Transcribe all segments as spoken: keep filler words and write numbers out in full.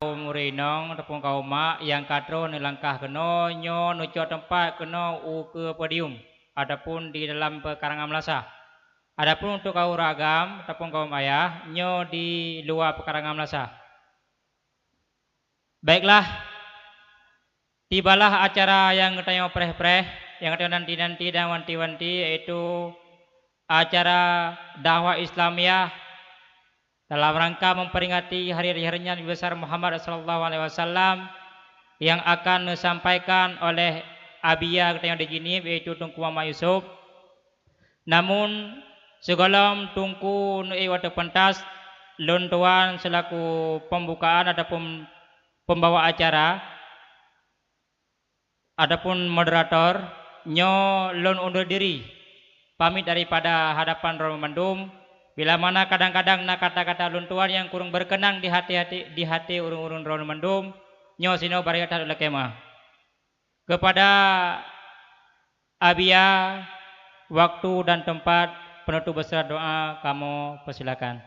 Kaum ureueng inong ataupun kaum mak nyang ka troh neulangkah keunoe, nyoe neucok teumpat keunoe ukeue podium ataupun di dalam peukarangan meulasah. Adapun untuk kaum ureueng agam ataupun kaum ayah, nyoe di luwa peukarangan meulasah. Baiklah, tibalah acara nyang geutanyoe preh-preh, nyang geutanyoe nanti-nanti dan wanti-wanti, yaitu acara dakwah Islamiyah dalam rangka memperingati hari raja Nabi besar Muhammad sallallahu alaihi wasallam yang akan disampaikan oleh Abiya geutanyoe di Jeunieb, yaitu Teungku Muhammad Yusuf. Namun, sigohlom Teungku neuék watée pantas, lôn tuan selaku pembukaan ataupun pembawa acara, ataupun moderator, nyoe lôn undur diri pamit daripada hadapan droe mandum, bila mana kadang-kadang na kata-kata lôn tuan nyang kureueng berkenan di hati-hati, di hati ureueng-ureueng droe mandum, nyoe sinoe bari that ulée kemah. Kepada Abiya, waktu dan tempat penutup beserta doa kamoe persilakan.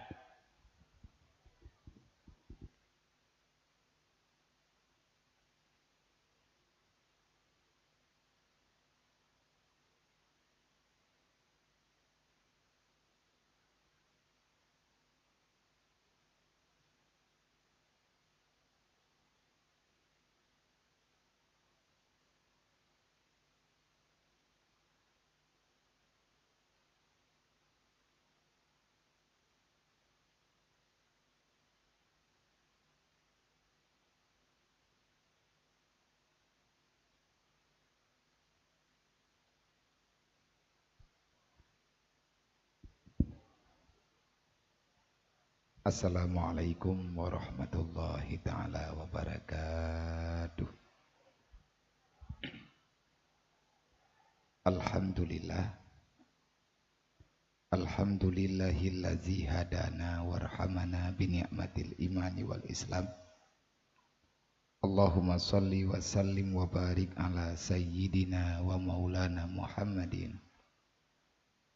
Assalamualaikum warahmatullahi taala wabarakatuh. Alhamdulillah. Alhamdulillahillazi hadana warhamana bi ni'matil imani wal islam. Allahumma shalli wa sallim wa barik ala sayyidina wa maulana Muhammadin,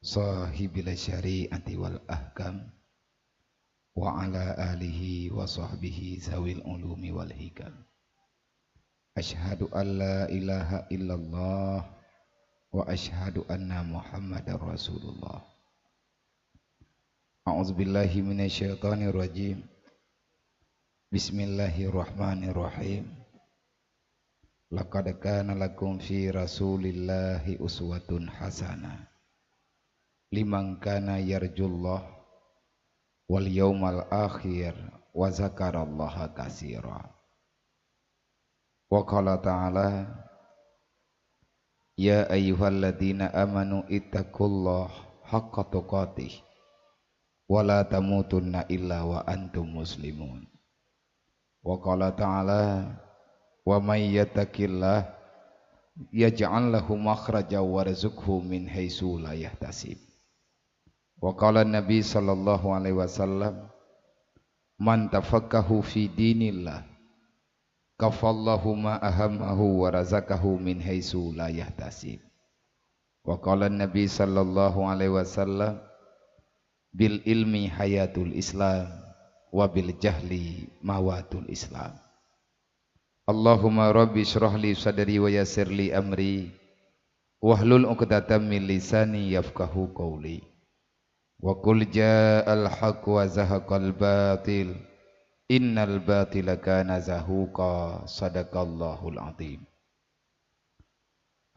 sahibil syari'ati wal ahkam, wa ala alihi wa sahbihi zawil ulumi wal hikam. Asyhadu an la ilaha illallah wa asyhadu anna Muhammadar Rasulullah. A'udzubillahi minasyaitonirrajim. Bismillahirrahmanirrahim. Laqad kana lakum fi Rasulillahi uswatun hasanah liman kana yarjullah wal yaumal akhir wa zakarallaha katsira. Wa qala ta'ala, "Ya ayyuhalladzina amanu ittaqullaha haqqa tuqatih wa la tamutunna illa wa antum muslimun." Wa qala ta'ala, "Wa may yattaqillaha yaj'al lahu makhraja warzuqhu min haitsu la yahtasib." Wa qala Nabi sallallahu alaihi wasallam, "Man tafaqqahu fi dinillah, kafallahu ma ahammahu wa razaqahu min haitsu la yahtasib." Wa qala Nabi sallallahu alaihi wasallam, "Bil ilmi hayatul Islam, wa bil jahli mawatul Islam." Allahumma rabbi shrah li sadri wa yassir li amri, wahlul 'uqdatam min lisani yafqahu qawli. Wa qul ja'al haqq wa zahaqal batil, innal batila kana zahuqa. Sadaqallahul azim.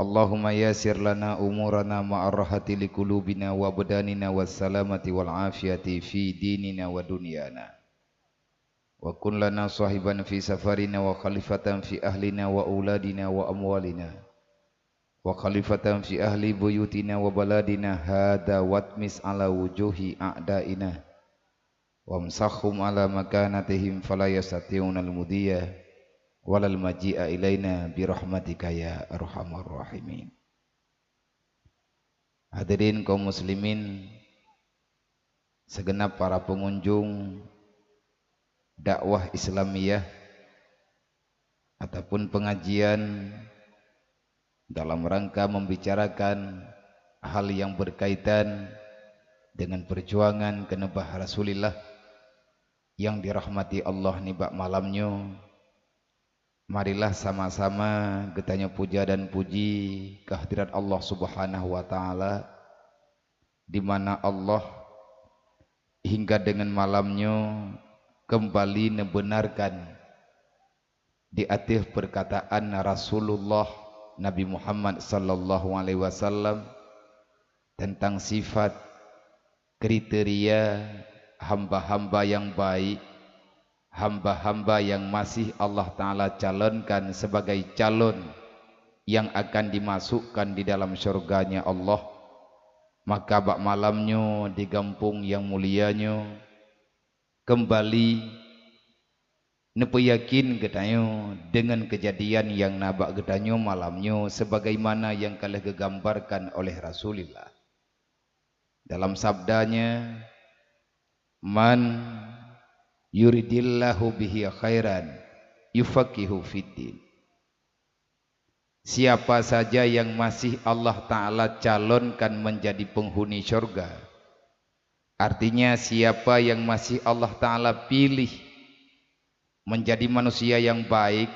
Allahumma yassir lana umurana ma'arrahati liqulubina wa abdanina wassalamati wal afiyati fi dinina wa dunyana. Wa kun lana sahiban fi safarina wa khalifatan fi ahlina wa auladina wa amwalina. Wa khalifatan fi ahli buyutina wa baladina hadza watmis ala wujuhi a'daina. Wamsahhum ala makanatihim fala yastati'unal mudhiya walal maji'a ilaina birahmatika ya arhamar rahimin. Hadirin kaum muslimin, segenap para pengunjung dakwah Islamiyah ataupun pengajian dalam rangka membicarakan hal yang berkaitan dengan perjuangan keuneubeuk Rasulullah, Nyang dirahmati Allah, nibak malam nyoe, marilah sama-sama geutanyoe puja dan puji kehadirat Allah Subhanahu wa Ta'ala, di mana Allah hingga dengan malam nyoe kembali neubenarkan di ateueh perkataan Rasulullah Nabi Muhammad sallallahu alaihi wasallam tentang sifat, kriteria hamba-hamba yang baik, hamba-hamba yang masih Allah Ta'ala calonkan sebagai calon yang akan dimasukkan di dalam syurga-Nya Allah. Maka bak malam nyoe di gampông nyang mulia nyoe, kembali neupeuyakin geutanyoe deungon keujadian nyang na bak geutanyoe malam nyoe sebagaimana nyang ka lheueh geugambarkan oleh Rasulullah dalam sabda-Nya, "Man yuridillahu bihi khairan yufaqihu fiddin." Siapa saja yang masih Allah Ta'ala calonkan menjadi penghuni syurga, artinya siapa yang masih Allah Ta'ala pilih menjadi manusia yang baik,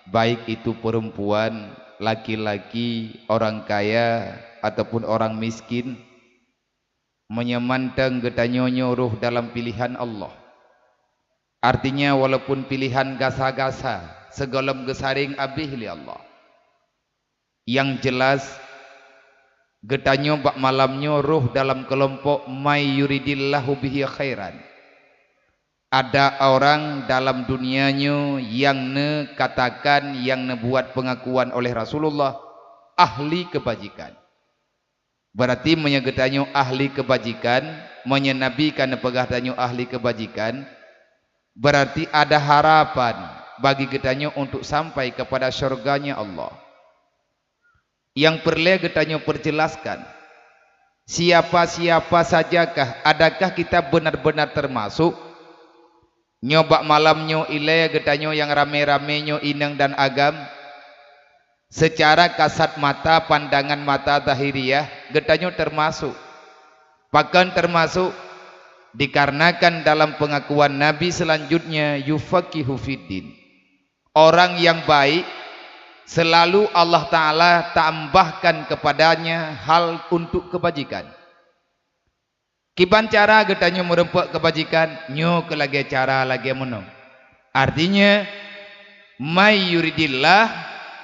baik itu perempuan, laki-laki, orang kaya, ataupun orang miskin, meunyoe mantong geutanyoe nyoe rhoh dalam pilihan Allah. Artinya, walaupun pilihan gasa-gasa, sigohlom geusaréng abéh lé Allah. Nyang jelas, geutanyoe bak malam nyoe rhoh dalam keulompok "May yuridillahu bihi khairan". Ada orang dalam dunia nyoe nyang neukatakan, nyang neubuat peungakuan oleh Rasulullah, ahli keubajikan. Berarti meunyoe geutanyoe ahli keubajikan, meunyoe Nabi ka neupeugah tanyoe ahli keubajikan, berarti ada harapan bagi geutanyoe untuk sampai kepada syurga-Nya Allah. Nyang peureulée geutanyoe peujeulaskan, siapa-siapa sajakah, adakah kita benar-benar termasuk? Nyoe bak malam nyoe ilée geutanyoe nyang ramé-ramé nyoe inong dan agam, seucara kasat mata, pandangan mata zahiriah, geutanyoe termasuk. Pakon termasuk? Dikarenakan dalam peungakuan Nabi seulanjutnya, "Yufaqihu fiddin." Orang yang baik, selalu Allah Ta'ala tambahkan kepadanya hal untuk keubajikan. Kiban cara geutanyoe meurumpok keubajikan, nyoe keu lagée cara lagée meunoe. Artinya, "May yuridillah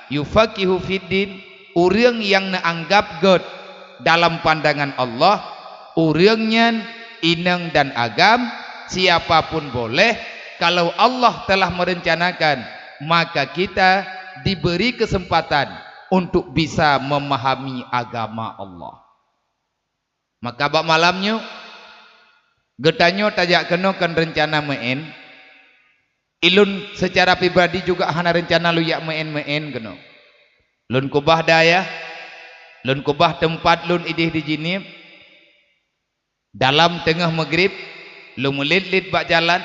yufaqihu fiddin", ureuëng nyang neuanggab gét dalam pandangan Allah, ureuëng nyan inong dan agam, siapa pun boleh, kalau Allah telah merencanakan, maka kita diberi kesempatan untuk bisa memahami agama Allah. Maka bak malam nyoe, geutanyoe tajak keunoe kon reuncana meu'én. Ilôn seucara pribadi juga hana reuncana lôn jak meu'én-meu'én keunoe. Lôn keubah dayah, lôn keubah teumpat lôn idéh di Jeunieb. Dalam teungoh meugrib, lôn meuliet-liet bak jalan.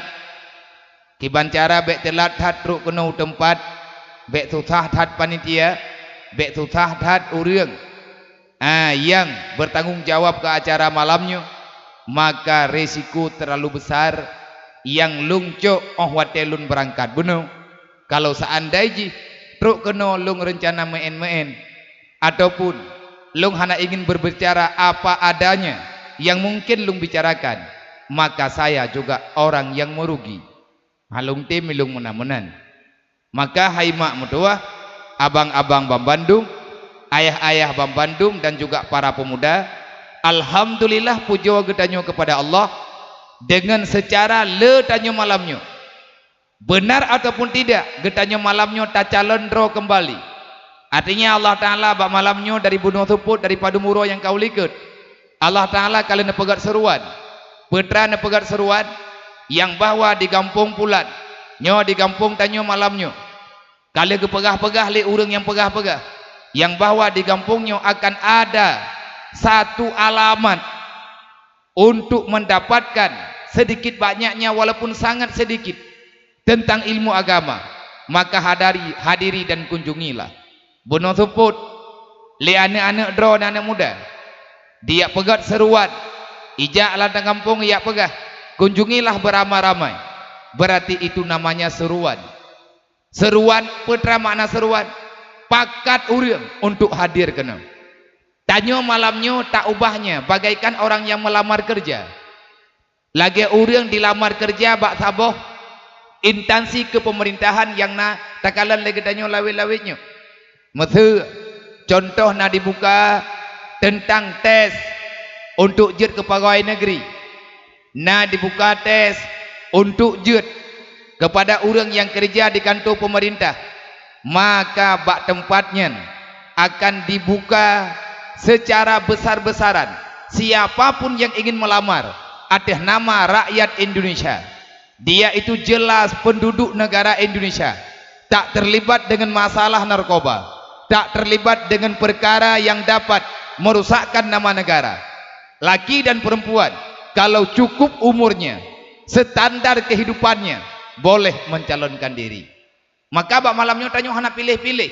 Kiban cara bék teulat that trok keunoe u teumpat, bék susah that panitia, bék susah that ureuëng, ah, nyang bertanggung jawab keu acara malam nyoe, maka risiko terlalu besar nyang lôn cok óh watée lôn beurangkat bunoe. Kalau seandai jih trok keunoe lôn reuncana meu'én-meu'én, ataupun lôn hana ingin berbicara apa adanya yang mungkin lôn bicarakan, maka saya juga orang yang merugi. Hana lôn tem ilôn meunan-meunan. Maka hai mak meutuwah, abang-abang banmandum, ayah-ayah banmandum dan juga para pemuda, alhamdulillah pujoe geutanyoe keupada Allah, deungon seucara le tanyoe malam nyoe. Benar ataupun tidak, geutanyoe malam nyoe tacalon droe keumbali. Artinya Allah Ta'ala bak malam nyoe dari bunoe seupôt dari padum uroe nyang ka u likot, Allah Ta'ala ka lheueh neupeugét seuruan. Peue teuma neupeugét seuruan? Nyang bahwa di gampông pulan, nyoe di gampông tanyoe malam nyoe, ka lheueh geupeugah-peugah lé ureuëng nyang peugah-peugah, nyang bahwa di gampông nyoe akan ada satu alamat untuk mendapatkan sedikit banyaknya walaupun sangat sedikit tentang ilmu agama, maka hadari, hadiri dan kunjungilah. Bunoe seupôt lé aneuëk-aneuëk droe dan aneuëk muda, dijak peugét seuruan, ijak lam gampông ijak peugah, kunjungilah beuramai-ramai. Berarti itu namanya seruan. Seruan, peue teuma makna seruan? Pakat ureuëng untuk hadir keunoe. Tanyoe malam nyoe taubahnya bagaikan orang nyang meulamar keureuja. Lagée ureuëng dilamar keureuja bak saboh instansi keupeumerintahan nyang na takalon lé geutanyoe lawét-lawét nyoe. Meuseu, cuntoh na dibuka teuntang tes untuk jeuet keu pegawai negeri. Na dibuka tes untuk jeuet keupada ureuëng nyang keureuja di kantô peumeurintah, maka bak teumpat nyan akan dibuka seucara beusar-beusaran siapa pun nyang ingin meulamar ateueh nama rakyat Indonesia. Dia itu jelas penduduk negara Indonesia tak terlibat dengan masalah narkoba, tak terlibat dengan perkara yang dapat merusakkan nama negara. Laki dan perempuan, kalau cukup umurnya, standar kehidupannya, boleh mencalonkan diri. Maka bak malam nyoe tanyoe hana piléh-piléh.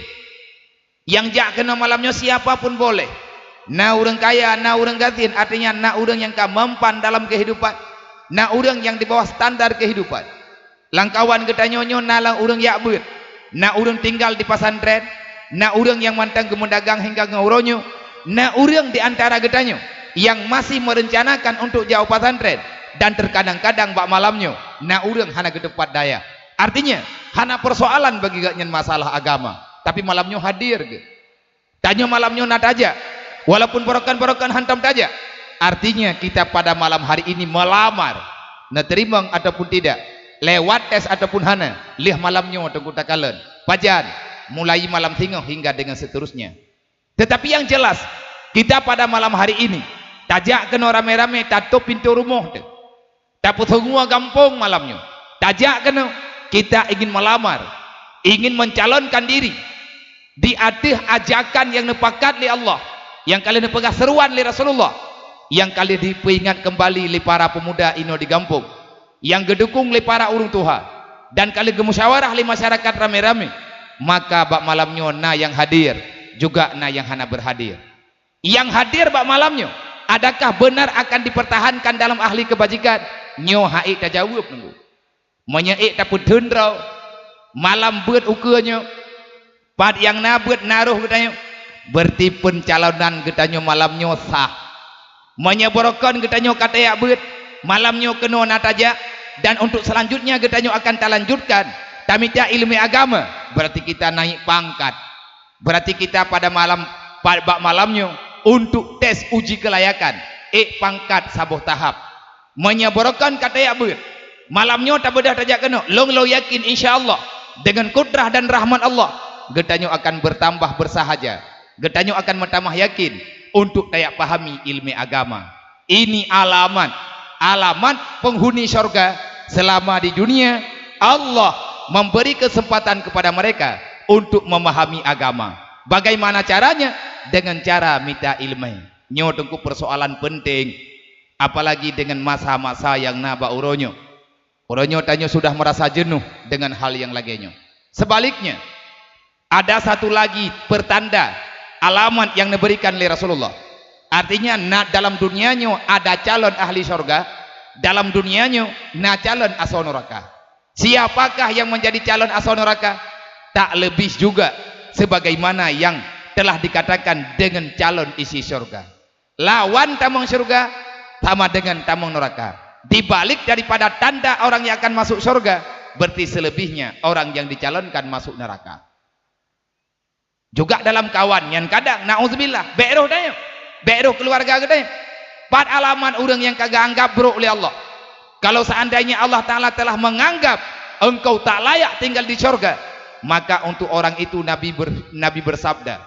Nyang jak keunoe malam nyoe siapa pun boleh. Na ureuëng kaya, na ureuëng gasien, artinya na ureuëng nyang ka mempan dalam kehidupan, na ureuëng nyang di bawah standar kehidupan. Lamkawan geutanyoe nyoe na lam ureuëng jak beuet, na ureuëng tinggal di pesantren, na ureuëng nyang mantong geumeudagang hingga ngon uroe nyoe, na ureuëng di antara geutanyoe nyang masih merencanakan untuk jak u pesantren, dan terkadang-kadang bak malam nyoe na ureuëng hana geuteumpat dayah. Artinya, hana persoalan bagi gobnyan masalah agama, tapi malam nyoe hadir geuh. Tanyoe malam nyoe na tajak, walaupun barokon-barokon hantom tajak. Artinya, kita pada malam hari ini melamar, neuteurimong ataupun tidak, lewat tes ataupun hana, lheueh malam nyoe teungku takalon. Pajan, mulai malam singoh hingga dengan seterusnya. Tetapi yang jelas, kita pada malam hari ini tajak keunoe ramé-ramé tatôb pintoe rumoh teuh. Tapeuteungoe gampông malam nyoe. Tajak keunoe, kita ingin melamar, ingin mencalonkan diri di ateueh ajakan nyang neupakat lé Allah, nyang ka lheueh neupeugah seruan lé Rasulullah, nyang ka lheueh dipeuingat keumbali lé para peumuda inoe di gampông, nyang geudukong lé para ureuëng tuha, dan ka lheueh geumusyawarah lé masyarakat ramé-ramé. Maka bak malam nyoe na nyang hadir, juga na nyang hana beurhadir. Nyang hadir bak malam nyoe, adakah beunar akan dipeurtahankan dalam ahli keubajikan? Nyoe han ék tajaweueb teungku. Meunyoe ék tapeutheun droe, malam beuet ukeue nyoe, pat nyang na beuet na roh geutanyoe, beureuti peuncalonan geutanyoe malam nyoe sah. Meunyoe barokon geutanyoe ka tajak beuet, malam nyoe keunoe na tajak, dan untuk selanjutnya geutanyoe akan talanjutkan tamita iéleumé agama, beureuti kita naik pangkat. Beureuti kita pada malam, pa-, bak malam nyoe untuk tes uji keulayakan, ék pangkat saboh tahap. Meunyoe barokon ka tajak beuet, malam nyoe tabeudôh tajak keunoe, lôn-lôn yakin insya Allah, deungon kudrah dan rahmat Allah, geutanyoe akan beurtambah beursahaja, geutanyoe akan meutamah yakin untuk tajak pahami iéleumé agama. Ini alamat, alamat penghuni syurga selama di dunia, Allah memberi kesempatan kepada mereka untuk memahami agama. Bagaimana caranya? Dengan cara mita iéleumé. Nyoe teungku persoalan penting, apalagi dengan masa-masa nyang na bak uroe nyoe. Uroe nyoe tanyoe sudah merasa jenuh dengan hal nyang lagée nyoe. Sebaliknya, ada satu lagi pertanda, alamat nyang neuberikan lé Rasulullah. Artinya, na dalam dunia nyoe ada calon ahli syurga, dalam dunia nyoe na calon asoe nuraka. Siapakah yang menjadi calon asoe nuraka? Tak lebih juga sebagaimana yang telah dikatakan dengan calon isi syurga. Lawan tamong syurga sama dengan tamong nuraka. Di balik daripada tanda orang yang akan masuk syurga, berarti selebihnya orang yang dicalonkan masuk neraka. Juga dalam kawan nyan kadang, na'udzubillah, bék roh tanyoe, bék roh keuluwarga geutanyoe. Pat alamat ureuëng nyang ka geuanggab brok lé Allah. Kalau seandainya Allah Ta'ala telah menganggap engkau tak layak tinggal di syurga, maka untuk orang itu Nabi ber-, Nabi bersabda,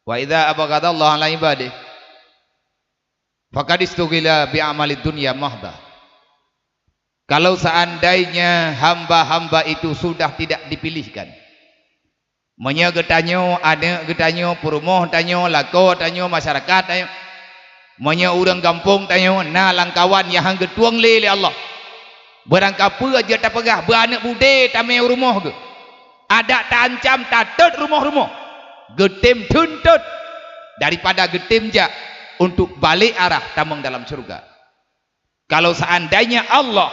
"Wa idza abghadallahu ala ibadih, faqad istughila bi amalid dunya mahdah." Kalau seandainya hamba-hamba itu sudah tidak dipilihkan, meunyoe geutanyoe, aneuëk geutanyoe, peurumoh tanyoe, lakoe tanyoe, masyarakat tanyoe, meunyoe ureuëng gampông tanyoe na lamkawan nyang han geutueng lé lé Allah, beurangkapeue jeuet tapeugah beu aneuëk budé tamé u rumoh geuh, adak ta-ancam tatot rumoh-rumoh, geutem theun tot daripada geutem jak untuk balek arah tamong dalam syeuruga. Kalau seandainya Allah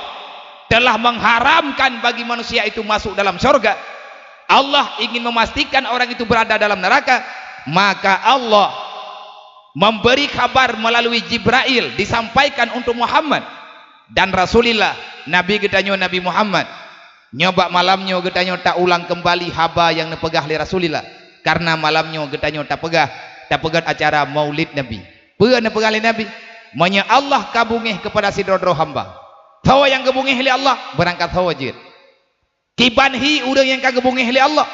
telah mengharamkan bagi manusia itu masuk dalam surga. Allah ingin memastikan orang itu berada dalam neraka. Maka Allah memberi khabar melalui Jibrail, disampaikan untuk Muhammad dan Rasulillah, Nabi geutanyoe Nabi Muhammad. Nyoe bak malam nyoe geutanyoe taulang keumbali haba nyang neupeugah lé Rasulillah. Karena malam nyoe geutanyoe tapeugah, tapeugét acara Maulid Nabi. Peue neupeugah lé Nabi? Meunyoe Allah ka beungéh keupada sidroe-droe hamba, soe nyang geubeungéh lé Allah? Beurangkat soe jeuet. Kiban hi ureuëng nyang ka geubeungéh lé Allah,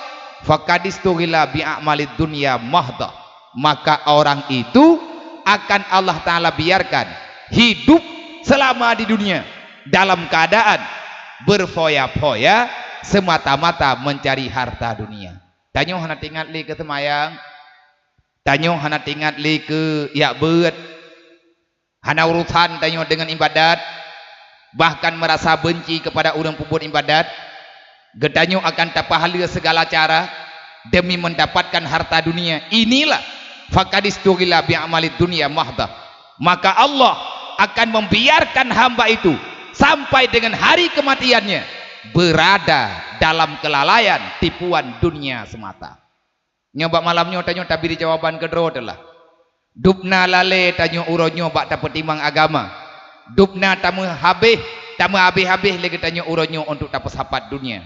faqadistughila bi a'malid dunya mahdah, maka orang itu akan Allah Ta'ala biarkan hidup selama di dunia dalam keadaan berfoya-foya semata-mata mencari harta dunia. Tanyoe hana teuingat lé keu seumayang, tanyoe hana teuingat lé keu jak beuet, hana urusan tanyoe deungon ibadat, bahkan merasa benci kepada ureuëng peubuet ibadat, geutanyoe akan tapeuhaleue segala cara demi mendapatkan harta dunia. Inilah faqadistughila bi amalid dunya mahdah. Maka Allah akan membiarkan hamba itu sampai dengan hari kematiannya berada dalam kelalaian tipuan dunia semata. Nyoe bak malam nyoe tanyoe tabri jawaban keudroe teulah. Dubna lalée tanyoe uroe nyoe bak tapeutimang agama. Dubna tameuhabéh, tameuhabéh-habéh lé geutanyoe uroe nyoe untuk tapeusapat dunia.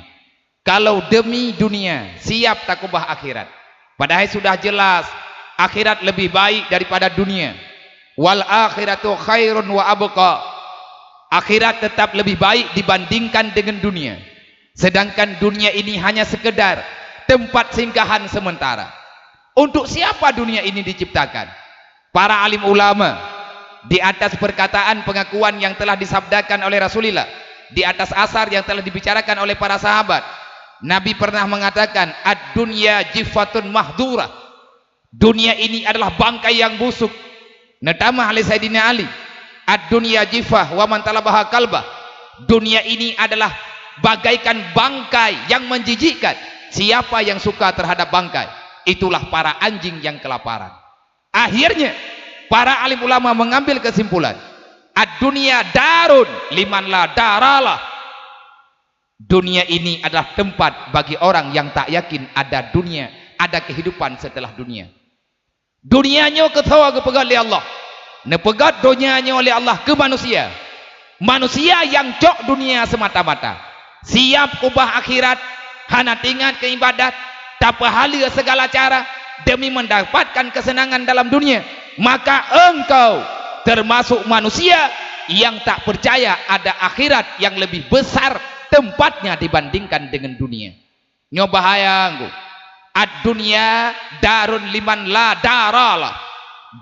Kalau demi dunia, siap takeubah akhirat. Padahai sudah jelas, akhirat lebih baik daripada dunia. "Wal akhiratu khairun wa abqa." Akhirat tetap lebih baik dibandingkan dengan dunia. Sedangkan dunia ini hanya sekedar tempat singgahan sementara. Untuk siapa dunia ini diciptakan? Para alim ulama, di atas perkataan pengakuan yang telah disabdakan oleh Rasulullah, di atas asar yang telah dibicarakan oleh para sahabat, Nabi pernah mengatakan, "Ad-dunya jiffatun mahdurah." Dunia ini adalah bangkai yang busuk. Neutamah lé Saidina Ali, "Ad-dunya jifah wa man talabaha kalbah." Dunia ini adalah bagaikan bangkai yang menjijikkan. Siapa yang suka terhadap bangkai, itulah para anjing yang kelaparan. Akhirnya, para alim ulama mengambil kesimpulan, "Ad-dunya darun liman la daralah." Dunia ini adalah tempat bagi orang yang tak yakin ada dunia, ada kehidupan setelah dunia. Dunia nyoe keu soe geupeugét lé Allah? Neupeugét dunia nyoe lé Allah keu manusia. Manusia nyang cok dunia semata-mata, siap ubah akhirat, hana teuingat keu ibadat, tapeuhaleue segala cara demi mendapatkan kesenangan dalam dunia, maka engkau termasuk manusia yang tak percaya ada akhirat yang lebih besar tempatnya dibandingkan dengan dunia. Nyoe bahaya ngku. "Ad-dunya darun liman la daralah."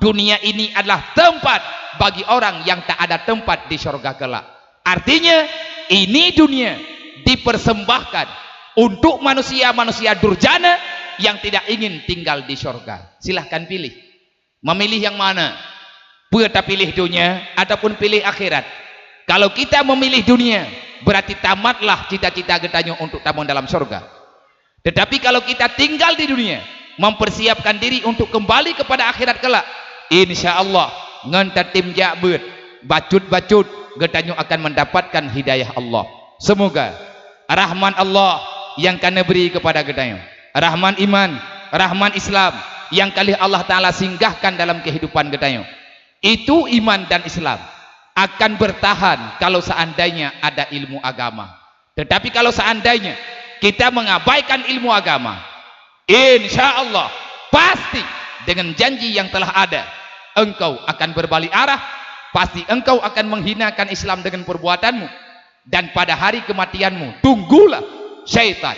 Dunia ini adalah tempat bagi orang yang tak ada tempat di syurga kelak. Artinya, ini dunia dipersembahkan untuk manusia-manusia durjana yang tidak ingin tinggal di syurga. Silahkan pilih. Memilih yang mana? Peue tapiléh dunia ataupun piléh akhirat? Kalau kita memilih dunia, berarti tamatlah cita-cita geutanyoe untuk tamong dalam syurga. Tetapi kalau kita tinggal di dunia, mempersiapkan diri untuk kembali kepada akhirat kelak, insya Allah, ngon tatem jak beuet, bacut-bacut, geutanyoe akan mendapatkan hidayah Allah. Semoga rahmat Allah yang ka neubri kepada geutanyoe, rahmat iman, rahmat Islam yang ka lheueh Allah Ta'ala singgahkan dalam kehidupan geutanyoe. Itu iman dan Islam akan bertahan kalau seandainya ada ilmu agama. Tetapi kalau seandainya kita mengabaikan ilmu agama, insya Allah, pasti dengan janji yang telah ada, engkau akan berbalik arah, pasti engkau akan menghinakan Islam dengan perbuatanmu, dan pada hari kematianmu, tunggulah, syaitan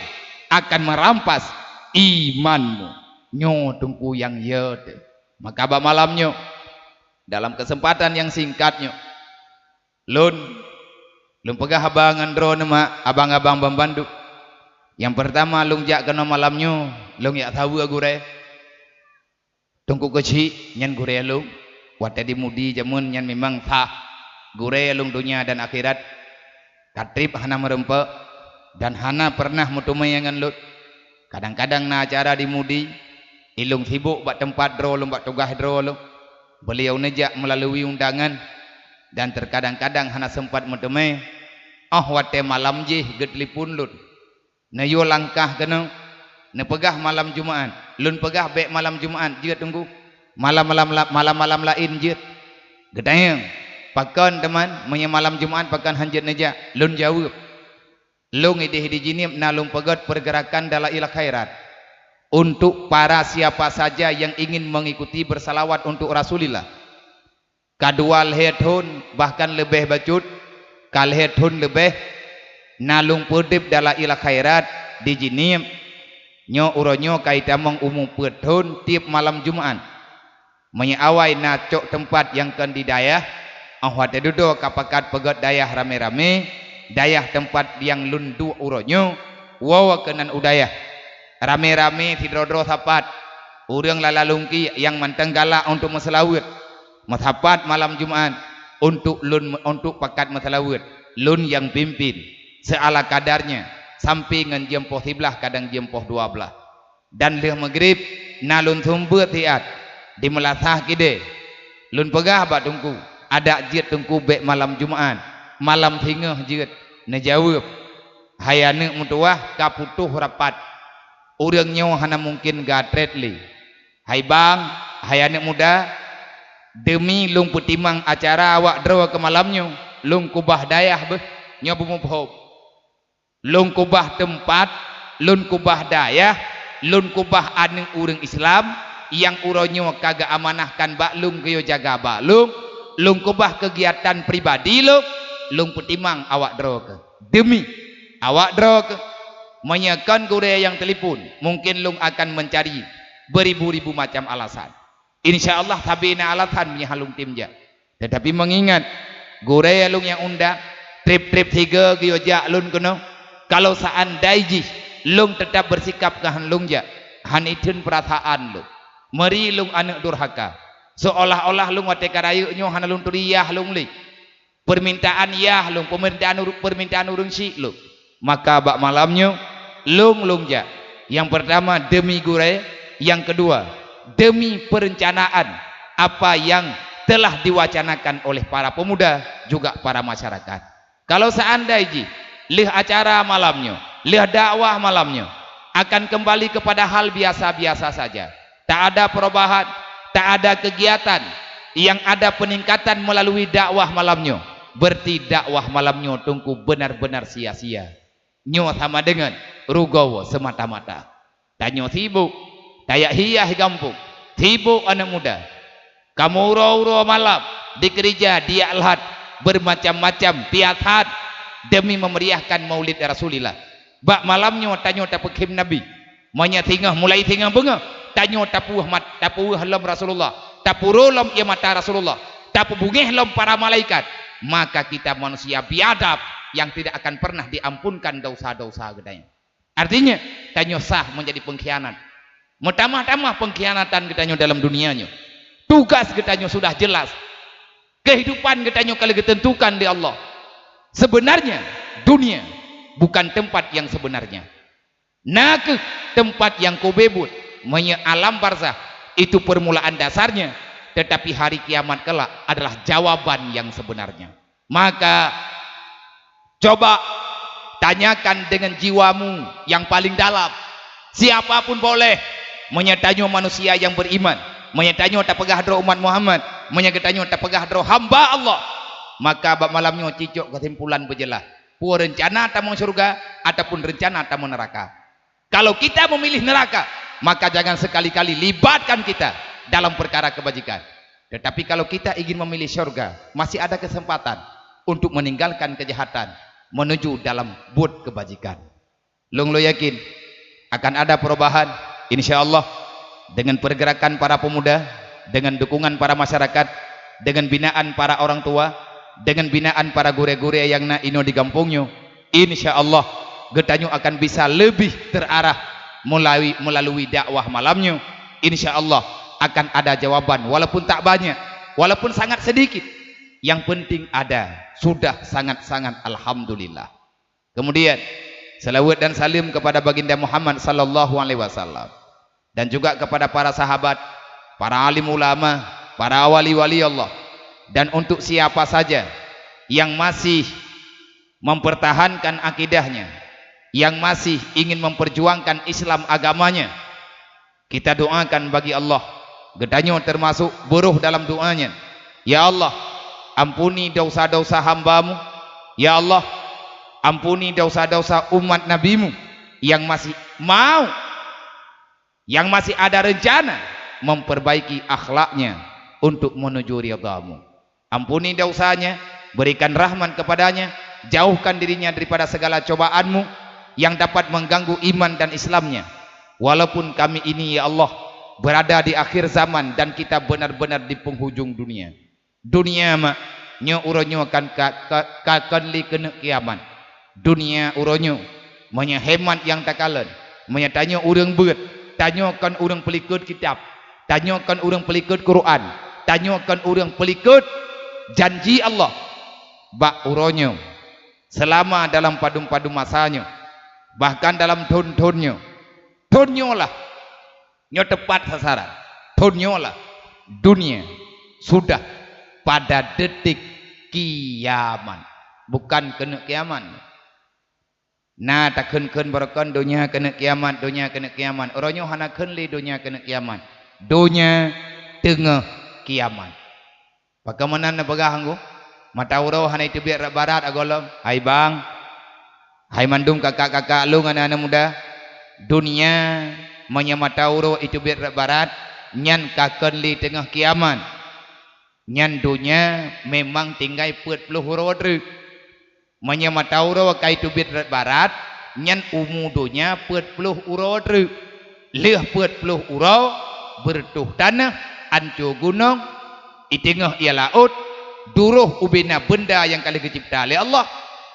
akan merampas imanmu. Nyoe Teungku nyang yo teuh. Maka bak malam nyoe, dalam kesempatan yang singkat nyoe, lôn, lôn peugah haba ngon droeneuh mak abang-abang banmandum. Nyang peurtama lôn jak keunoe malam nyoe, lôn jak saweue gurée. Teungku Keuchik nyan gurée lôn. Watée di Mudi jameun nyan memang sah gurée lôn donya dan akhirat. Ka treb hana meurumpok dan hana pernah meuteumé ngon lôn. Kadang-kadang na acara di Mudi, ilôn sibok bak teumpat droe lôn, bak tugaih droe lôn. Beuliau neujak meulalu undangan dan teukadang-kadang hana seumpat meuteumé. Óh watée malam jih geutelepon lôn. Neuyue langkah keunoe, neupeugah malam Jumat. Lôn peugah bék malam Jumat jeuet teungku. Malam-malam la-, malam-malam laén jeuet. Geutanyong, "Pakon teuma meunyoe malam Jumat pakon hán jeuet neujak?" Lôn jaweueb, "Lôn ideh di Jeunieb na lôn peugét peurgeurakan Dalail Khairat untuk para siapa saja yang ingin mengikuti bersalawat untuk Rasulillah." Ka dua lhée thon, bahkan leubeh bacut, ka lhée thon leubeh, na lôn peudeb Dalail Khairat di Jeunieb. Nyoe uroe nyoe ka itamong umu peuet thon tieb malam Jumat. Meunyoe awai na cok teumpat nyang kon di dayah, óh watée dudoe ka pakat peugét dayah ramé-ramé, dayah teumpat nyang lôn duek uroe nyoe, woe keunan u dayah. Ramé-ramé sidroe-droe sapat, ureuëng lala lungki nyang mantong galak untuk meuseulaweuet. Meusapat malam Jumat untuk lôn, untuk pakat meuseulaweuet, lôn nyang pimpin, seuala kadarnya, sampai ngon jeuem poh siblaih kadang jeuem poh dua blaih. Dan lheueh meugrib na lôn seumeubeuet siat di meulasah kidée. Lôn peugah bak teungku, "Adak jeuet teungku bék malam Jumat, malam singoh jeuet." Neujaweueb, "Hai aneuëk meutuwah, ka putôh rapat. Ureuëng nyoe hana mungken geuatrét lé." "Hai bang, hai aneuëk muda, deumi lôn peutimang acara awak droe keu malam nyoe, lôn kubah dayah beuh." Nyoe beumuphom. Lôn kubah teumpat, lôn kubah dayah, lôn kubah aneuëk ureuëng Islam nyang uroe nyoe ka geuamanahkan bak lôn geuyue jaga bak lôn, lôn kubah keugiatan pribadi lôn, lôn peutimang awak droe keuh. Deumi awak droe keuh. Meunyoe kon gurée nyang telepon, mungken lôn akan meucari beuribu-ribu macam alasan. Insya Allah sabe na alasan meunyoe hán lôn tem jak. Teutapi meungingat, gurée lôn nyang undang, treb-treb sigoe geuyue jak lôn keunoe. Kalau seandai jih lôn teutab beusikab keu hán lôn jak, hán itheun peurasaan lôn. Meuri lôn aneuëk durhaka. Seuolah-olah lôn watée ka rayeuk nyoe hana lôn turi yah lôn lé. Peumintaan yah lôn, peumintaan uru-, peumintaan ureuëng syik lôn. Maka bak malam nyoe, lôn, lôn jak. Nyang peurtama deumi gurée, nyang keudua deumi perencanaan apa yang telah diwacanakan oleh para pemuda juga para masyarakat. Kalau seandai jih lheueh acara malam nyoe, lheueh dakwah malam nyoe, akan kembali kepada hal biasa-biasa saja, tak ada perubahan, tak ada kegiatan yang ada peningkatan melalui dakwah malam nyoe, berarti dakwah malam nyoe teungku benar-benar sia-sia. Nyoe sama dengan rugoe semata-mata. Tanyoe sibuk, tajak hias gampông, sibuk aneuëk muda. Kamoe uroe-uroe malam dikeurija, dijak lhat, bermacam-macam piasan demi memeriahkan Maulid Rasulillah. Bak malam nyoe tanyoe tapeukhem Nabi. Meunyoe singoh, mulai singoh beungoh, tanyoe tapeuweuh mat-, tapeuweuh lom Rasulullah, tapuroe lom ié mata Rasulullah, tapeubungéh lom para malaikat, maka kita manusia biadab yang tidak akan pernah diampunkan dosa-dosa geutanyoe. Artinya, tanyoe sah menjadi pengkhianat. Meutamah-tamah pengkhianatan geutanyoe dalam dunia nyoe. Tugas geutanyoe sudah jelas. Kehidupan geutanyoe ka lheueh geuteuntukan lé Allah. Sebenarnya, dunia bukan tempat yang sebenarnya. Na kheueh tempat nyang kube buet, meunyoe alam barzakh itu permulaan dasarnya, tetapi hari kiamat kelak adalah jawaban yang sebenarnya. Maka, coba tanyakan dengan jiwamu yang paling dalam. Siapa pun boleh, meunyoe tanyoe manusia yang beriman, meunyoe tanyoe tapeugah droe umat Muhammad, meunyoe geutanyoe tapeugah droe hamba Allah, maka bak malam nyoe cicok kesimpulan beujeulaih. Peue rencana tamong syeuruga ataupun rencana tamong neuraka. Kalau kita memilih neraka, maka jangan sekali-kali libatkan kita dalam perkara kebajikan. Tetapi kalau kita ingin memilih syurga, masih ada kesempatan untuk meninggalkan kejahatan menuju dalam buet kebajikan. Lôn, lôn yakin akan ada perubahan, insya Allah, dengan pergerakan para pemuda, dengan dukungan para masyarakat, dengan binaan para orang tua, dengan binaan para gurée-gurée nyang na inoe di gampông nyoe. Insya Allah, geutanyoe akan bisa leubeh terarah meulawi-, melalui dakwah malam nyoe. Insya Allah, akan ada jawaban, walaupun tak banyak, walaupun sangat sedikit. Yang penting ada, sudah sangat-sangat alhamdulillah. Kemudian, selawat dan salam kepada Baginda Muhammad sallallahu alaihi wasallam, dan juga kepada para sahabat, para alim ulama, para wali-wali Allah, dan untuk siapa saja yang masih mempertahankan akidahnya, yang masih ingin memperjuangkan Islam agamanya. Kita doakan bagi Allah, geutanyoe termasuk beurôh dalam doa nyan. Ya Allah, ampuni dosa-dosa hamba-Mu. Ya Allah, ampuni dosa-dosa umat Nabi-Mu yang masih mau, yang masih ada rencana memperbaiki akhlaknya untuk menuju ridha-Mu. Ampuni dosanya, berikan rahmat kepadanya, jauhkan dirinya daripada segala cobaan-Mu yang dapat mengganggu iman dan Islamnya. Walaupun kami ini, ya Allah, berada di akhir zaman dan kita benar-benar di penghujung dunia. Dunia mak, nyoe uroe nyoe kan ka, ka, ka kon lé keuneuk kiamat. Dunia uroe nyoe, meunyoe hemat nyang takalon, meunyoe tanyoe ureuëng beuet, tanyoe kon ureuëng peulikot kitab, tanyoe kon ureuëng peulikot Quran, tanyoe kon ureuëng peulikot janji Allah. Bak uroe nyoe, seulama dalam padum-padum masa nyoe, bahkan dalam thon-thon nyoe, thon nyoe lah, nyoe teupat sasaran, thon nyoe lah, dunia sudah pada detik kiamat, bukan keuneuk kiamat. Na takheun-kheun barokon donya keuneuk kiamat, donya keuneuk kiamat. Uroe nyoe hana kheun lé donya keuneuk kiamat. Donya teungoh kiamat. Pakon meunan neupeugah anggô? Mata uroe hana iteubiet rot barat agoe lom. Hai bang, hai mandum kakak-kakak lôn, aneuk-aneuk muda, dunia meunyoe mata uroe iteubiet rot barat, nyan ka kon lé teungoh kiamat. Nyan donya memang tinggai peuet ploh uroe treuk. Meunyoe mata uroe ka iteubiet rot barat, nyan umu donya peuet ploh uroe treuk. Lheueh peuet ploh uroe, beureutoh tanoh, anco gunong, iteungoh ie laôt, duroh ubena beunda nyang ka lheueh geucebta lé Allah.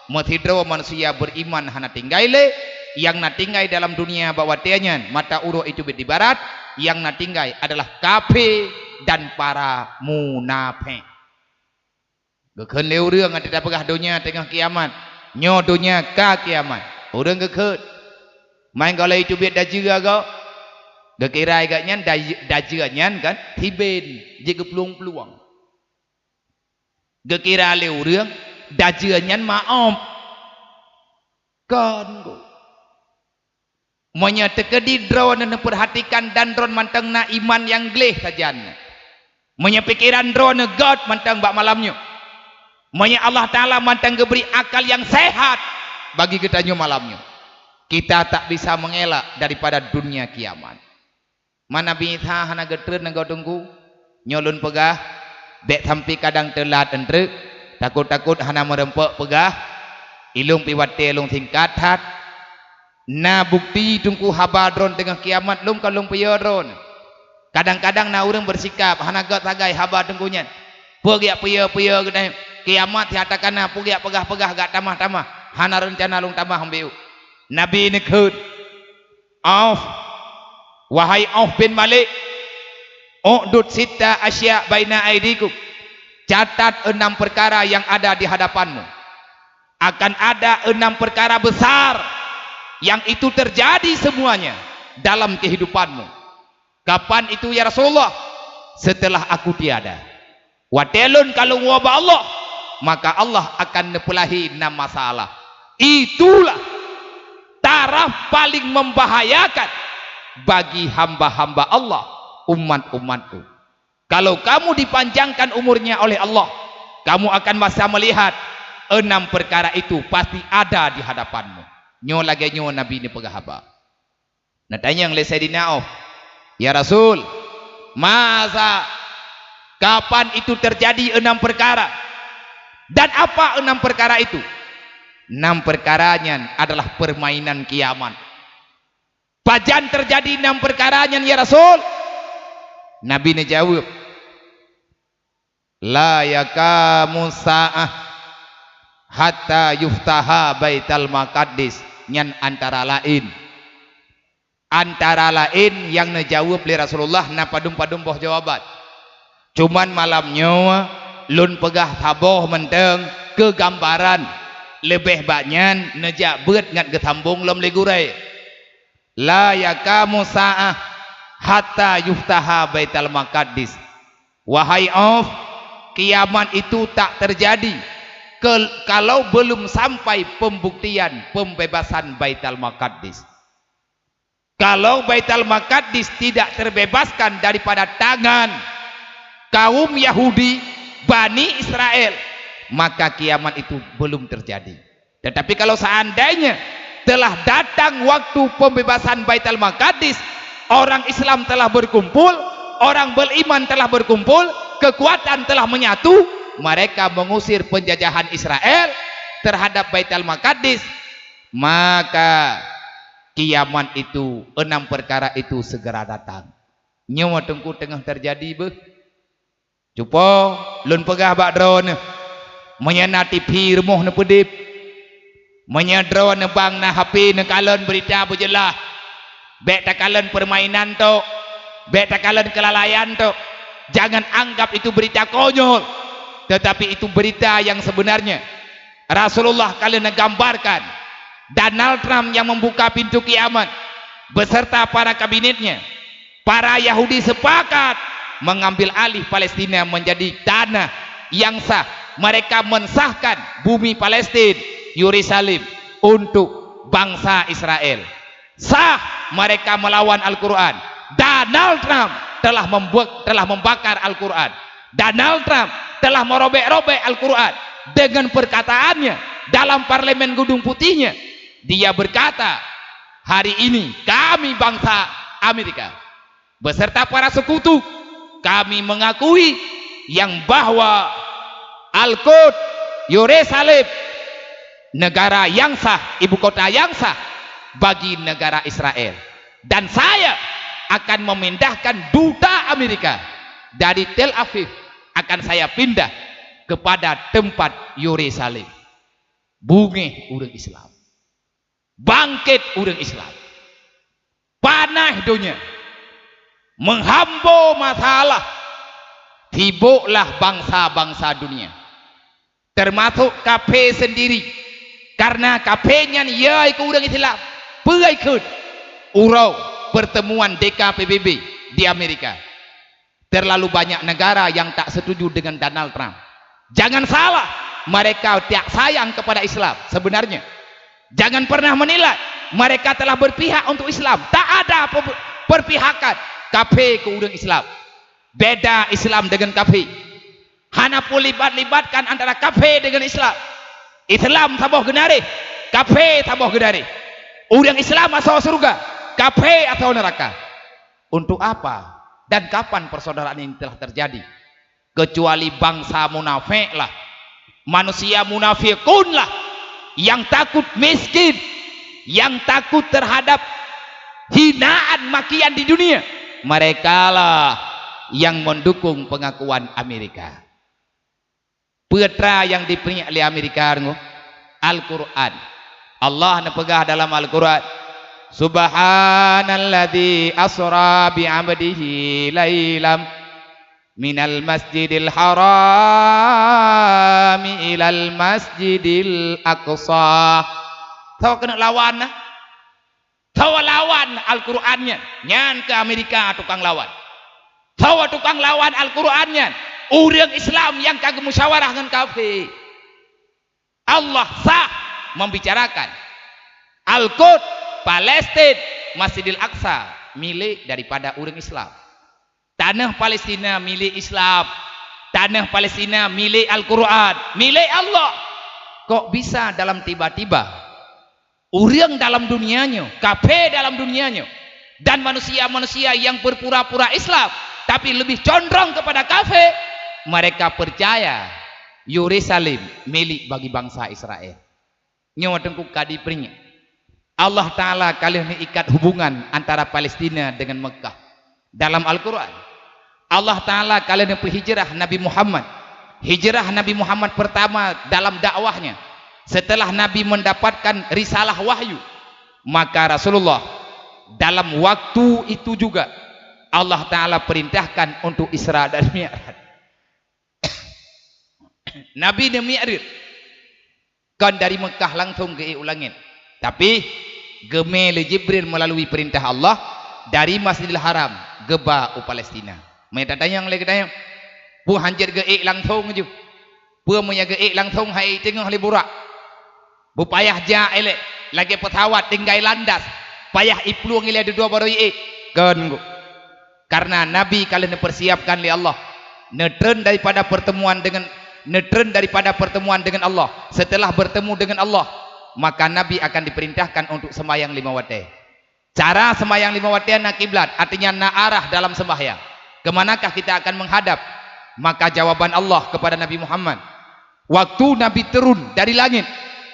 Meusidroe manusia beuriman hana tinggai lé, nyang na tinggai dalam dunia bak watée nyan mata uroe iteubiet di barat, nyang na tinggai adalah kafé dan para munafék. Geukheun lé ureuëng até tapeugah donya teungoh kiamat, nyoe donya ka kiamat. Ureuëng geukheun, "Manyang goe lé iteubiet dajeue agoe." Geukira gobnyan dajeue, dajeue nyan kan siben jeuet geuplueng-plueng. Geukira lé ureuëng dajeue nyan maob. Kon go. Meunyoe teukeudi droeneuh neupeurhatikan dan droeneuh mantong na iman nyang gleh sajan, meunyoe pikeran droeneuh gét mantong bak malam nyoe, meunyoe Allah Taala mantong geubri akal nyang sehat bagi geutanyoe malam nyoe, kita tak bisa mengelak daripada dunia kiamat. Ma Nabi Isa hana geutreun neugoe teungku? Nyoe lôn peugah, bék sampoe kadang teulat eunteuk, takot-takot hana meureumpok peugah, ilôn pi watée lôn singkat that. Na bukeuti teungku haba droen teungoh kiamat lôn ka lôn piyoe droen. Kadang-kadang na ureuëng beusikap hana gét sagai haba teungku nyan. Peue geujak piyoe-piyoe geutanyoe, kiamat siat ka na, peue geujak peugah-peugah gét tamah-tamah, hana reuncana lôn tamah 'an bacut. Nabi neukheun, Auf, wahai Auf bin Malik, u'dud sitta asya' baina aidikum, catat enam perkara yang ada di hadapanmu. Akan ada enam perkara besar yang itu terjadi semuanya dalam kehidupanmu. Kapan itu ya Rasulullah? Setelah aku tiada. Watée lôn ka lôn woe bak Allah, maka Allah akan neupeulahi na masalah. Itulah taraf paling membahayakan bagi hamba-hamba Allah, umat-umat-Ku. Kalau kamu dipanjangkan umurnya oleh Allah, kamu akan bisa melihat enam perkara itu pasti ada di hadapanmu. Nyoe lagée nyoe Nabi neupeugah haba. Neutanyong lé Saidina Auf, "Ya Rasul, maza, kapan itu terjadi enam perkara? Dan apa enam perkara itu?" "Enam perkara nyan adalah permainan kiamat." "Pajan terjadi enam perkara nyan, ya Rasul?" Nabi neujaweueb, "La yakamu sa'ah hatta yuftaha Baital Maqaddis." Nyan antara laén. Antara laén nyang neujaweueb lé Rasulullah na padum-padum boh jawaban. Cuman malam nyoe lôn peugah saboh mantong keu gambaran, leubeh bak nyan neujak beuet ngat geusambong lom lé gurée. "La yakamu sa'ah hatta yuftaha Baital Maqaddis." Wahai Auf, kiamat itu tak terjadi ke-, kalau belum sampai pembuktian pembebasan Baitul Maqdis. Kalau Baitul Maqdis tidak terbebaskan daripada tangan kaum Yahudi, Bani Israel, maka kiamat itu belum terjadi. Tetapi kalau seandainya telah datang waktu pembebasan Baitul Maqdis, orang Islam telah berkumpul, orang beriman telah berkumpul, kekuatan telah menyatu, mereka mengusir penjajahan Israel terhadap Baitul Maqdis, maka kiamat itu, enam perkara itu segera datang. Nyoe Teungku teungoh terjadi beuh. Cupo, lôn peugah bak droeneuh, meunyoe na T V rumoh neupeudeb, meunyoe droeneuh bang na H P neukalon beurita beujeulaih, bék takalon peurmainan tok, bék takalon keulalaian tok. Jangan anggap itu berita konyol, tetapi itu berita yang sebenarnya. Rasulullah ka lheueh neugambarkan Donald Trump yang membuka pintu kiamat beserta para kabinetnya. Para Yahudi sepakat mengambil alih Palestina menjadi tanah yang sah. Mereka mensahkan bumi Palestina, Yerusalem, untuk bangsa Israel. Sah mereka melawan Al-Quran. Donald Trump telah membuat, telah membakar Al-Quran. Donald Trump telah merobek-robek Al-Quran dengan perkataannya dalam parlemen Gedung Putihnya. Dia berkata, "Hari ini kami bangsa Amerika beserta para sekutu, kami mengakui yang bahwa Al-Quds, Yerusalem, negara yang sah, ibu kota yang sah bagi negara Israel. Dan saya akan memindahkan duta Amerika dari Tel Aviv, akan saya pindah kepada tempat Yerusalem." Bungéh ureuëng Islam. Bangkét ureuëng Islam. Panaih donya. Meuhambo masalah. Siboklah bansa-bansa dunia, termasuk kafé sendiri. Karena kafé nyan ya ikôt ureuëng Islam. Peue ikôt? Uroe pertemuan D K P B B di Amerika. Terlalu banyak negara yang tak setuju dengan Donald Trump. Jangan salah, mereka tak sayang kepada Islam sebenarnya. Jangan pernah menilai mereka telah berpihak untuk Islam. Tak ada pe-, perpihakan kafé keu ureuëng Islam. Beda Islam dengan kafé. Hana peulibat-libatkan antara kafé dengan Islam. Islam saboh geunaréh, kafé saboh geunaréh. Ureuëng Islam asoe syeuruga, kafé asoe neuraka. Untuk apa dan kapan persaudaraan ini telah terjadi? Kecuali bansa munafék lah. Manusia munafikun lah yang takut miskin, yang takut terhadap hinaan makian di dunia. Merekalah yang mendukung pengakuan Amerika. Peue atra nyang jipeurunoe lé Amerika deungoe? Al-Quran. Allah neupeugah dalam Al-Quran, "Subhanalladzi asra bi 'abdihi lailam minal masjidil harami ilal masjidil aqsa." Soe keuneuk lawan na? Soe lawan Al-Quran nyan? Nyan keuh Amerika tukang lawan. Soe tukang lawan Al-Quran nyan? Ureuëng Islam nyang ka geumusyawarah ngon kafé. Allah sah membicarakan Al-Quds, Palestina, Masjidil Aqsa milék daripada ureuëng Islam. Taneuh Palestina milék Islam. Taneuh Palestina milék Al-Quran, milék Allah. Kok bisa dalam tiba-tiba ureuëng dalam dunia nyoe, kafé dalam dunia nyoe, dan manusia-manusia yang berpura-pura Islam tapi lebih condrong kepada kafé, mereka percaya Yerusalem milik bagi bangsa Israel. Nyoe Teungku ka jipeurunoe. Allah Taala ka lheueh neuikat hubungan antara Palestina dengan Mekkah. Dalam Al-Quran, Allah Taala ka lheueh neupeuhijrah Nabi Muhammad. Hijrah Nabi Muhammad pertama dalam dakwahnya setelah Nabi mendapatkan risalah wahyu, maka Rasulullah dalam waktu itu juga Allah Taala perintahkan untuk Isra dan Mi'raj. Nabi neumeu'raj kon dari Mekkah langsong geuék u langét, tapi geumé lé Jibril meulalu peurintah Allah dari Masjidil Haram geuba u Palestina. Meunyoe tatanyong lé geutanyoe, peue hanjeuet geuék langsong ju? Peue meunyo geuék langsong hai teungoh lé burak. Beupayah jak ilée lagée pesawat tinggai landas, payah iplueng ilée dudoe barô iék. Kon geuh. Karena Nabi ka lheueh neupersiapkan lé Allah, neutreun daripada pertemuan dengan neutreun daripada pertemuan dengan Allah. Setelah bertemu dengan Allah, maka Nabi akan diperintahkan untuk sembahyang lima watée. Cara sembahyang lima watée na kiblat, artinya na arah dalam sembahyang. Kemanakah kita akan menghadap? Maka jawaban Allah kepada Nabi Muhammad, waktu Nabi turun dari langit,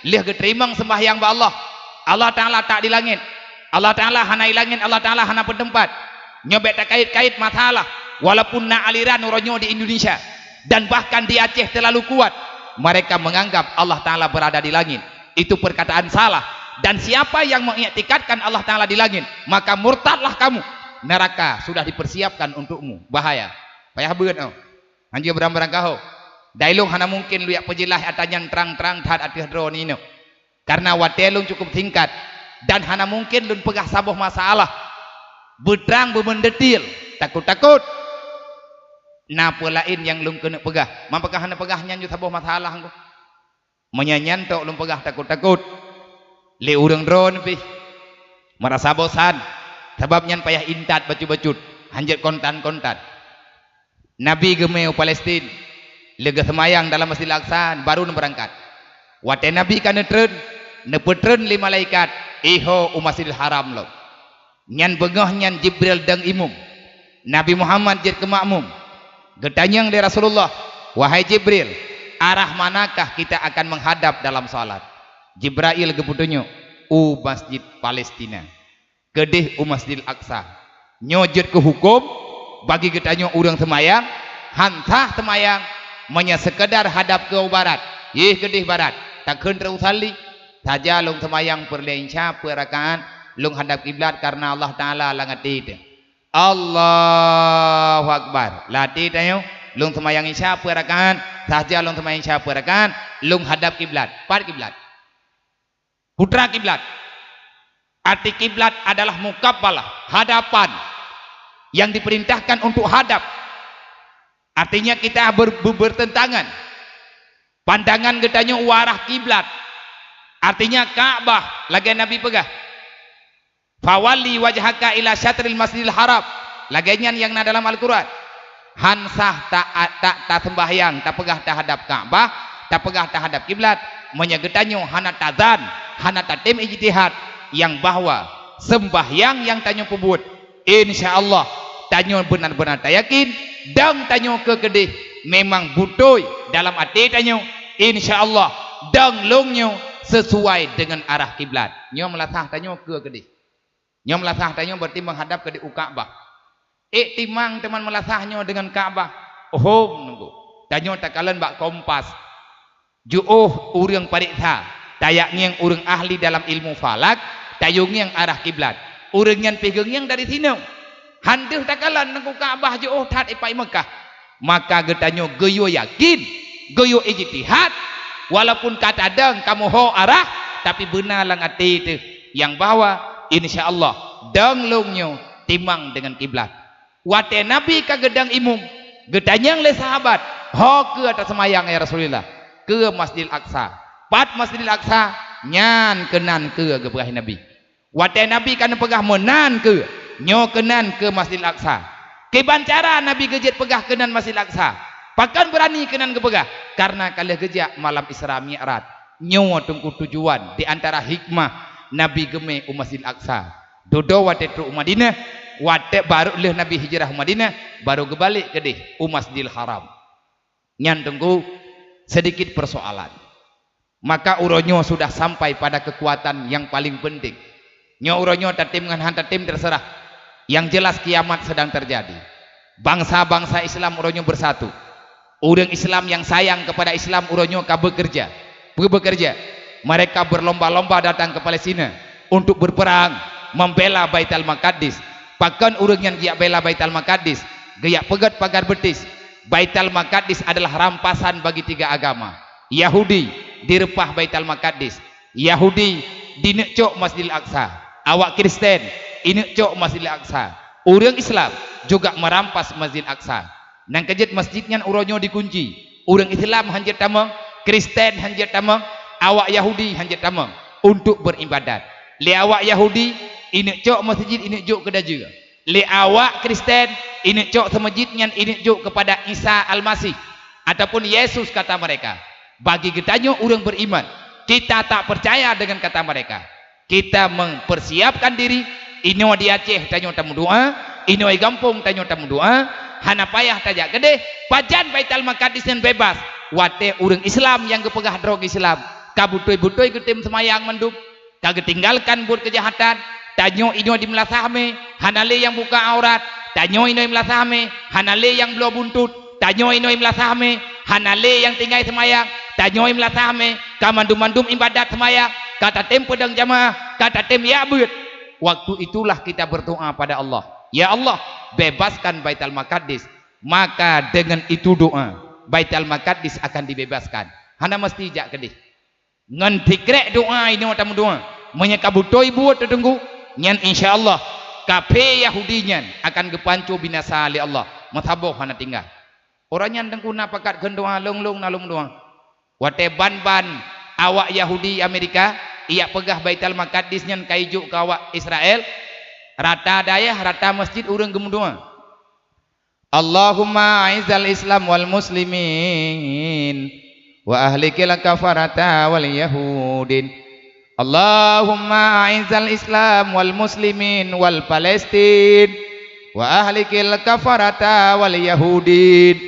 lheueh geuteurimong sembahyang bak Allah, Allah Taala tak di langit. Allah Taala hana di langit, Allah Taala hana peuteumpat. Nyoe bék takait-kait masalah, walaupun na aliran uroe nyoe di Indonesia dan bahkan di Aceh terlalu kuat, mereka menganggap Allah Taala berada di langit. Itu perkataan salah. Dan siapa yang mengiktikadkan Allah Taala di langit, maka murtadlah kamu. Neraka sudah dipersiapkan untukmu. Bahaya. Payah beuet oh. Hanjeuet beurang-beurang kaho. Dai lôn hana mungkin lôn yak peujeulaih ata nyan trang-trang that ateueh droeneuh inoe. Karena watée lôn cukup singkat dan hana mungkin lôn peugah saboh masalah beutrang beumeudetil. Takot-takot na peue laén nyang lôn keuneuk peugah. Meupeugah hana peugah nyan ju saboh masalah engko. Meunyo nyan tok lôn peugah takot-takot lé ureuëng droeneuh pih, meurasa bosan, sabab nyan payah intat bacut-bacut, hanjeuet kontan-kontan. Nabi geumé u Palestin, lheueh geuseumayang dalam Masjidil Aqsa, baru neubeurangkat. Watée Nabi ka neutreun, neupeutreun lé malaikat, iho u Masjidil Haram lom. Nyan beungoh nyan Jibril dong imum. Nabi Muhammad jeuet keu makmum. Geutanyong lé Rasulullah, "Wahai Jibril, arah manakah kita akan menghadap dalam salat?" Jibrail geupeutunyok, "U Masjid Palestina, keudeh u Masjidil Aqsa." Nyoe jeuet keu huköm bagi geutanyoe ureuëng seumayang, han sah seumayang meunyo seukeudar hadap keu barat, yeh keudeh barat, takheun teureusalli. Saja lôn seumayang peureulée insya peuet rakaat, lôn hadap kiblat kareuna Allah Taala lam até teuh. Allahu Akbar. Lam até tanyoe, lôn seumayang isya peuet rakaat, saja lôn seumayang isya peuet rakaat, lôn hadap kiblat. Pat kiblat? Putra kiblat. Arti kiblat adalah mukabbalah, hadapan. Yang diperintahkan untuk hadap. Artinya kita ber-, ber-, bertentangan. Pandangan geutanyoe u arah kiblat. Artinya Ka'bah, lagée Nabi peugah, "Fawalli wajhaka ila syatril Masjidil Haram." Lagée nyan nyang na dalam Al-Quran. Han sah ta-, ta-, taseumbahyang, tapeugah tahadab Ka'bah, tapeugah tahadab kiblat, meunyo geutanyoe hana tazan, hana tatem ijtihad nyang bahwa seumbahyang nyang tanyoe peubuet, insya Allah, tanyoe beuna-beuna tayakin, dan tanyoe keu keudeh memang beutôi dalam até tanyoe, insya Allah, dan lôn nyoe sesuai dengan arah kiblat. Nyoe meulasah tanyoe keu keudeh. Nyoe meulasah tanyoe berarti menghadap keu di u Ka'bah. Ék timang teuma meulasah nyoe deungon Ka'bah. Hom nunggu. Tanyoe takalon bak kompas. Jiôh ureuëng pareksa, tajak ngieng ureuëng ahli dalam ilmu falak, tayue ngieng arah kiblat. Ureuëng nyan pih geungieng dari sinoe. Han deuh takalon nunggu Ka'bah jiôh that ipai Meukah. Maka geutanyoe geuyue yakin, geuyue ijtihad, walaupun ka tadong kamoe ho arah, tapi beuna lam até teuh nyang bahwa, insya Allah, dong lôn nyoe timang deungon kiblat. Watée Nabi ka geudong imum, geutanyong lé sahabat, "Ho keue taseumayang, ya Rasulullah?" "Keue Masjidil Aqsa." "Pat Masjidil Aqsa?" "Nyan keunan keue," geupeugah Nabi. Watée Nabi ka neupeugah meunan keue, nyoe keunan keue Masjidil Aqsa. Kiban cara Nabi geujeuet peugah keunan Masjidil Aqsa? Pakon beurani keunan geupeugah? Karena ka lheueh geujak malam Isra Mi'raj. Nyoe teungku tujuan di antara hikmah Nabi geumé u Masjidil Aqsa. Dudoe watée trok u Madinah, watée barô lheueh Nabi hijrah u Madinah, barô geubalek keudeh u Masjidil Haram. Nyan teungku sedikit persoalan. Maka uroe nyoe sudah sampai pada kekuatan yang paling penting. Nyoe uroe nyoe tatem ngon han tatem terserah. Yang jelas kiamat sedang terjadi. Bangsa-bangsa Islam uroe nyoe bersatu. Ureuëng Islam yang sayang kepada Islam uroe nyoe ka bekerja. Peue bekerja? Mereka berlomba-lomba datang ke Palestina untuk berperang membela Baitul Maqdis. Pakon ureuëng nyan geujak bela Baitul Maqdis? Geujak peugét pagar beutis. Baitul Maqdis adalah rampasan bagi tiga agama. Yahudi direupah Baitul Maqdis. Yahudi dineuk cok Masjidil Aqsa. Awak Kristen ineuk cok Masjidil Aqsa. Ureuëng Islam juga merampas Masjidil Aqsa. Nyang keujeuet masjid nyan uroe nyoe dikunci. Ureuëng Islam hán jeuet tamong, Kristen hán jeuet tamong, awak Yahudi hán jeuet tamong untuk beuribadat. Lé awak Yahudi, ineuk cok meuseujid, ineuk jok keu dajeue. Lé awak Kristen, ineuk cok seumeujid nyan ineuk jok keupada Isa Almasih ataupun Yesus kata mereka. Bagi geutanyoe ureuëng beriman, kita tak percaya dengan kata mereka. Kita mempersiapkan diri, inoe di Aceh tanyoe tameudoa, inoe di gampông tanyoe tameudoa, hana payah tajak keudeh, pajan Baitul Maqadis nyan bebas. Watée ureuëng Islam nyang geupeugah droe Islam, ka beutôi-beutôi geutem seumayang mandum, ka geutinggalkan buet keujahatan, tanyoe inoe di meulasah mé, hana lé nyang buka aurat, tanyoe inoe di meulasah mé, hana lé nyang bloe buntut, tanyoe inoe di meulasah mé, hana lé nyang tinggai seumayang, tanyoe di meulasah mé, ka mandum-mandum ibadat seumayang, ka tatem peudong jamaah, ka tatem yak beuet. Waktu itulah kita berdoa pada Allah, "Ya Allah, bebaskan Baitul Maqadis." Maka dengan itu doa, Baitul Maqadis akan dibebaskan. Hana meusti jak keudeh. Ngon tikrek doa inoe tameudoa. Meunyoe ka beutôi buet teuteunggu, nyan insya Allah kafé Yahudi nyan akan geupanco binasa lé Allah. Meusaboh hana tinggai. Uroe nyan teungku na pakat kheun doa, lôn-lôn na lôn doa. Watée ban-ban awak Yahudi Amerika ijak peugah Baitul Maqadis nyan ka ijok keu awak Israel, rata dayah, rata masjid ureuëng geumeudoa. Allahumma a'izzal Islam wal muslimin wa ahlikil kafarata wal yahudin. Allahumma a'izzal Islam wal muslimin wal Palestin wa ahlikil kafarata wal yahudin.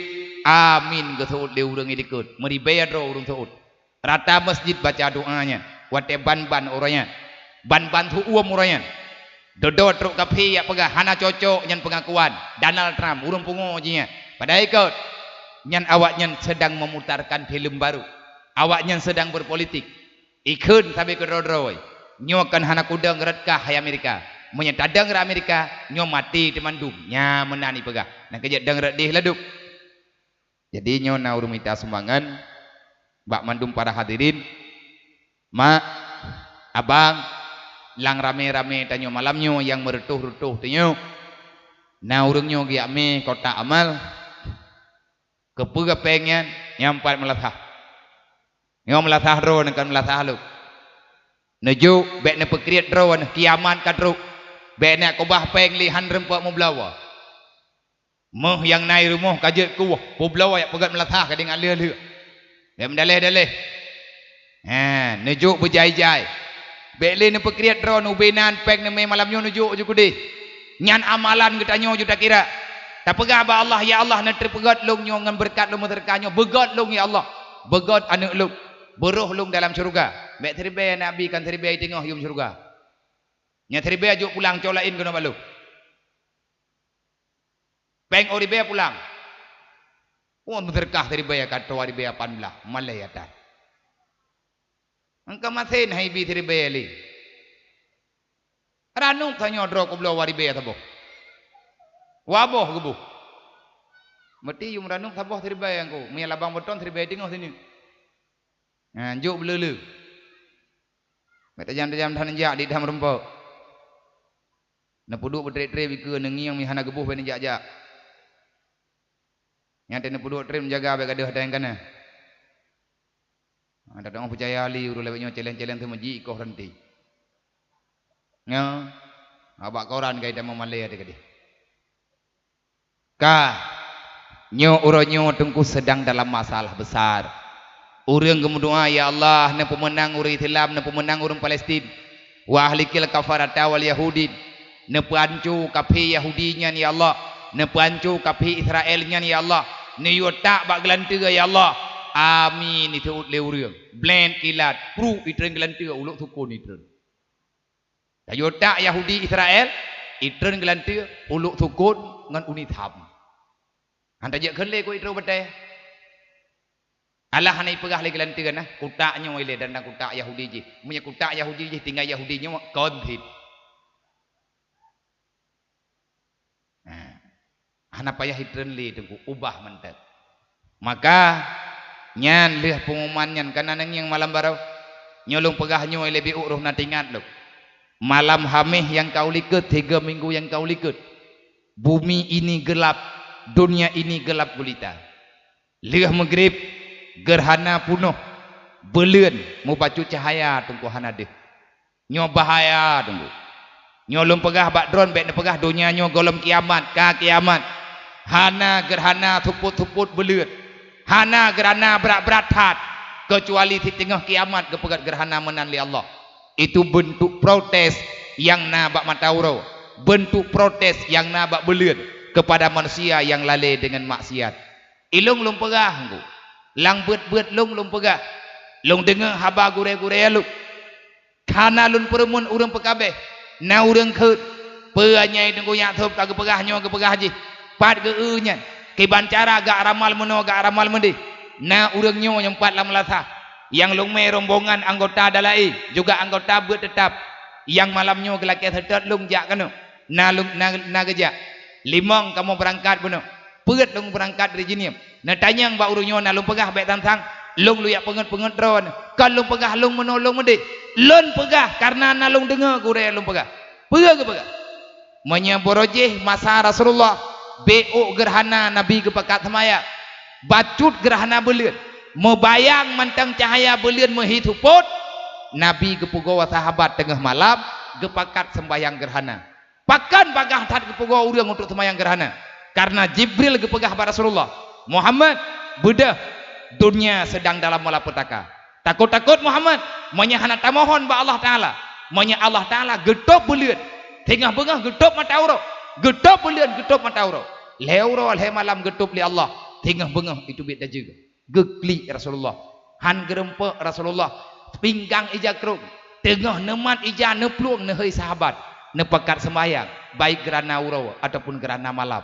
Amin geuseuôt lé ureuëng di likot. Meuribée droe ureuëng seuôt. Rata masjid baca doa nyan, watée ban-ban uroe nyan. Ban-ban su-uem uroe nyan. Dudoe trok kafé ijak peugah hana cocok nyan peungakuan Donald Trump, ureuëng pungo jih nyan. Padahai ikot, nyan awaknyan sedang memutarkan film baru. Awaknyan sedang berpolitik. Ikheun sabe keudroe-droe. Nyoe kan hana kudong rot kah hai Amerika. Meunyoe tadong rot Amerika, nyoe maté teumandum. Nya meunan ipeugah. Nyang keujeuet dong rot deh ladum. Jadi nyoe na ureuëng mita sumbangan bak mandum para hadirin, mak, abang, lam ramé-ramé tanyoe malam nyoe nyang meureutoh-reutoh tanyoe. Na ureuëng nyoe geujak mé kotak amal, keupeue péng nyan, nyang pat meulasah. Nyoe meulasah droe nyoe kan meulasah lôn. Neujok bék neupeukriet droe nyoe kiamat ka trok. Bék neuk keubah péng lé hán reumpok meubloe. Méuh nyang na i rumoh ka jeuet kueh, peubloe jak peugét meulasah ka deungon lheueh-lheueh. Bék meudaleh-daleh. He, neujok beujai-jai. Bék lé neupeukriet droe nyoe ubé nan péng neumé malam nyoe neujok ju keudeh. Nyan amalan geutanyoe ju takira. Tapeugah bak Allah, "Ya Allah, neuteupeugét lôn nyoe ngon beureukat lôn meuseudeukah nyoe. Beugét lôn ya Allah. Beugét aneuëk lôn. Beuroh lôn dalam syeuruga." Bék siribée aneuk Nabi kan siribée i teungoh yum syeuruga. Nyan siribée jok pulang cok laén keunoe bak lôn. Péng óh ribée pulang. Oh, meuseudeukah siribée ka troh ribée lapan blaih, malée atra. Engka masen hai bi siribée lé. Ranub tanyoe droe keubloe ribée saboh. Waboh geuboh. Meuti yum ranub saboh siribée nyang ku. Meunyoe labang beutong siribée teungoh sineuk. Ha, jok beuleuleue. Bék tajam-tajam that neujak di dam reumpok. Neupeuduek beutreb-treb ikeue neungieng meuhana geuboh bék neujak-jak. Nyan teuh neupeuduek treb neujaga bék gadôh ata nyang kana. Ada dong peucaya li ureuëng lawét nyoe celeng-celeng teuma jikoh ranté. Nyoe, abak koran kai tamong malée teuh keudeh. Ka, nyoe uroe nyoe Teungku sedang dalam masalah besar. Ureuëng geumeudoa, "Ya Allah, neupeumeunang ureuëng Islam, neupeumeunang ureuëng Palestin. Wa ahlikil kafarata wal yahudin." Neupeuanco kafé Yahudi nyan, ya Allah. Neupeuanco kafé Israel nyan, ya Allah. Neuyue tak bak geulanteue, ya Allah. Amin, iteuôt lé ureuëng. Blet kilat, pruek itreun geulanteue, ulok sukon itreun. Tayue tak Yahudi Israel, itreun geulanteue, ulok sukon ngon uni tham. Han tajak kheun lé ku itreun batée. Alah hana ipeugah lé geulanteue na, kutak nyoe ilée dan, dan kutak Yahudi jih. Meunyoe kutak Yahudi jih tinggai Yahudi nyoe kon thit. Nah, hana payah itreun lé Teungku, ubah mantong. Maka nyan lheueh pengumuman nyan kana neungieng malam baroe. Nyoe lôn peugah nyoe leubeh uroh na teuingat lôn. Malam Haméh nyang ka u likot, tiga minggu nyang ka u likot. Bumi ini gelap, dunia ini gelap gulita. Lheueh meugrib, geurhana punoh, beuleuen mubacut cahya teungku hana deuh. Nyoe bahaya teungku. Nyoe lôn peugah bak droe, bék neupeugah donya nyoe gohlom kiamat, ka kiamat. Hana geurhana supot-supot beuleuen. Hana geurhana brat-brat that, keucuali siteungoh kiamat geupeugét geurhana meunan lé Allah. Itu beuntuk protes nyang na bak mata uroe, beuntuk protes nyang na bak beuleuen keupada manusia nyang lalée deungon maksiat. Ilôn lôn peugah teungku, lam buet-buet lôn lôn peugah, lôn deungoe haba gurée-gurée lôn. Hana lôn peureumeun ureuëng peukabeh, na ureuëng kheun, "Peue nyai teungku nyak sôb ka geupeugah nyoe geupeugah jih? Pat geu-eu nyan? Kiban cara gak ramal meunoe gak ramal meudeh?" Na ureuëng nyoe nyang pat lam meunasah, nyang lôn mé rombongan anggota dalaé, juga anggota beuet teutab, nyang malam nyoe geulakée seutôt lôn jak keunoe. Na lôn, na, na geujak. Limong kamoe beurangkat bunoe. Peuet lôn beurangkat dari Jeunieb. Neutanyong bak ureuëng nyoe na lôn peugah bék sang-sang, lôn lôn jak peungeut-peungeut droe. Kon lôn peugah lôn meunoe lôn meudeh. Lôn peugah kareuna na lôn deungoe gurée lôn peugah. Peue geupeugah? Meunyoe barô jih masa Rasulullah, bék geurhana Nabi geupakat seumayang. Bacut geurhana beuleuen. Meubayang mantong cahya beuleuen meuhi supot, Nabi geupeugoe sahabat teungoh malam geupakat seumbahyang geurhana. Pakon bagaih that geupeugoe ureuëng untuk seumayang geurhana? Kareuna Jibril geupeugah bak Rasulullah, "Muhammad, beudôh, dunia sedang dalam malapetaka. Takot-takot Muhammad, meunyoe hana tamohon bak Allah Taala, meunyoe Allah Taala geutôb beuleuen, singoh beungoh geutôb mata uroe, geutôb beuleuen geutôb mata uroe, lhée uroe lhée malam geutôb lé Allah, singoh beungoh itu biet tajeuet." Geuklik Rasulullah, han geurumpok Rasulullah, pinggang ija krong, teungoh neumat ija neuplueng neuhôi sahabat, neupakat seumbahyang, baik geurana uroe ataupun geurana malam.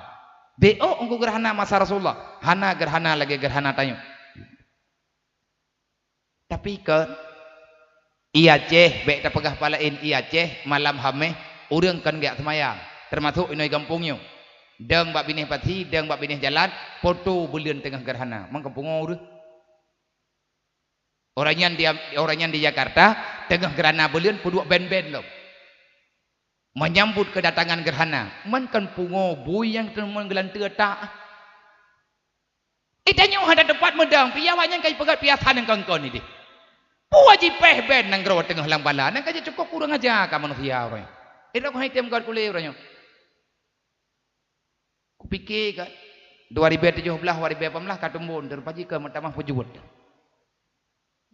Bék geurhana masa Rasulullah, hana geurhana lagée geurhana tanyoe. Tapi kon, i Aceh, bék tapeugah palaén, i Aceh malam Hameh ureuëng kon geujak seumayang, teumasok inong gampông nyoe. Dong bak binéh pasi, dong bak binéh jalan, poto beuleuen teungoh geurhana, mangko pungo ureuëng. Orang nyan di, orang nyan di Jakarta, teungoh geurhana beuleuen peuduek ben-ben lom. Menyambut kedatangan geurhana, man kon pungo bui nyang teumon geulanteue tak. Eh, tanyoe hana teumpat meudong, pih awak nyan ka jipeugét piasan nyang kon-kon ideh. Peue jipéh ben nanggroe teungoh lam bala, nyan ka jicukôp kurang aja ka manusia uroe nyoe. Eh, droe hai tem gét kulé uroe nyoe. Kupike ka dua ribée tujoh blaih, dua ribée lapan blaih ka teumbon, teurupa jih ka meutamah peujeuet.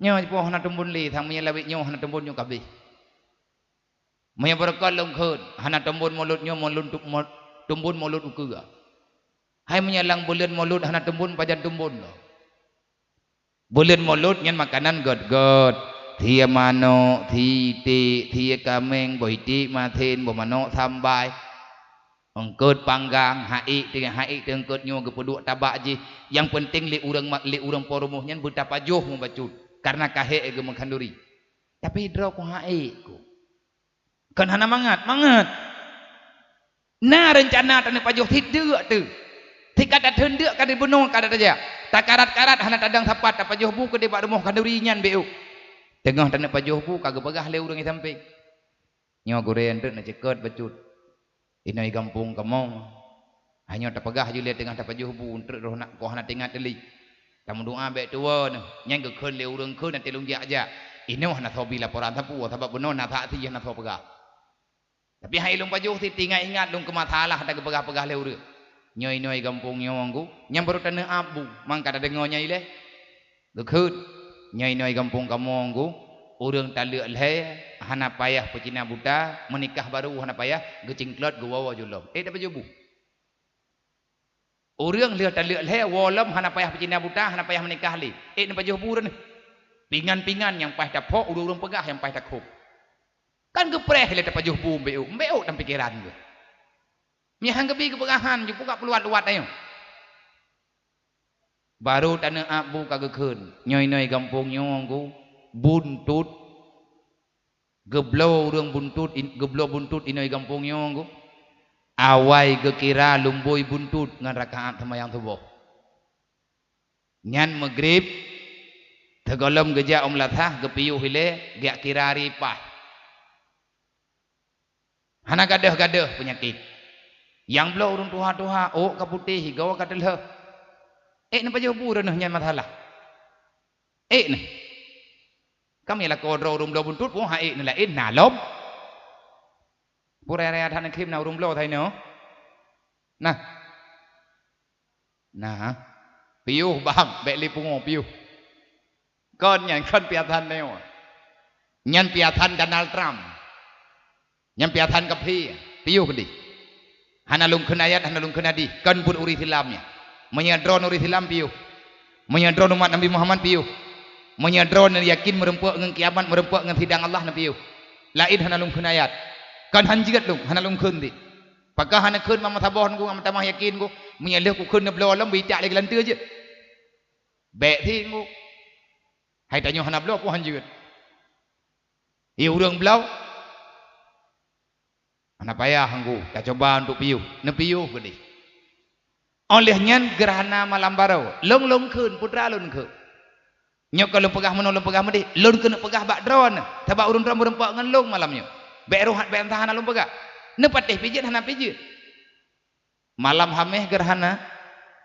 Nyoe jipoh hana teumbon lé, sang meunyoe lawét nyoe hana teumbon nyoe ka abéh. Meunyoe beureukat lôn kheun, hana teumbon mulod nyoe mulod tu-, mo-, teumbon mulod ukeue. Hai meunyoe lam buleuen mulod hana teumbon, pajan teumbon lom. Buleuen mulod nyan makanan gét-gét, sie manök, sie iték, sie kaméng, boh iték masen, boh manök sambai. Eungkôt panggang, haék teuh, haék teuh eungkôt nyoe geupeuduek tabak jih. Nyang peunteng lé ureuëng ma-, lé ureuëng po rumoh nyan beutapajoh mubacut, kareuna ka hék geumeukhanduri. Tapi droe ku haék ku. Kon hana mangat, mangat. Na reuncana taneuk pajoh sit deuk teuh. Sit ka tatheun deuk ka dibunoe ka tajak. Takarat-karat hana tadong sapat tapajoh bu keudeh bak rumoh khanduri nyan bék. Teungoh taneuk pajoh bu ka geupeugah lé ureuëng di sampéng. Nyoe gurée eunteuk neuceukeut bacut. Inong gampông kamoe. Hanyoe tapeugah ju lé teungoh tapajoh bu eunteuk roh nak koh hana teuingat teulik. Tameudoá bék tuwoe neuh, nyan geukheun lé ureuëng kheun até lôn jak-jak. Inoe hana soe bi laporan sapeue, sabab bunoe na saksi hana soe peugah. Tapi hai lôn pajoh sit teuingat-ingat lôn keu masalah tageupeugah-peugah lé ureuëng. Nyoe inong gampông nyoe ngku, nyang barô taneuk ap bu, mangka tadeungoe nyan ilée. Geukheun, nyoe inong gampông kamoe ngku, ureuëng taleuek lhée hana payah peucina buta, meunikah barô hana payah, geucingklot geuwoe-woe ju lom. Eh, tapajoh bu. Ureuëng lheueh taleuek lhée woe lom hana payah peucina buta, hana payah meunikah lé. Eh, neupajoh bu ureuëng nyoe. Pingan-pingan nyang paih taphok, ureuëng-ureuëng peugah nyang paih takhôb. Kan geupreh lé tapajoh bu mbeu, mbeu lam pikeran geuh. Meuhan geubi geupeugah han, jipeukat peuluat-luat ayong. Barô taneuk ap bu ka geukheun, nyoe inong gampông nyoe ngku, buntut. Geubloe ureuëng buntut, in-, geubloe buntut inong gampông nyoe ngku. Awai geukira lumbôi buntut ngon rakaat seumayang suboh. Nyan meugrib, teugohlom geujak u meulasah, geupiôh ilée, geujak kira ripah. Hana gadôh-gadôh peunyakét. Nyang bloe ureuëng tuha-tuha, ôk ka putéh, igoe ka teulheueh. Ék neupajoh bu droeneuh nyan masalah. Ék neuh. Kami lakoe droe ureuëng bloe buntut, peue han ék neuh laén na lom. Puraya that na khem na ureuëng bloe that inoe. Nah. Nah. Piôh bang, bék lé pungo piôh. Kon nyan, kon piasan nyoe. Nyan piasan Donald Trump. Nyan piasan kafé, piôh deh. Hana lôn kheun ayat, hana lôn kheun hadih, kon buet ureuëng Islam nyan. Meunyoe droeneuh ureuëng Islam piôh. Meunyoe droeneuh umat Nabi Muhammad piôh. Meunyoe droeneuh yakin meurumpok ngon kiamat, meurumpok ngon sidang Allah na piôh. Laén hana lôn kheun ayat. Kon han jeuet lôn, hana lôn kheun deh. Pakon hana kheun, mama saboh ngon meutamah yakin ku. Meunyoe lheueh kukheun neubloe lom, beuitak lé geulanteue jeuet. Bék singgung. Hai tanyoe hana bloe peue han jeuet. Ie ureuëng bloe. Hana payah nggu, tacoba untuk piôh. Neupiôh keudeh. Óh lheueh nyan geurhana malam baroe. Lôn, lôn kheun, putra lôn kheun. Nyoe ka lôn peugah meunoe, lôn peugah meudeh. Lôn keuneuk peugah bak droeneuh. Sabab ureuëng droe meurumpok ngon lôn malam nyoe. Bék rôh, bék entah hana lôn peugah. Neupatéh pijeuet hana pijeuet. Malam Haméh geurhana,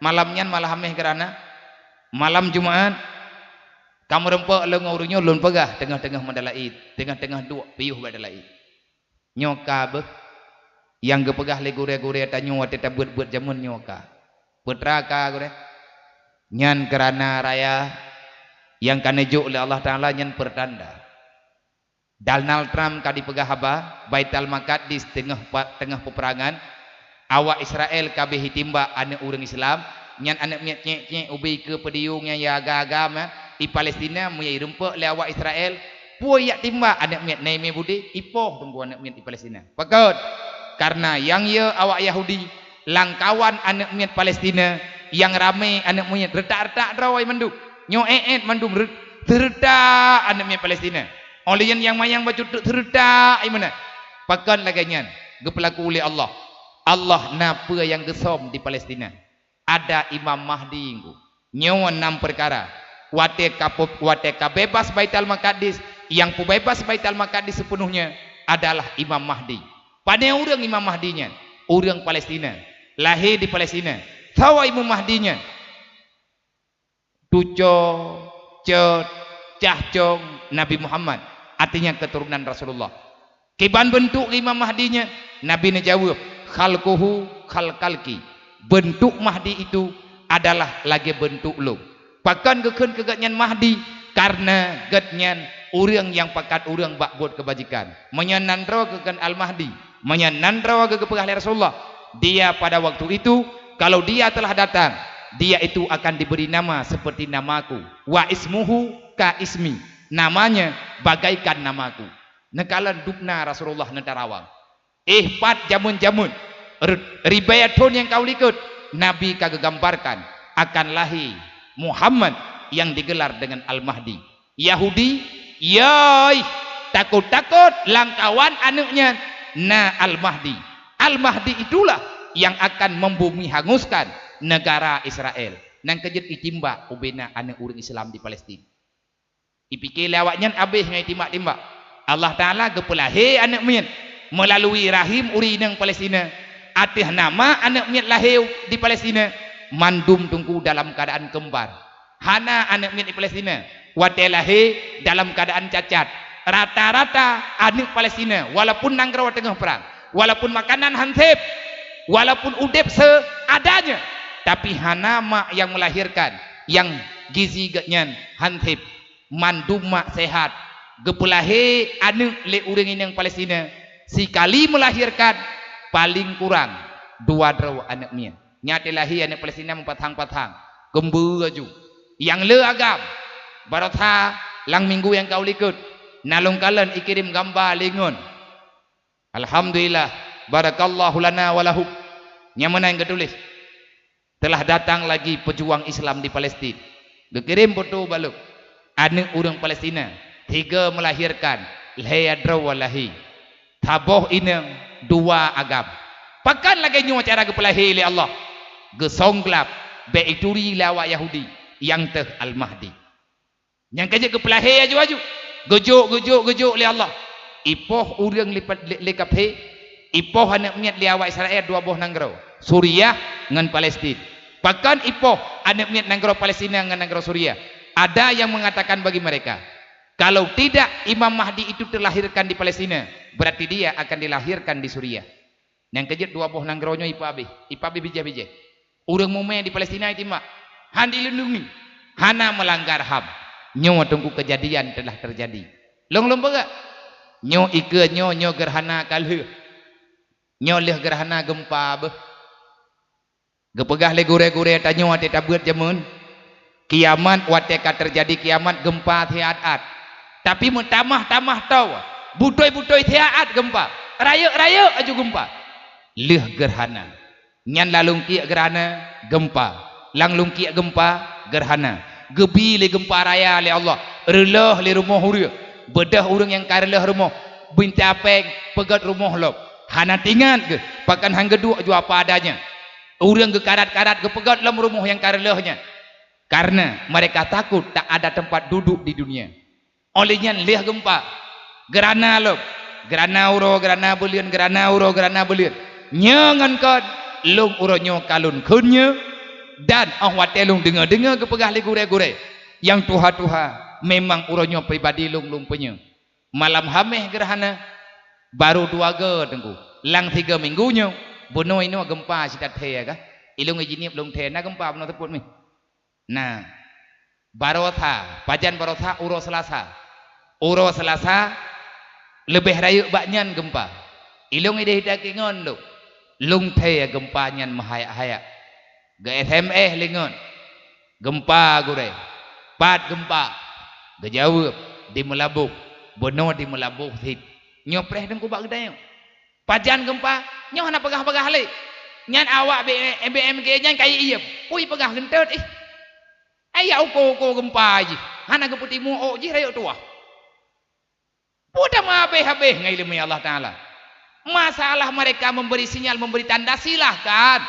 malam nyan malam Haméh geurhana, malam Jumaat, ka meurumpok lôn ngon ureuëng nyoe lôn peugah teungoh-teungoh meudala'i, teungoh-teungoh duek piôh bak dala'i. Nyoe ka beuh, nyang geupeugah lé gurée-gurée tanyoe watée tabeuet-beuet jameun nyoe ka. Peue teuma ka gurée? Nyan keurana raya nyang ka neujok lé Allah Taala nyan peurtanda. Donald Trump ka dipeugah haba, Baitul Maqdis teungoh pa-, teungoh peupeurangan, awak Israel ka abéh jitimbak aneuëk ureuëng Islam, nyan aneuëk miet cék-cék ubé keu peudiyong nyang ya agam-agam, eh, i Palestina meunyoe jirumpok lé awak Israel, peue jak timbak aneuëk miet na imé budé, ipoh teungku aneuëk miet i Palestina. Pakon? Kareuna nyang yö awak Yahudi, lamkawan aneuëk miet Palestina, nyang ramé aneuëk miet, reutak-reutak droe mandum. Nyoe ék-ék mandum reu-, seureutak aneuëk miet Palestina. Óh lheueh nyan nyang manyang bacut teuk seureutak ié meunan. Pakon lagée nyan geupeulaku lé Allah? Allah na peue nyang geusöm di Palestina. Ada Imam Mahdi ngku. Nyoe nam peukara. Watée ka pop-, watée ka bebas Baitul Maqdis, nyang peubebas Baitul Maqdis seupeunohnya adalah Imam Mahdi. Pane ureuëng Imam Mahdi nyan? Ureuëng Palestina. Lahé di Palestina. Sawa Imam Mahdi nyan? Tuco, cot, cahcong Nabi Muhammad, artinya keturunan Rasulullah. Kiban beuntuk Imam Mahdi nyan? Nabi neujaweueb, "Khalquhu khalqalki." Beuntuk Mahdi itu adalah lagée beuntuk lôn. Pakon geukheun keu gobnyan Mahdi? Kareuna gobnyan ureuëng nyang pakat ureuëng bak buet keubajikan. Meunyoe nan droe geukheun Al-Mahdi, meunyoe nan droe geupeugah lé Rasulullah, dia pada waktu itu, kalau dia telah datang, dia itu akan diberi nama seperti namaku. Wa ismuhu ka ismi. Namanya bagaikan namaku. Neukalon dubna Rasulullah neutarawang. Éh, pat jameun-jameun, ri-, ribée thon nyang ka u likot, Nabi ka geugambarkan akan lahé Muhammad nyang digelar deungon Al-Mahdi. Yahudi, yoi, takot-takot lamkawan aneuëk nyan na Al-Mahdi. Al-Mahdi itulah yang akan membumi hanguskan negara Israel. Nyang keujeuet jitimbak ubena aneuëk ureuëng Islam di Palestina. Jipike lé awaknyan abéh ngon jitimbak-timbak. Allah Taala geupeulahé aneuëk miet meulalui rahim ureuëng inong Palestina. Ateueh nama aneuëk miet lahé di Palestina, mandum teungku dalam keuadaan keumbar. Hana aneuëk miet di Palestina watée lahé dalam keuadaan cacat. Rata-rata aneuëk Palestina, walaupun nanggroe teungoh prang, walaupun makanan han sép, walaupun udeb seadanya, tapi hana mak nyang meulahirkan nyang gizi gobnyan han sép. Mandum mak sehat. Geupeulahé aneuëk lé ureuëng inong Palestina, sikali meulahirkan, paleng kurang dua droe aneuëk miet. Nyan teulahé aneuëk Palestina meupathang-pathang, keumbeue laju. Nyang le agam, baroesa lam minggu nyang ka u likot, na lôn kalon jikirém gamba lé ngon. Alhamdulillah, barakallahu lana wa lahum. Nyang meunan geutuléh, "Telah datang lagi pejuang Islam di Palestina." Geukirém foto bak lôn. Aneuëk ureuëng Palestina, tiga melahirkan, lhée droe lahé. Saboh inong, dua agam. Pakon lagée nyoe cara geupeulahé lé Allah? Geusongglab, bék jituri lé awak Yahudi, nyang teuh Al-Mahdi. Nyang ka jeuet geupeulahé aju-aju. Geujok, geujok, geujok lé Allah. Ipoh ureuëng lé, lé, lé kafé, ipoh aneuëk miet lé awak Israel dua boh nanggroe, Suriah ngon Palestina. Pakon ipoh aneuk miet nanggroe Palestina ngon nanggroe Suria? Ada yang mengatakan bagi mereka, kalau tidak Imam Mahdi itu terlahirkan di Palestina, berarti dia akan dilahirkan di Suria. Nyang keujeuet dua boh nanggroe nyoe ipeuabéh, ipeuabéh bijéh-bijéh. Ureuëng mumè di Palestina itimbak, han dilindungi, hana melanggar ham. Nyoe teungku kejadian telah terjadi. Lôn lôn peugah, nyoe ikeue nyoe, nyoe gerhana ka lheueh. Nyoe lheueh gerhana gempa beuh. Geupeugah lé gurée-gurée tanyoe watée tabeuet jameun, kiamat watée ka teujadi kiamat gempa siat-at. Tapi meutamah-tamah toe, butôi-butôi siat-at gempa, rayeuk-rayeuk aju gempa. Lheueh gerhana, nyan lam lungkiek gerhana, gempa, lam lungkiek gempa, gerhana. Geubi lé gempa raya lé Allah, reulôh lé rumoh ureuëng, beudôh ureuëng nyang ka reulôh rumoh, binta péng peugét rumoh lom. Hana teuingat geuh, pakon han geuduek aju apa adanya. Ureuëng geukarat-karat geupeugét lom rumoh nyang ka reulôh nyan, karena mereka takut tak ada tempat duduk di dunia. Óh lheueh nyan lheueh gempa, gerhana lom, gerhana uroe, gerhana buleuen, gerhana uroe, gerhana buleuen. Nyoe ngon kon, lôn uroe nyoe ka lôn kheun nyoe, dan óh watée lôn deungoe-deungoe geupeugah lé gurée-gurée nyang tuha-tuha, memang uroe nyoe pribadi lôn lôn peunyoe. Malam Hamèh gerhana, barô dua goe teungku. Lam tiga minggu nyoe, bunoe inoe gempa sitat thée kah? Ilôn ijiniep lôn thée na gempa bunoe teupot mih. Nah, barosa, pajan barosa uroe Selasa. Uroe Selasa leubeh rayeuk bak nyan gempa. Ilôn ideh-ideh ngon lôn. Lôn thée gempa nyan meuhayak-hayak. Geu-S M S lé ngon, "Gempa gurée." "Pat gempa?" Geujaweueb, "Di Meulaboh." Bunoe di Meulaboh sit. Nyoe preh teungku bak geutanyoe. Pajan gempa, nyoe hana peugah-peugah lé. Nyan awak B M G nyan kayée iem. Pui peugah geuntot ih. Ayah uko-uko gempa jih. Hana geupeutimu ôk jih rayeuk tuwah. Peue tameuhabéh-habéh ngon ileumèe Allah Taala. Masalah mereka memberi sinyal, memberi tanda, silahkan.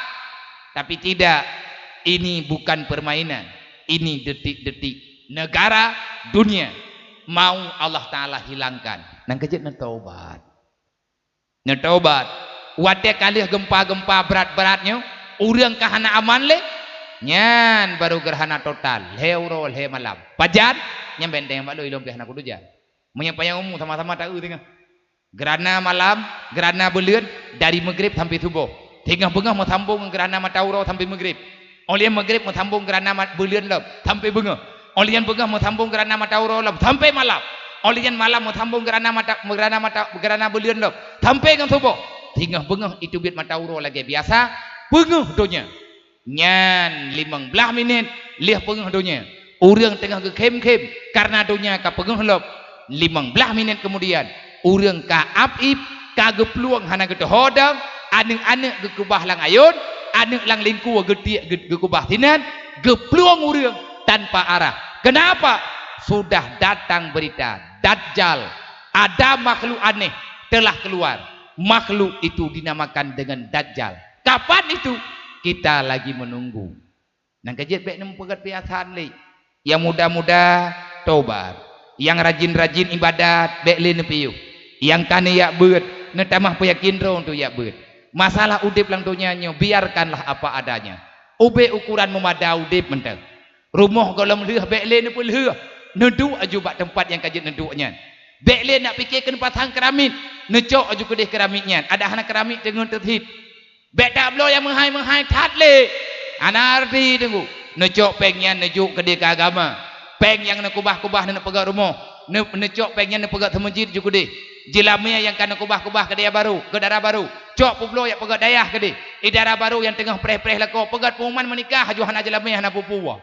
Tapi tidak, ini bukan permainan. Ini detik-detik negara, dunia mau Allah Taala hilangkan. Nyang keujeuet neutobat. Neutobat. Watée ka lheueh gempa-gempa brat-brat nyoe, ureuëng ka hana aman lé, nyan baru gerhana total, lhée uroe lhée malam. Pajan? Nyan benteng bak lôn ilôn pih hana kudujan. Meunyoe panyang umu sama-sama taeu teungoh. Gerhana malam, gerhana buleuen dari Maghrib sampai suboh. Singoh beungoh meusambong ngon gerhana mata uroe sampai Maghrib. Óh lheueh Maghrib meusambong gerhana ma-, buleuen lom sampai beungoh. Óh lheueh beungoh meusambong gerhana mata uroe lom sampai malam. Óh lheueh malam meusambong gerhana mata, gerhana mata, gerhana buleuen lom sampai ngon suboh. Singoh beungoh iteubiet mata uroe lagée biasa, beungoh donya. Nyan limong blaih minét lheueh peungeuh donya, ureuëng teungoh geukhém-khém kareuna donya ka peungeuh lom. Limong blaih minét keumudian, ureuëng ka ap-ip, ka geuplueng hana geuteuho dong, aneuëk-aneuëk geukeubah lam ayôn, aneuëk lam lingkue geutiek geu-, geukeubah sinan, geuplueng ureuëng tanpa arah. Keunapa? Sudah datang berita, Dajjal, ada makhluk aneh telah keluar. Makhluk itu dinamakan dengan Dajjal. Kapan itu? Kita lagi menunggu. Nyang keujeuet bék neumeupeugét piasan lé. Nyang muda-muda, tobat. Nyang rajin-rajin ibadat, bék lé neupiôh. Nyang ka neujak beuet, neutamah peuyakin droe untuk jak beuet. Masalah udeb lam donya nyoe, biarkanlah apa adanya. Ubé ukuran meumada udeb mantong. Rumoh gohlom lheueh bék lé neupeulheueh, neuduek aju bak teumpat nyang ka jeuet neuduek nyan. Bék lé nak pike keu neupasang keramik, neucok aju keudeh keramik nyan, adak hana keramik teungeut teuthit. Bék tabloe nyang meuhai-meuhai that lé. Hana arti teungku. Neucok péng nyan neujok keudeh keu agama. Péng nyang neukeubah-keubah neupeugét rumoh, neu-, neucok péng nyan neupeugét seumeujid ju keudeh. Jeulamé nyang ka neukeubah-keubah keu dara barô, keu dara barô. Cok peubloe jak peugét dayah keudeh. I dara barô nyang teungoh preh-preh lakoe peugét pengumuman meunikah aju hana jeulamé hana peue-peue.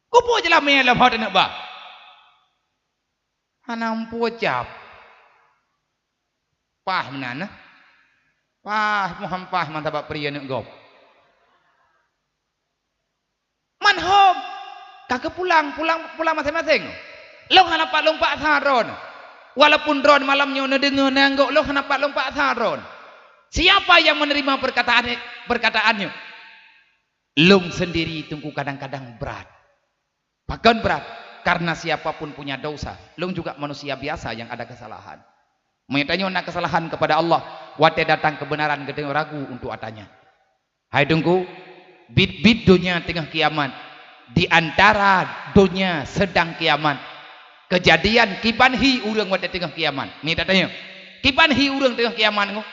Keupeue jeulamé lom hot aneuk bah? Hana meupeue cap. Paih meunan, eh? Paih, muham paih mantong bak peue aneuk gob. Man hom, ka keupulang, pulang, pulang maséng-maséng. Lôn hana pat lôn paksa droeneuh. Walaupun droeneuh malam nyoe neudeungoe, neuanggok, lôn hana pat lôn paksa droeneuh. Siapa yang menerima perkataan, perkataan nyoe? Lôn sendiri teungku kadang-kadang brat. Pakon brat? Karena siapa pun punya dosa. Lôn juga manusia biasa yang ada kesalahan. Meunyoe tanyoe na kesalahan kepada Allah, watée datang kebenaran geutanyoe ragu untuk atanya. Hai teungku, Bit-bit donya teungoh kiamat. Di antara donya sedang kiamat. Keujadian kiban hi ureuëng watée teungoh kiamat. Ni tatanyong. Kiban hi ureuëng teungoh kiamat nyoe?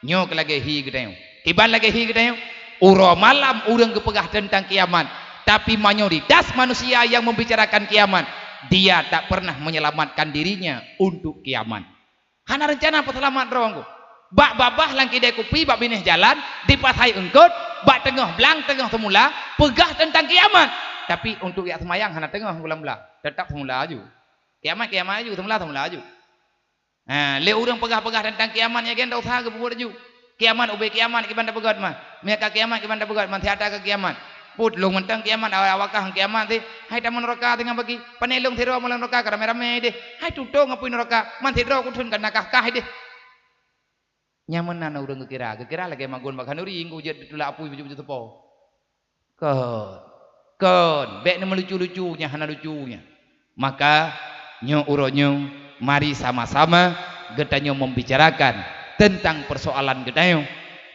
Nyoe keu lagée hi geutanyoe. Kiban lagée hi geutanyoe? Uroe malam ureuëng geupeugah teuntang kiamat. Tapi mayoritas manusia yang membicarakan kiamat, dia tak pernah menyelamatkan dirinya untuk kiamat. Hana reuncana peuseulamat droe ngku. Bak babah lam kidée kupi, bak binéh jalan, di pasai eungkot, bak teungoh blang, teungoh seumula, peugah teuntang kiamat. Tapi untuk jak seumayang hana teungoh bulan-bulan. Teutap seumula aju. Kiamat, kiamat aju, seumula, seumula aju. Ha, lé ureuëng peugah-peugah teuntang kiamat nyan gen dosa geupeubeuet aju. Kiamat ubé kiamat kiban tapeugét mah. Meunyo ka kiamat kiban tapeugét mah, siata ka kiamat. Put lôn mantong kiamat, awak-awak kah kiamat sih. Hai tamong neuraka teungoh bagi. Pane lôn sidroe meulam neuraka ka ramé-ramé deh. Hai tutong apui neuraka, man sidroe kuthon ka nakah-kah deh. Nyan meunan ureuëng geukira. Geukira lagée magun bak khanuri, ngku jeuet ditulak apui bujur-bujur teupô. Kon, kon, bék neumeulicu-licu nyang hana lucu nyan. Maka, nyoe uroe nyoe, mari sama-sama geutanyoe membicarakan teuntang peusoalan geutanyoe,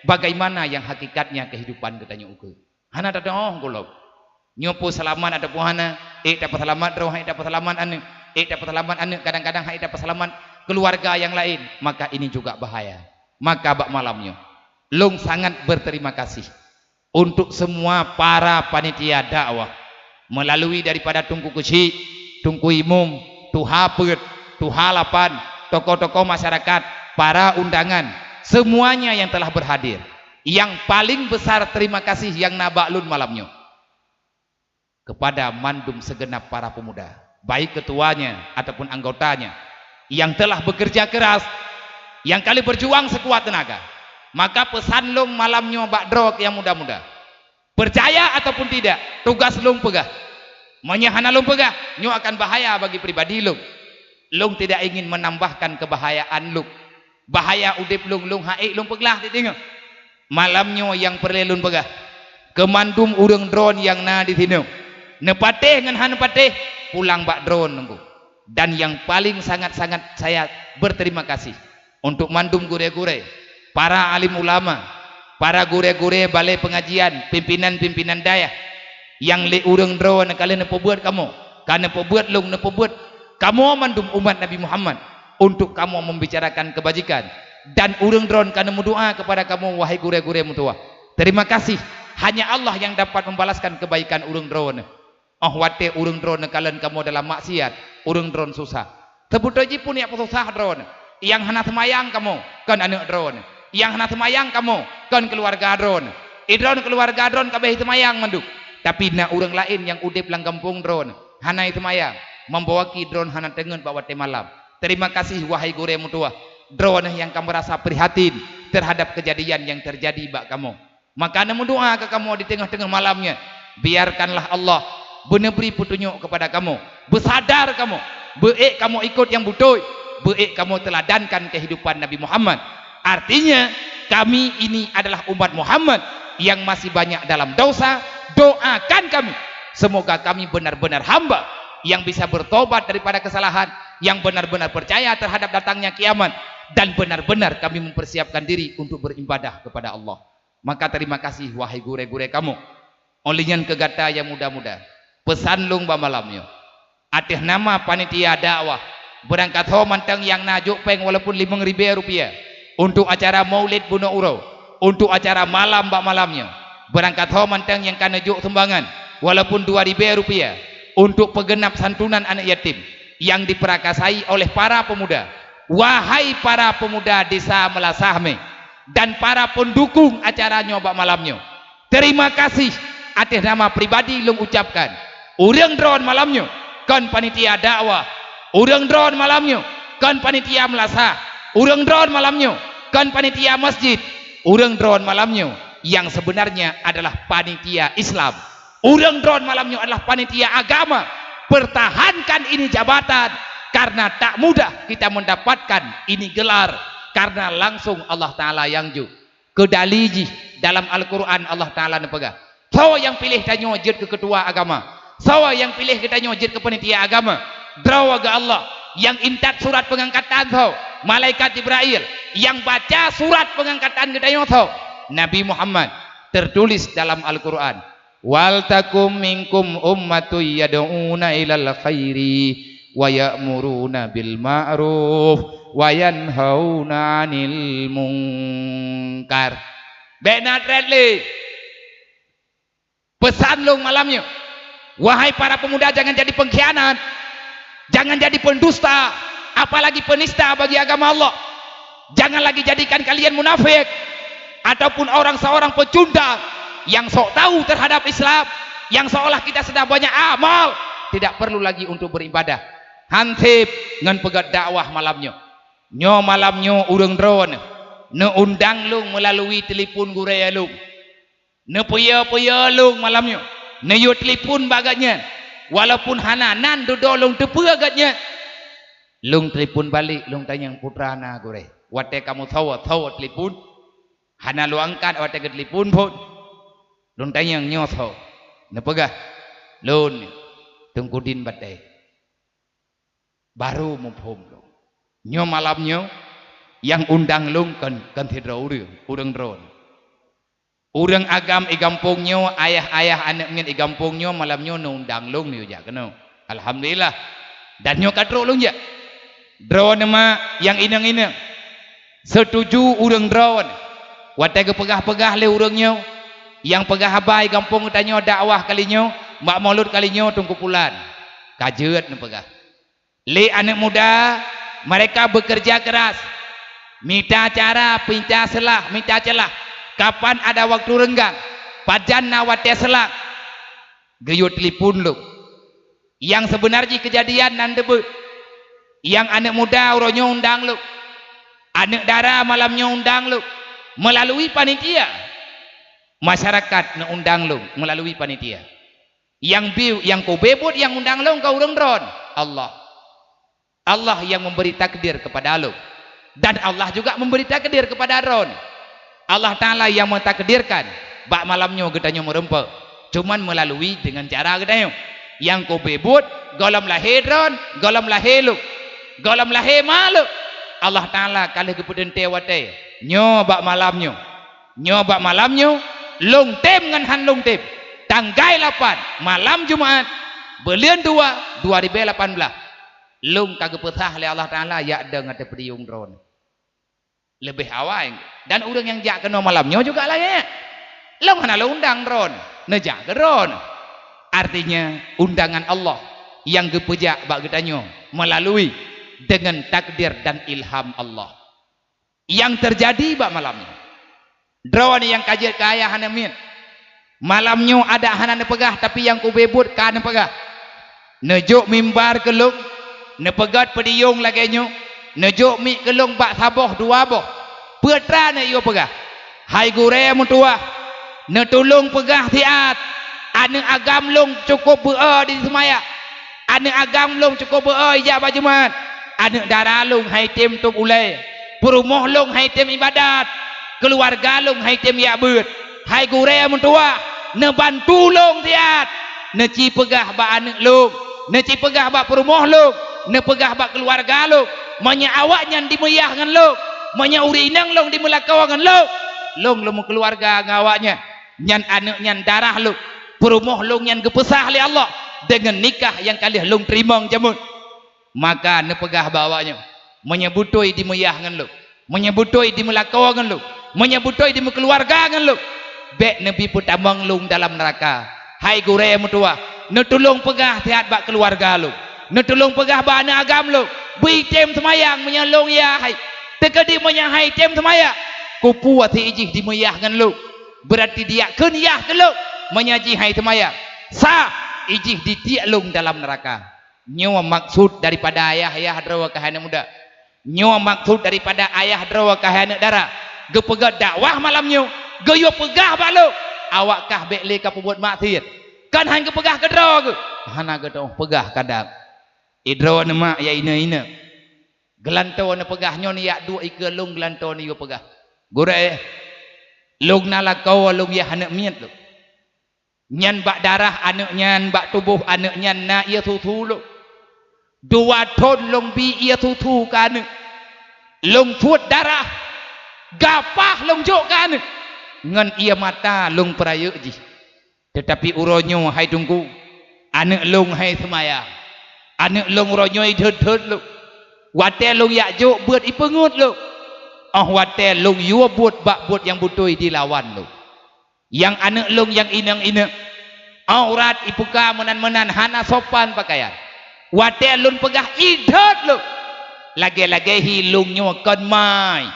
bagaimana nyang hakikatnya keuhidupan geutanyoe ukeue. Hana tateuoh gohlom. Nyoe peue seulamat ataupun hana, ék tapeuseulamat droe, ék tapeuseulamat aneuëk, ék tapeuseulamat aneuëk, kadang-kadang han ék tapeuseulamat keuluwarga nyang laén, maka ini juga bahaya. Maka bak malam nyoe, lôn sangat berterima kasih untuk semua para panitia dakwah, melalui daripada Teungku Keuchik, Teungku Imum, Tuha Peuet, Tuha Lapan, tokoh-tokoh masyarakat, para undangan, semuanya yang telah berhadir. Yang paling besar terima kasih nyang na bak lôn malam nyoe kepada mandum segenap para pemuda, baik ketuanya ataupun anggotanya, yang telah bekerja keras, yang kali berjuang sekuat tenaga. Maka peusan lôn malam nyoe bak droe nyang muda-muda, percaya ataupun tidak, tugas lôn peugah. Meunyo hana lôn peugah, nyoe akan bahaya bagi pribadi lôn. Lôn tidak ingin menambahkan kebahayaan lôn. Bahaya udeb lôn, lôn han ék lôn peuglah tiep teungoh. Malam nyoe nyang peureulée lôn peugah keu mandum ureuëng droen nyang na disinoe, neupatéh ngon hana neupatéh, pulang bak droen nunggu. Dan yang paling sangat-sangat saya berterima kasih untuk mandum gurée-gurée, para alim ulama, para gurée-gurée balée peungajian, pimpinan-pimpinan dayah, nyang lé ureuëng droen ka lheueh neupeubuet kamoe, ka neupeubuet lôn, neupeubuet kamoe mandum umat Nabi Muhammad untuk kamoe membicarakan kebajikan, dan ureuëng droen ka neumeudoá kepada kamoe, wahai gurée-gurée meutuwah. Terima kasih, hanya Allah yang dapat membalaskan kebaikan ureuëng droen. Óh watée ureuëng droen neukalon kamoe dalam maksiat, ureuëng droen susah. Teubeutôi jih pun nyang peususah droen, nyang hana seumayang kamoe, kon aneuëk droen. Nyang hana seumayang kamoe, kon keuluwarga droen. Idroen keuluwarga droen ka abéh seumayang mandum. Tapi na ureuëng laén nyang udeb lam gampông droen, hana seumayang, meubawa ki droen hana teungeut bak watée malam. Terima kasih, wahai gurée meutuwah. Droen nyang ka meurasa prihatin terhadap keujadian nyang teujadi bak kamoe. Maka neumeudoá keu kamoe di teungoh-teungoh malam nyoe, biarkanlah Allah beuneubri peutunyok keupada kamoe, beusadar kamoe, beuék kamoe ikot nyang beutôi, beuék kamoe teuladankan keuhidupan Nabi Muhammad. Artinya, kami ini adalah umat Muhammad yang masih banyak dalam dosa, doakan kami. Semoga kami benar-benar hamba yang bisa bertobat daripada kesalahan, yang benar-benar percaya terhadap datangnya kiamat, dan benar-benar kami mempersiapkan diri untuk beribadah kepada Allah. Maka terima kasih, wahai gurée-gurée kamoe. Óh lheueh nyan keu gata nyang muda-muda, peusan lôn bak malam nyoe. Ateueh nama panitia dakwah, beurangkat ho mantong nyang na jok péng walaupun limong ribée rupiah untuk acara Maulid bunoe uroe, untuk acara malam bak malam nyoe. Beurangkat ho mantong nyang ka neujok sumbangan walaupun dua ribée rupiah untuk peugeunab santunan aneuëk yatim yang diperakasai oleh para pemuda. Wahai para pemuda Desa Meulasah mé, dan para pendukung acara nyoe bak malam nyoe, terima kasih ateueh nama pribadi lôn ucapkan. Ureuëng droen malam nyoe kon panitia dakwah. Ureuëng droen malam nyoe kon panitia meulasah. Ureuëng droen malam nyoe kon panitia masjid. Ureuëng droen malam nyoe yang sebenarnya adalah panitia Islam. Ureuëng droen malam nyoe adalah panitia agama. Pertahankan ini jabatan, karena tak mudah kita mendapatkan ini gelar, karena langsung Allah Taala nyang jok. Keudali jih dalam Al-Quran Allah Taala neupeugah, "Soe nyang piléh tanyoe jeuet keu keutua agama? Soe nyang piléh geutanyoe jeuet keu panitia agama?" Droe geuh Allah. Nyang intat surat peungangkatan soe? Malaikat Jibrail. Nyang baca surat peungangkatan geutanyoe soe? Nabi Muhammad. Tertulis dalam Al-Quran, "Wal takum minkum ummatun yad'una ilal khairi wa ya'muruna bil ma'ruf wa yanhauna 'anil munkar." Bék na treb lé. Pesan lôn malam nyoe, wahai para pemuda, jangan jadi pengkhianat, jangan jadi pendusta, apalagi penista bagi agama Allah. Jangan lagi jadikan kalian munafik ataupun orang seorang pecundang yang sok tahu terhadap Islam, yang seolah kita sedang banyak amal, tidak perlu lagi untuk beribadah. Hansip ngon peugét dakwah malam nyoe. Nyoe malam nyoe ureuëng droeneuh neuundang lôn meulalui telepon gurée lôn. Neupeuyô-peuyô lôn malam nyoe. Neuyue telepon bak geuhnyan. Walaupun hana nan dudoe lôn teupeue geuhnyan. Lôn telepon balek, lôn tanyong, "Peue teuma na gurée?" Watée kamoe sawa-sawa telepon, hana lôn angkat watée geutelepon phon. Lôn tanyong, "Nyoe soe?" Neupeugah, "Lôn, Teungku Din Batée." Baru muphom lôn. Nyoe malam nyoe nyang undang lôn kon, kon sidroe ureuëng, ureuëng droeneuh. Ureuëng agam i gampông nyoe, ayah-ayah aneuëk miet i gampông nyoe malam nyoe neuundang lôn neuyue jak keunoe. Alhamdulillah. Dan nyoe ka trok lôn jak. Droeneuh mak nyang inong-inong, seutuju ureuëng droeneuh watée geupeugah-peugah lé ureuëng nyoe, nyang peugah haba i gampông geutanyoe dakwah kali nyoe, bak mulod kali nyoe Teungku Pulan. Ka jeuet neupeugah. Lé aneuëk muda, mereka bekerja keras, mita cara, mita seulah, mita ceulah. Kapan ada waktu renggang, pajan na watée seulah, geuyue telepon lôn. Nyang seubeuna jih keujadian nan teubeue. Nyang aneuëk muda uroe nyoe undang lôn. Aneuëk dara malam nyoe undang lôn. Meulalui panitia. Masyarakat neuundang lôn meulalui panitia. Nyang bi-, nyang kube buet nyang undang lôn kon ureuëng droeneuh, Allah. Allah yang memberi takdir kepada lôn. Dan Allah juga memberi takdir kepada droeneuh. Allah Taala yang mentakdirkan bak malam nyoe geutanyoe meureumpok, cuman meulalui deungon cara geutanyoe. Nyang kube buet, gohlom lahé droeneuh, gohlom lahé lôn, gohlom lahé ma lôn. Allah Taala ka lheueh geupeuteuntée watée. Nyoe bak malam nyoe. Nyoe bak malam nyoe, lôn tem ngon han lôn tem. Tanggai lapan, malam Jumaat, buleuen dua, dua ribée lapan blaih. Lôn ka geupeusah lé Allah Taala jak dong ateueh peudiyueng droeneuh. Leubeh awai, dan ureuëng nyang jak keunoe malam nyoe juga lagée nyan. Lôn hana lôn undang droeneuh, neujak keu droeneuh. Artinya, undangan Allah nyang geupeujak bak geutanyoe meulalui deungon takdir dan ilham Allah. Nyang teujadi bak malam nyoe. Droeneuh nyang ka jeuet keu ayah aneuëk miet. Malam nyoe adak hana neupeugah, tapi nyang kube buet ka neupeugah. Neujok mimbar keu lôn, neupeugét peudiyueng lagée nyoe, neujok miek keu lôn bak saboh dua boh. Peue teuma neuyue peugah, "Hai gurée meutuwah, neutulông peugah siat, aneuëk agam lôn cukôp beu-o di seumayang." Aneuëk agam lôn cukôp beu-o ijak bak Jumat. Aneuëk dara lôn hai tem tôb ulée. Peurumoh lôn hai tem iébadat. Keuluwarga lôn hai tem jak beuet. Hai gurée meutuwah, neubantu lôn siat. Neuci peugah bak aneuëk lôn, neuci peugah bak peurumoh lôn, neupeugah bak keuluwarga lôn. Meunyoe awaknyan dimeuyah ngon lôn, meunyoe ureuëng inong lôn dimeulakoe ngon lôn, lôn lôn meukeuluwarga ngon awaknyan. Nyan aneuëk nyan darah lôn, peurumoh lôn nyan geupeusah lé Allah deungon nikah nyang ka lheueh lôn teurimong jameun. Maka neupeugah bak awaknyan, "Meunyoe beutôi dimeuyah ngon lôn, meunyoe beutôi dimeulakoe ngon lôn, meunyoe beutôi dimeukeuluwarga ngon lôn, bék neubi peutamong lôn dalam neuraka." Hai gurée meutuwah, neutulông peugah siat bak keuluwarga lôn, neutulông peugah bak aneuëk agam lôn, beu item seumayang meunyoe lôn yah hai. Teukeudi meunyoe hai tem seumayang, kupeue si ijih dimeuyah ngon lôn. Beurati dijak kheun yah keu lôn, meunyoe jih hai seumayang, sah ijih ditiek lôn dalam neuraka. Nyoe maksud daripada ayah-ayah droe keuhai aneuëk muda. Nyoe maksud daripada ayah droe keuhai aneuëk dara. Geupeugét dakwah malam nyoe, geuyue peugah bak lôn, awak kah bék lé ka peubuet maksiet. Kan han geupeugah keudroe geuh, hana geutanyoe peugah kadang. Idroe neumak ya ine-ine. Geulantoe neupeugah nyoe, neujak duek ikeue lôn geulantoe neuyue peugah, "Gurée, lôn na lakoe lôn yah aneuëk miet lôn. Nyan bak darah aneuëk nyan, bak tuboh aneuëk nyan na ié susu lôn. Dua thon lôn bi ié susu keu aneuëk. Lôn suet darah, gapah lôn jok keu aneuëk. Ngon ié mata lôn peurayeuk jih. Teutapi uroe nyoe hai Teungku, aneuk lôn hai seumayang. Aneuk lôn uroe nyoe idhot-dhot lôn. Watée lôn jak jok beuet ipeungeut lôn. Óh watée lôn yue beuet bak beuet nyang beutôi dilawan lôn. Nyang aneuk lôn nyang inong-inong, aurat ipuka meunan-meunan hana sopan pakaian. Watée lôn peugah idhot lôn. Lagée-lagée hi lôn nyoe kon mai.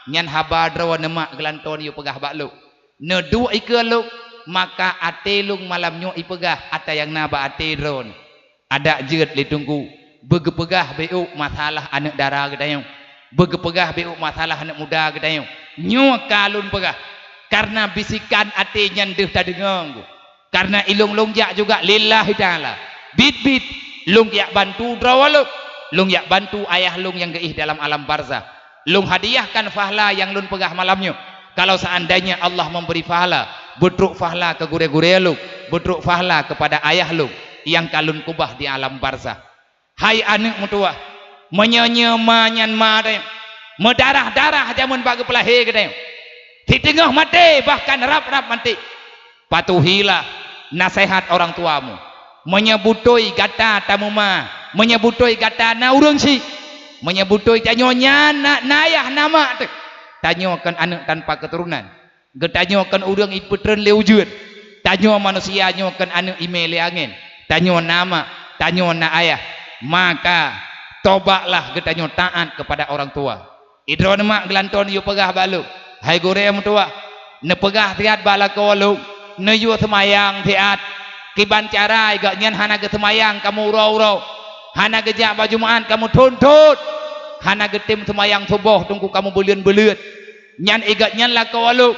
Nyan haba droeneuh mak geulantoe yue peugah bak lôn. Neuduek ikeue lôn, maka até lôn malam nyoe ipeugah ata nyang na bak até droeneuh. Adak jeuet lé Teungku, beugeupeugah béuk masalah aneuk dara geutanyoe. Beugeupeugah béuk masalah aneuk muda geutanyoe. Nyoe ka lôn peugah, kareuna bisikan até nyan deuh tadeungoe. Kareuna ilôn lôn jak juga lillahi ta'ala. Biet-biet, lôn jak bantu droe lôn. Lôn jak bantu ayah lôn nyang geuéh dalam alam barzah. Lôn hadiahkan pahala nyang lôn peugah malam nyoe. Kalau seandainya Allah memberi pahala, beutrok pahala keu gurée-gurée lôn, beutrok pahala keupada ayah lôn nyang ka lôn keubah di alam barzah. Hai aneuk meutuwah, meunyoe nyoe ma nyan ma deuh, meudarah-darah jameun bak geupeulahé geutanyoe, siteungoh maté bahkan rab-rab maté, patuhilah naseuhat orang tuamu. Meunyoe beutôi gata tameuma, meunyoe beutôi gata na ureuëng syiek, meunyoe beutôi tanyoe nyan na, na ayah na mak teuh, tanyoe kon aneuk tanpa keuturonan. Geutanyoe kon ureuëng ipeutreun lé ujeuen. Tanyoe manusia nyoe kon aneuk imé lé angén. Tanyoe na mak, tanyoe na ayah. Maka, tobaklah geutanyoe taát keupada orang tua. Idroeneuh mak geulantoe neuyue peugah bak lôn, "Hai gurée meutuwah, neupeugah siat bak lakoe lôn, neuyue seumayang siat." Kiban cara gobnyan hana geuseumayang kamoe uroe-uroe, hana geujak bak Jumat kamoe thon-thon, hana geutem seumayang suboh Teungku kamoe buleuen-buleuen. Nyan i gobnyan lakoe lôn,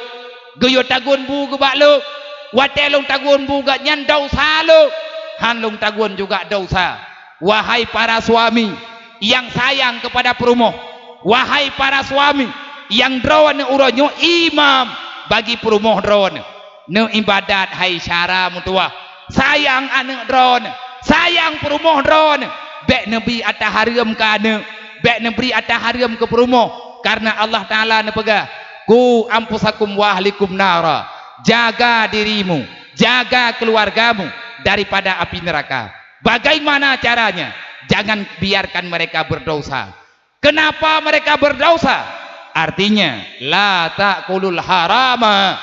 geuyue tagun bu geuh bak lôn. Watée lôn tagun bu gobnyan desya lôn, han lôn tagun juga desya. Wahai para suami nyang sayang keupada peurumoh, wahai para suami nyang droeneuh uroe nyoe imam bagi peurumoh droeneuh, neuibadat hai syara meutuwah, sayang aneuk droeneuh, sayang peurumoh droeneuh, bék neubri ata hareuem keu aneuk, bék neubri ata hareuem keu peurumoh, kareuna Allah Ta'ala neupeugah, "Qu anfusakum wa ahlikum nara." Jaga dirimu, jaga keluargamu daripada api neraka. Bagaimana caranya? Jangan biarkan mereka berdosa. Kenapa mereka berdosa? Artinya, "La ta'kulul harama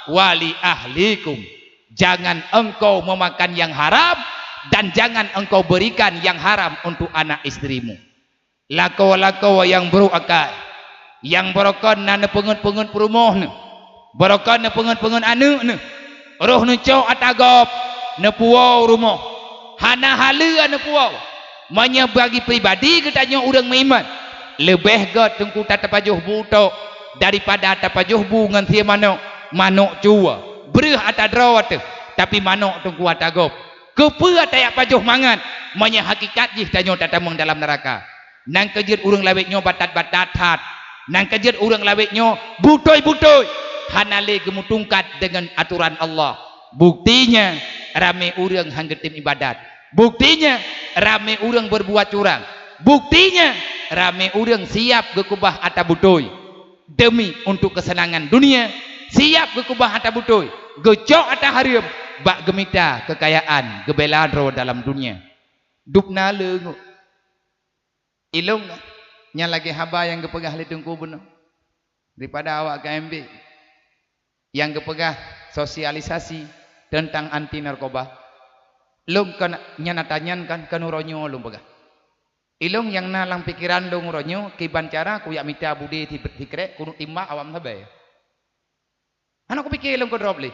wa li ahlikum." Jangan engkau memakan yang haram dan jangan engkau berikan yang haram untuk anak istrimu. Lakoe-lakoe nyang brok akai, nyang beurokon na neupeungeut-peungeut peurumoh neuh, beurokon neupeungeut-peungeut aneuk neuh, roh neucok ata gob, neupuwoe u rumoh, hana haleue neupuwoe. Meunyoe bagi pribadi geutanyoe ureuëng meuiman, leubeh gét Teungku ta-, tapajoh bu tok daripada tapajoh bu ngon sie manok, manok cue, breueh ata droe teuh, tapi manok Teungku ata gob. Keupeue tajak pajoh mangat, meunyoe hakikat jih tanyoe tatamong dalam neuraka? Nyang keujeuet ureuëng lawét nyoe batat-batat that. Nyang keujeuet ureuëng lawét nyoe butôi-butôi, hana lé geumeutungkat deungon atoran Allah. Buktinya, ramé ureuëng han geutem ibadat. Buktinya, ramé ureuëng beurbuat curang. Buktinya, ramé ureuëng siab geukeubah ata butôi demi untuk keuseunangan dunia, siab geukeubah ata butôi, geucok ata hareuem bak geumita keukayaan, geubela droe dalam dunia. Dubna leungok. Ilong nyan lagée haba nyang geupeugah lé Teungku bunoe daripada awak K M B nyang geupeugah sosialisasi teuntang anti narkoba. Lôn kon nyan ata nyan kan, kon uroe nyoe lôn peugah. Ilong nyang na lam pikeran lôn uroe nyoe kiban cara kujak mita budé si-, sikrek keuneuk timbak awak meusabe. Hana kupike lôn keudrob lé.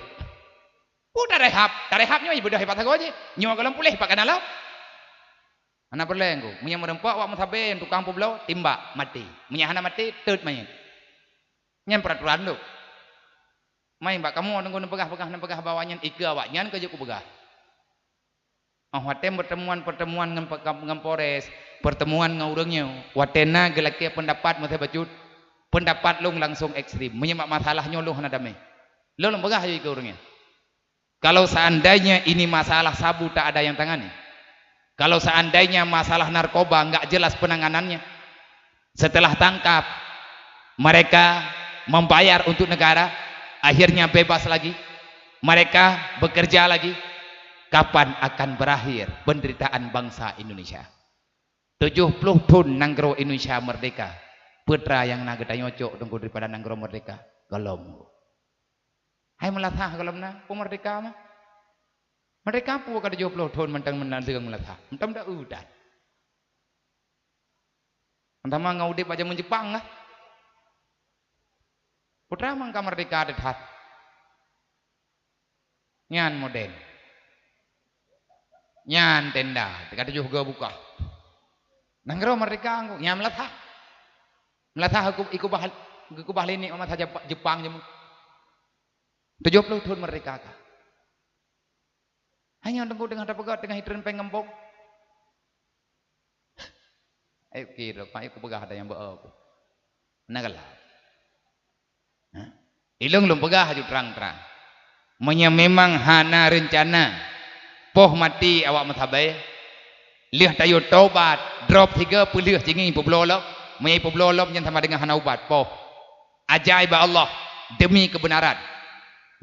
Peue tarehab, tarehab nyoe beudôh ipat sagoe jih. Nyoe gohlom puléh ipat kana lom. Hana peureulée Teungku. Meunyoe meurumpok awak meusabe ngon tukang peubloe, timbak, maté. Meunyoe hana maté, teut manyét. Nyan peuraturan lôn. Mai bak kamoe Teungku neupeugah-peugah, neupeugah bahwa nyan ikeue awak nyan ka jeuet kupeugah. Óh watée pertemuan-pertemuan ngon peka-, ngon Polres, pertemuan ngon ureuëng nyoe, watée na geulakée peundapat meusabe bacut, peundapat lôn langsong ekstrem. Meunyoe bak masalah nyoe lôn hana damé. Lôn lôn peugah lagée keu ureuëng nyan. Kalau seandainya ini masalah sabu tak ada yang tangani, kalau seandainya masalah narkoba enggak jelas penanganannya, setelah tangkap, mereka membayar untuk negara, akhirnya bebas lagi, mereka bekerja lagi. Kapan akan berakhir penderitaan bangsa Indonesia? Tujoh ploh thon nanggroe Indonesia merdeka. Peue teuma nyang na geutanyoe cok teungku daripada nanggroe merdeka? Gohlom. Hai meulasah gohlom na, peue merdeka mah? Merdeka peue ka tujoh ploh thon mantong meulasah, mantong da udan. Mantong ngon udeb bak jameun Jepang lah. Peue teuma ka merdeka that-that. Nyan modern. Nyan tenda, teuka tujoh geubuka. Nanggroe merdeka ngon nyan meulasah. Meulasah ikubah, ikubah lé nek masa Jep-, Jepang jameun. Tujoh ploh thon merdeka ka. Hai nyoe teungku teungoh tapeugah teungoh itreun péng gampông. Ayo kira, ayo kupeugah ada nyang beu-o. Na galak. Ha? Ilong lôn peugah aju trang-trang. Meunyoe memang hana reuncana poh maté awak meusabe, lheueh tayue tobat, drop sigoe peulheueh cingi peubloe lom. Meunyoe peubloe lom nyan sama deungon hana ubat, poh. Ajaéb bak Allah demi keubeunaran.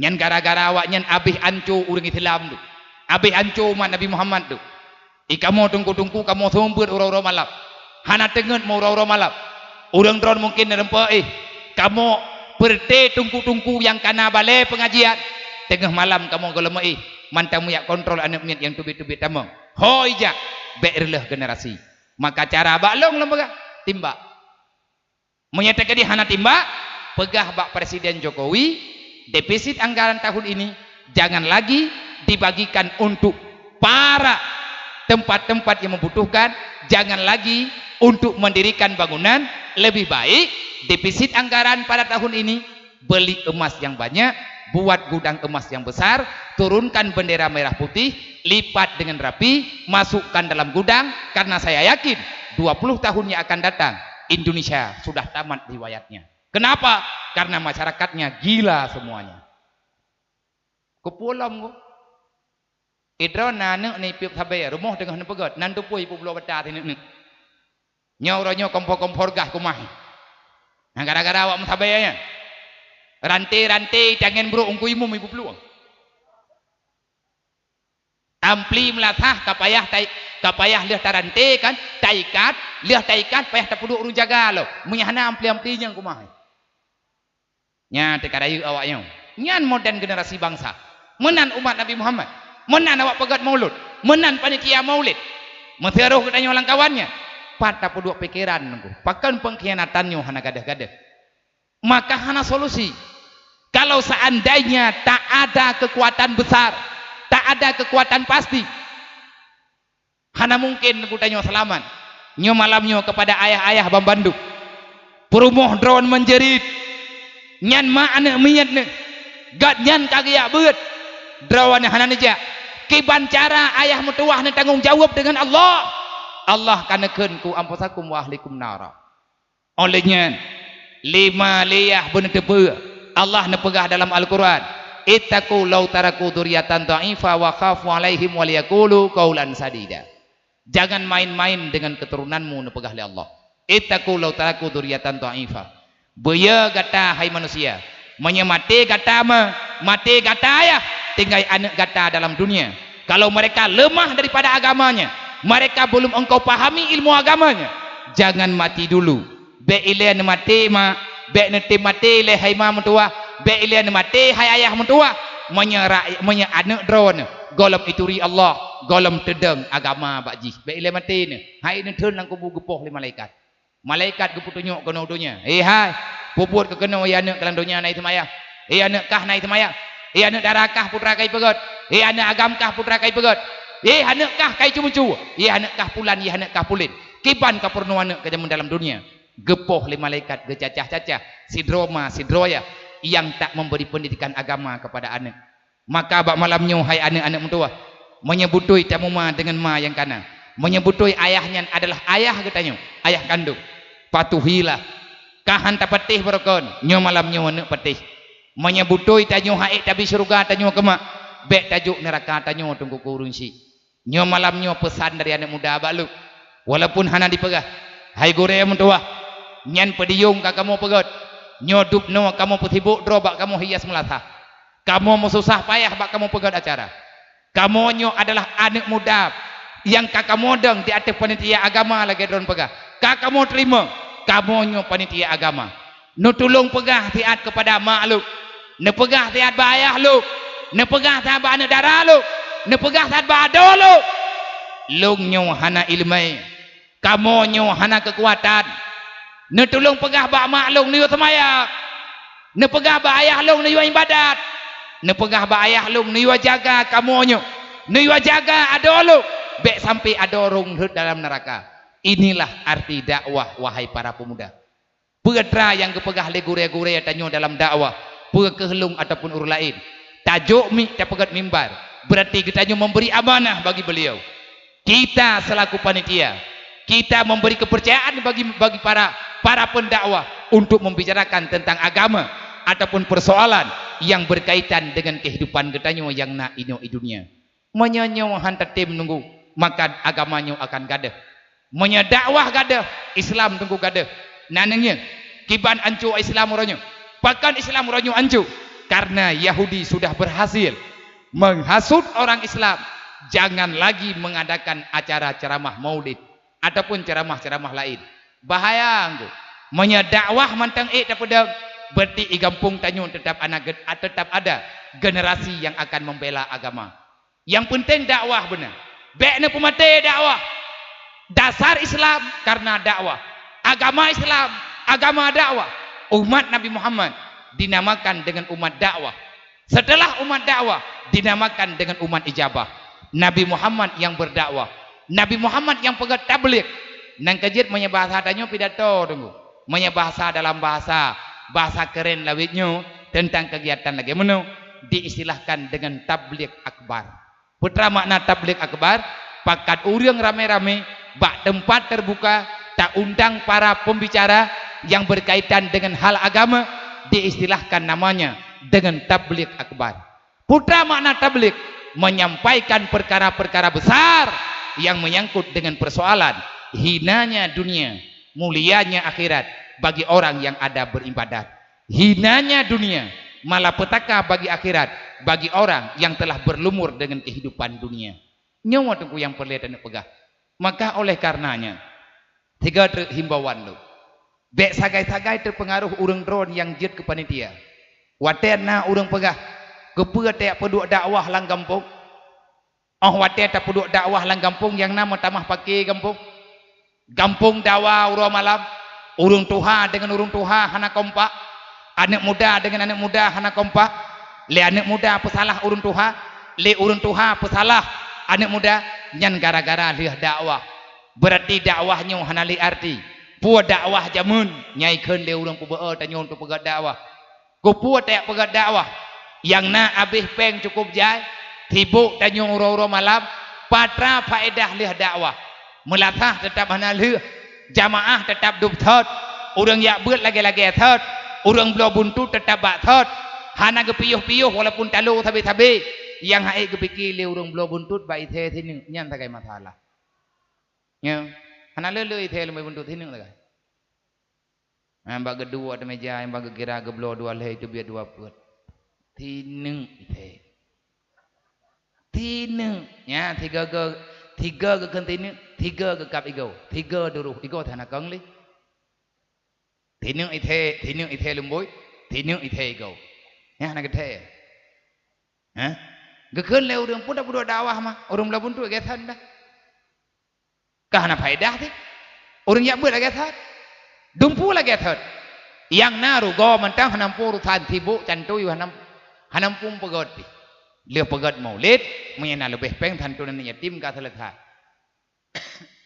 Nyan gara-gara awaknyan abéh anco ureuëng Islam tu, abéh anco umat Nabi Muhammad tu. I kamoe teungku-teungku kamoe seumeubeuet uroe-uroe malam. Hana teungeut meu uroe-uroe malam. Ureuëng droen mungken neureumpok, eh, kamoe peureuté teungku-teungku nyang kana balée peungajian. Teungoh malam kamoe gohlom, eh, mantong meuyak kontrol aneuëk miet nyang teubiet-teubiet tamong. Hôi jak, bék reuloh generasi. Maka cara bak lôn lôn peugah, timbak. Meunyoe teukeudi hana timbak, peugah bak Presiden Jokowi, defisit anggaran tahun ini jangan lagi dibagikan untuk para tempat-tempat yang membutuhkan, jangan lagi untuk mendirikan bangunan, lebih baik defisit anggaran pada tahun ini beli emas yang banyak, buat gudang emas yang besar, turunkan bendera merah putih, lipat dengan rapi, masukkan dalam gudang, karena saya yakin dua puluh tahun yang akan datang Indonesia sudah tamat riwayatnya. Kenapa? Karena masyarakatnya gila semuanya. Keupulom ku. Idroe na aneuëk ni piep sabe, rumoh teungoh neupeugét, nan tupui peubloe bata si aneuëk-aneuëk. Nyoe uroe nyoe kompor-kompor gah kumah. Nah, gara-gara awak meusabe nyan. Ranté-ranté tangen brok ungkui mum ibu plueng. Ampli meulasah ka payah tai-, ka payah lheueh taranté kan, taikat, lheueh taikat payah tapeuduek ureuëng jaga lom. Meunyoe hana ampli-ampli nyang kumah. Nyan teuka rayeuk awak nyoe. Nyan modern generasi bangsa. Meunan umat Nabi Muhammad. Meunan awak peugét maulud. Meunan panitia maulid. Meuseuroh geutanyoe lam kawan nyan. Pat tapeuduek pikeran nunggu. Pakon pengkhianatan nyoe hana gadeh-gadeh. Maka hana solusi. Kalau seandainya tak ada kekuatan besar, tak ada kekuatan pasti, hana mungkin geutanyoe seulamat. Nyoe malam nyoe kepada ayah-ayah banmandum. Peurumoh droen menjerit. Nyan ma aneuëk miet nyoe. Gobnyan ka geujak beuet. Droen hana neujak. Kiban cara ayah meutuwah neutanggong jaweueb deungon Allah. Allah ka neukheun, "Qu anfusakum wa ahlikum nara." Óh lheueh nyan, lima lé yah beuneuteupeu, Allah neupeugah dalam Al-Quran, "Ittaqu law taraku dzurriyyatan dha'ifatan wa khafu 'alaihim wa liyaqulu qaulan sadida." Jangan main-main dengan keturunanmu, neupeugah lé Allah. "Ittaqu law taraku dzurriyyatan dha'ifatan." Beuyo gata, hai manusia, meunyoe maté gata ma, maté gata ayah, tinggai aneuëk gata dalam dunia. Kalau mereka lemah daripada agamanya, mereka belum engkau pahami ilmu agamanya, jangan mati dulu. Bék ilée neumaté ma, bék neutem maté lé hai ma meutuwah, bék ilée neumaté hai ayah meutuwah. Meunyoe ra-, meunyoe aneuëk droeneuh gohlom ituri Allah, gohlom teudong agama bak jih, bék ilée maté neuh, hai neutheun lam kubu geupoh lé malaikat. Malaikat geupeutunyok keunoe donya, "Hé hai, peubuet keu keunoe, hé aneuëk kah lam donya na seumayang? Hé aneuëk kah na seumayang? Hé aneuëk dara kah putra kah ipeugét? Hé aneuëk agam kah putra kah ipeugét? Hé aneuëk kah kah iceumeucue? Hé aneuëk kah pulan, hé aneuëk kah pulen?" Kiban ka peurunoe aneuëk keu jameun dalam dunia. Geupoh lé malaikat geucacah-cacah, sidroe ma sidroe yah, nyang tak memberi pendidikan agama kepada aneuëk. Maka bak malam nyoe, hai aneuëk-aneuëk meutuwah, meunyoe beutôi tamuma deungon ma nyang kana, meunyoe beutôi ayah nyan adalah ayah geutanyoe, ayah kandong, patuhilah. Ka han tapatéh barokon, nyoe malam nyoe aneuëk patéh. Meunyoe beutôi tanyoe han ék tabi syeuruga tanyoe keumak, bék tajok neuraka tanyoe teungku keu ureuëng syik. Nyoe malam nyoe peusan dari aneuëk muda bak lôn, walaupun hana dipeugah. Hai gurée meutuwah, nyan peudiyong ka kamoe peugét. Nyoe dubnoe kamoe peusibok droe bak kamoe hias meulasah. Kamoe meususah payah bak kamoe peugét acara. Kamoe nyoe adalah aneuk muda nyang ka kamoe dong di ateueh panitia agama lagée droen peugah. Ka kamoe teurimong, kamoe nyoe panitia agama. Neutulông peugah siat keupada mak lôn, neupeugah siat bak ayah lôn, neupeugah siat bak aneuk dara lôn, neupeugah siat bak adoe lôn. Lôn nyoe hana iéleumé, kamoe nyoe hana keukuatan. Neutulông peugah bak mak lôn neuyue seumayang, neupeugah bak ayah lôn neuyue iébadat, neupeugah bak ayah lôn neuyue jaga kamoe nyoe, neuyue jaga adoe lôn, bék sampoe adoe rhung rhot dalam neuraka. Inilah arti dakwah, wahai para peumuda. Peue atra nyang geupeugah lé gurée-gurée tanyoe dalam dakwah, peu kheueh lôn ataupun ureuëng laén. Tajok miet tapeugét mimbar, beurati geutanyoe memberi amanah bagi beliau. Kita selaku panitia, kita memberi kepercayaan bagi, bagi para, para pendakwah untuk membicarakan tentang agama ataupun persoalan yang berkaitan dengan kehidupan geutanyoe nyang na inoe i dunia. Meunyoe nyoe han tatem nunggu, maka agama nyoe akan gadôh. Meunyoe dakwah gadôh, Islam teungku gadôh. Na neungieng, kiban anco Islam uroe nyoe. Pakon Islam uroe nyoe anco? Karena Yahudi sudah berhasil menghasut orang Islam, jangan lagi mengadakan acara ceramah maulid ataupun ceramah-ceramah laén. Bahaya teungku. Meunyoe dakwah mantong ék tapeudong, berarti i gampông tanyoe tetap ana ge-, tetap ada generasi yang akan membela agama. Nyang peunteng dakwah beuna. Bék neupeumaté dakwah. Dasar Islam karena dakwah. Agama Islam, agama dakwah. Umat Nabi Muhammad dinamakan dengan umat dakwah. Setelah umat dakwah, dinamakan dengan umat ijabah. Nabi Muhammad yang berdakwah. Nabi Muhammad yang peugét tabligh. Nyang keujeuet meunyoe bahasa tanyoe pidato teungku. Meunyoe bahasa dalam bahasa, bahasa keren lawét nyoe tentang kegiatan lagée meunoe, diistilahkan dengan tabligh akbar. Peue atra makna tabligh akbar? Pakat ureuëng ramé-ramé bak teumpat teubuka, taundang para pembicara yang berkaitan dengan hal agama, diistilahkan namanya dengan tabligh akbar. Peue atra makna tabligh? Menyampaikan perkara-perkara besar yang menyangkut dengan persoalan hinanya dunia, mulianya akhirat bagi orang yang ada beribadat. Hinanya dunia, malapetaka bagi akhirat bagi orang yang telah berlumur dengan kehidupan dunia. Nyoe teungku nyang peureulée taneuk peugah. Maka oleh karenanya, tiga treuk himbauan lôn. Bék sagai-sagai teupeungaroh ureuëng droen nyang jeuet keu panitia. Watée na ureuëng peugah, "Keupeue tajak peuduek dakwah lam gampông?" Óh watée tapeuduek dakwah lam gampông nyang na meutamah paké gampông. Gampông dawa uroe malam, ureuëng tuha deungon ureuëng tuha hana kompak, aneuk muda deungon aneuk muda hana kompak, lé aneuk muda peusalah ureuëng tuha, lé ureuëng tuha peusalah aneuk muda, nyan gara-gara lheueh dakwah. Beurati dakwah nyoe hana lé arti. Peue dakwah jameun nyang kheun lé ureuëng peubeuet tanyoe untuk peugét dakwah? Keupeue tajak peugét dakwah? Nyang na abéh péng cukup jai, sibok tanyoe uroe-uroe malam, peue atra faedah lheueh dakwah? Meulasah teutap hana lheueh, jamaah teutap dub thot, ureuëng jak beuet lagée-lagée thot, ureuëng bloe buntut teutap bak thot, hana geupiôh-piôh walaupun talo sabe-sabe. Nyang han ék geupike lé ureuëng bloe buntut bak ithée sineuk, nyan sagai masalah. Nyan, hana le-le ithée lom bak buntut sineuk sagai. Nyang bak geuduek ateueh meuja, nyang bak geukira geubloe dua lhée, teubiet dua peuet. Sineuk ithée. Sineuk. Nyan, tiga ge-, tiga geukheun sineuk, tiga geukab igoe, tiga duroh igoe hana kong lé. Sineuk ithée, sineuk ithée lumboi, sineuk ithée igoe. Nyan hana geuthée. Hah? Geukheun lé ureuëng peue tapeuduek dakwah mah, ureuëng bloe buntut geuthon dah. Ka hana faedah cit. Ureuëng jak beuet lagée thot. Dumpeue lagée thot. Nyang na rugoe mantong hana muphom urosan, sibok cantui hana, hana muphom peugét pih. Lheueh peugét maulid, meunyoe na leubeh péng santunan yatim ka seuleusoe.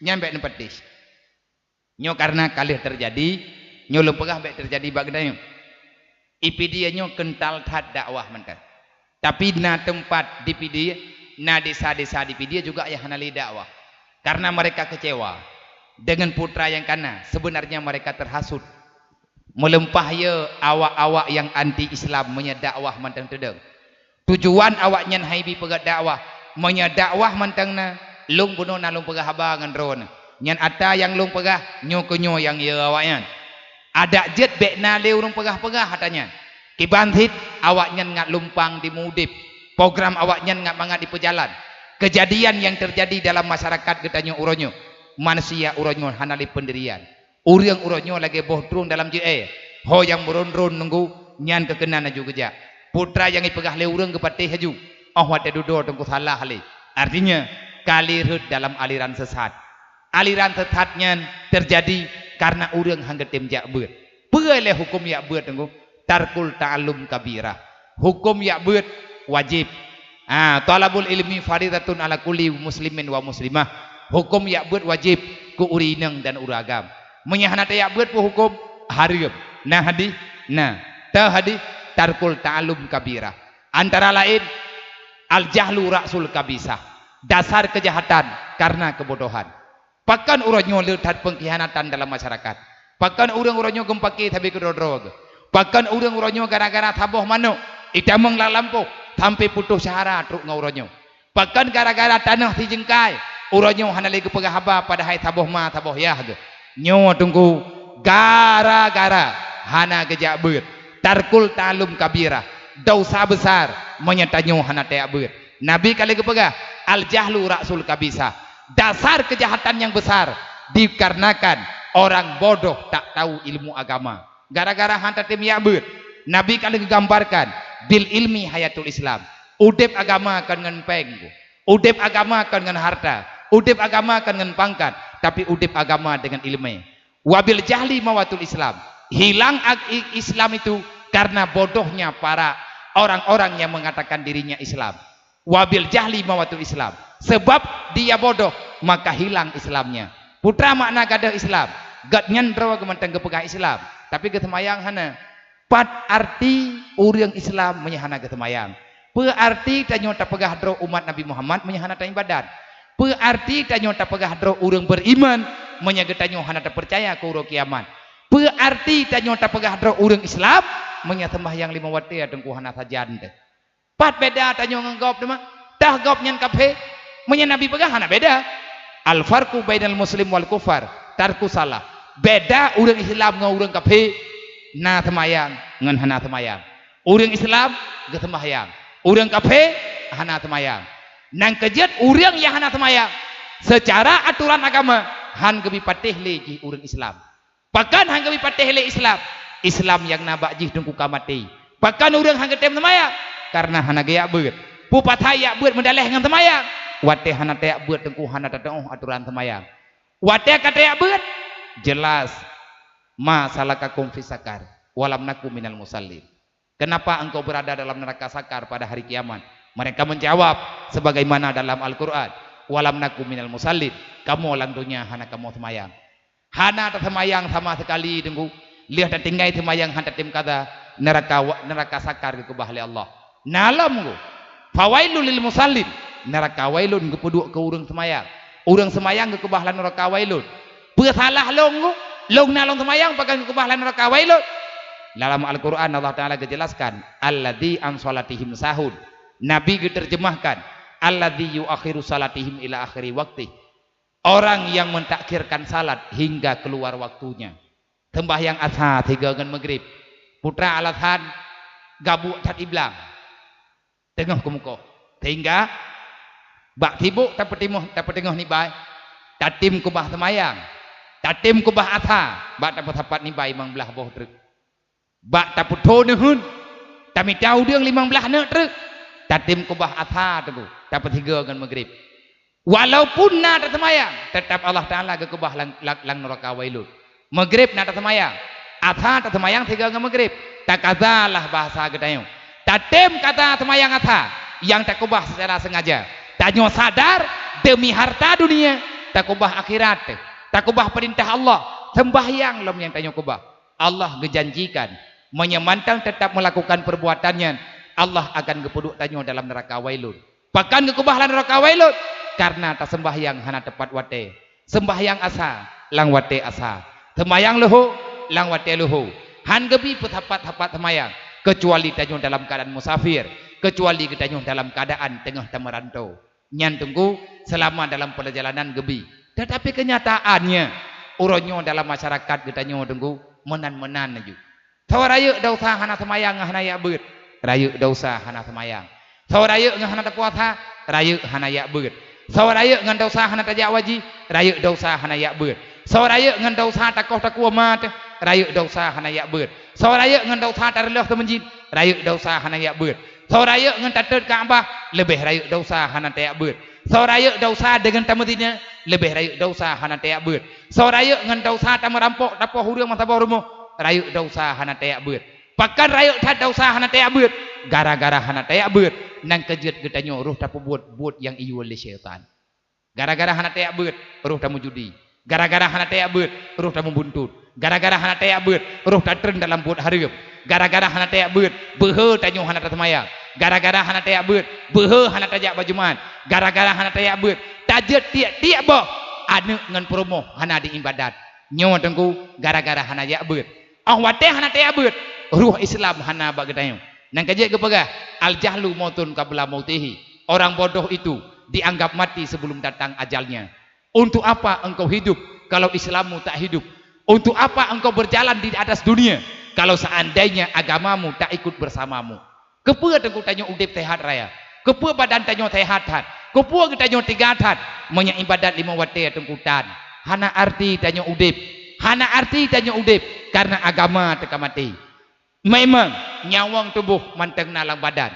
Nyan bék neupeudeh. Nyoe karena ka lheueh teujadi, nyoe lôn peugah bék teujadi bak geutanyoe. I Pidie nyoe keuntal that dakwah mantong. Tapi na teumpat di Pidie, na desa-desa di Pidie juga nyang hana lé dakwah. Karena mereka kecewa dengan peue atra nyang ka na, sebenarnya mereka terhasut. Meuleumpah ye awak-awak nyang anti Islam meunyoe dakwah mantong teudong. Tujuan awaknyan han ék peugét dakwah. Meunyoe dakwah mantong na, lôn bunoe na lôn peugah haba ngon droeneuh. Nyan atra nyang lôn peugah, nyoe keuh nyoe nyang ye awaknyan. Adak jeuet bék na lé ureuëng peugah-peugah hata nyan. Kiban cit awaknyan ngat lumpang di meu-udeb. Program awaknyan ngat mangat dipeujalan. Keujadian nyang teujadi dalam masyarakat geutanyoe uroe nyoe, manusia uroe nyoe hana lé peundirian. Ureuëng uroe nyoe lagée boh trueng dalam jeuée. Ho nyang meuron-ron nunggu, nyan keu keunan laju geujak. Putra nyang ipeugah lé ureuëng geupatéh laju, óh watée dudoe teungku salah lé. Artinya, ka lé rhot dalam aliran sesat. Aliran sesat nyan teujadi kareuna ureuëng hana geutem jak beuet. Peue lé huköm jak beuet teungku? Tarkul ta'allum kabirah. Huköm jak beuet wajéb. Ah, thalabul ilmi faridatun ala kulli muslimin wa muslimah. Huköm jak beuet wajéb keu ureuëng inong dan ureuëng agam. Meunyoe hana tajak beuet peue huköm? Hareuem. Na hadih? Na. Teuh hadih, tarkul ta'allum kabirah. Antara laén, al-jahlu ra'sul kabisah. Dasar keujahatan kareuna keubodohan. Pakon uroe nyoe le that peungkhianatan dalam masyarakat? Pakon ureuëng uroe nyoe geumeupaké sabe keudroe-droe geuh? Pakon ureuëng uroe nyoe gara-gara saboh manok itamong lam lampôh sampoe putôh syahara trok ngon uroe nyoe? Pakon gara-gara tanoh sijeungkai uroe nyoe hana lé geupeugah haba padahai saboh ma saboh yah geuh? Nyoe teungku gara-gara hana geujak beuet. Tarkul ta'allum kabirah, desya besar meunyoe tanyoe hana tajak beuet. Nabi ka lheueh geupeugah, "Al-jahlu ra'sul kabisah." Dasar keujahatan nyang besar dikarenakan orang bodoh tak tahu ilmu agama. Gara-gara hana tatem jak beuet, Nabi ka lheueh geugambarkan, "Bil ilmi hayatul Islam." Udeb agama kon ngon péng, udeb agama kon ngon harta, udeb agama kon ngon pangkat, tapi udeb agama deungon ileumé. "Wa bil jahli mawatul Islam." Hilang ag-, i-, Islam itu karena bodohnya para orang-orang yang mengatakan dirinya Islam. "Wa bil jahli mawatul Islam." Sebab dia bodoh, maka hilang Islamnya. Peue makna gadôh Islam? Gobnyan droe geuh mantong geupeugah Islam, tapi geuseumayang hana. Pat arti ureuëng Islam meunyoe hana geuseumayang? Peue arti tanyoe tapeugah droe umat Nabi Muhammad meunyoe hana taibadat? Peue arti tanyoe tapeugah droe ureuëng beriman meunyoe geutanyoe hana tapeucaya keu uroe kiamat? Peue arti tanyoe tapeugah droe ureuëng Islam meunyoe seumbahyang lima watée teungku hana sajan teuh? Pat beda tanyoe ngon gob teuma? Tah gob nyan kafé? Meunyoe Nabi peugah hana beda. "Al-farqu bainal muslim wal kufar tarku salah." Beda ureuëng Islam ngon ureuëng kafé, na seumayang ngon hana seumayang. Ureuëng Islam geuseumbahyang, ureuëng kafé hana seumayang. Nyang keujeuet ureuëng nyang hana seumayang, seucara atoran agama han geubi patéh lé jih ureuëng Islam. Pakon han geubi patéh lé Islam? Islam nyang na bak jih teungku ka maté. Pakon ureuëng han geutem seumayang? Kareuna hana geujak beuet. Peue pasai jak beuet meudaleh ngon seumayang? Watée hana tajak beuet teungku hana tatuoh atoran seumayang. Watée ka tajak beuet, jeulaih, "Ma salakakum fi saqar? Wa lam naku minal musallin." Kenapa engkau berada dalam neraka Sakar pada hari kiamat? Mereka menjawab sebagaimana dalam Al-Quran, "Wa lam naku minal musallin." Kamoe lam donya hana kamoe seumayang. Hana taseumayang sama sekali, teungku. Lheueh tatinggai seumayang hana tatem kada, neraka wa-, neraka Sakar geukeubah lé Allah. Na lom, teungku. "Fawailul lil musallin." Neraka Wailun geupeuduek keu ureuëng seumayang. Ureuëng seumayang geukeubah lam neraka Wailun. Peue salah lôn, teungku? Lôn na lôn seumayang pakon geukeubah lam neraka Wailun? Dalam Al-Quran Allah Taala geujeulaskan, "Alladzi an salatihim sahun." Nabi geuteurjeumahkan, "Alladzi yuakhiru salatihim ila akhiri waqtih." Orang yang mentakhirkan salat hingga keluar waktunya. Seumbahyang Asha sigoe ngon Maghrib. Peue alasan? Gabuk that iblang. Teungoh keumukoh. Sehingga bak sibok tapeutimoh, tapeuteungoh nibai, tatem keubah seumayang, tatem keubah Asha, bak tapeusapat nibai limong blaih boh treuk. Bak tapeutho neuheun, tamita udeueng limong blaih neuk treuk, tatem keubah Asha teungku, tapeusigoe ngon Maghrib. Walaupun na taseumayang, teutap Allah Taala geukeubah lam, lam, lam neuraka Wailun. Maghrib na taseumayang, Asha taseumayang sigoe ngon Maghrib. Takazalah bahasa geutanyoe. Tatem kata seumayang Asha nyang takeubah seucara seungaja. Tanyoe sadar, deumi harta dunia, takeubah akhirat, takeubah peurintah Allah, seumbahyang lom nyang tanyoe keubah. Allah geujanjikan, meunyoe mantong teutap meulakukan peurbuatan nyan, Allah akan geupeuduek tanyoe dalam neuraka Wailun. Pakon geukeubah lam neuraka Wailun? Kareuna taseumbahyang hana teupat watée. Seumbahyang Asha lam watée Asha. Seumayang Luho lam watée Luho. Han geubi peusapat-sapat seumayang, keucuali tanyoe dalam keuadaan musafir, keucuali geutanyoe dalam keuadaan teungoh tameuranto. Nyan teungku, seulama dalam peurjalanan geubi. Teutapi keunyataannya, uroe nyoe dalam masyarakat geutanyoe teungku, Meunan-meunan laju. Soe rayeuk desya hana seumayang ngon hana jak beuet, rayeuk desya hana seumayang. Soe rayeuk ngon hana tapuasa, rayeuk hana jak beuet. Soe rayeuk ngon desya hana tajak haji, rayeuk desya hana jak beuet. Soe rayeuk ngon desya takoh takue ma teuh, rayeuk desya hana jak beuet. Soe rayeuk ngon desya tareuloh seumeujid, rayeuk desya hana jak beuet. Soe rayeuk ngon tatot Ka'bah, leubeh rayeuk desya hana tajak beuet. Soe rayeuk desya deungon tameuzina, leubeh rayeuk desya hana tajak beuet. Soe rayeuk ngon desya tameurampok tapoh ureuëng meusaboh rumoh, rayeuk desya hana tajak beuet. Pakon rayeuk that desya hana tajak beuet? Gara-gara hana tajak beuet, nyang ka jeuet geutanyoe roh tapeubuet buet nyang iyue lé syaitan. Gara-gara hana tajak beuet, roh tameujudi. Gara-gara hana tajak beuet, roh tameubuntot. Gara-gara hana tajak beuet, roh tatreun dalam buet hareuem. Gara-gara hana tajak beuet, beuhe tanyoe hana taseumayang. Gara-gara hana tajak beuet, beuhe hana tajak bak Jumat. Gara-gara hana tajak beuet, tajeuet tiek-tiek boh aneuëk ngon peurumoh hana di iébadat. Nyoe teungku gara-gara hana jak beuet. Óh watée hana tajak beuet, roh Islam hana bak geutanyoe. Nyang ka jeuet geupeugah, "Al-jahlu mautun qabla mautihi." Orang bodoh itu dianggap mati sebelum datang ajalnya. Untuk apa engkau hidup kalau Islammu tak hidup? Untuk apa engkau berjalan di atas dunia kalau seandainya agamamu tak ikut bersamamu? Keupeue teungku tanyoe udeb sehat raya? Keupeue badan tanyoe sehat that? Keupeue geutanyoe teuga that? Meunyoe iébadat limong watée teungku tan, hana arti tanyoe udeb. Hana arti tanyoe udeb karena agama teuka maté. Memang nyawöng tuboh mantong na lam badan.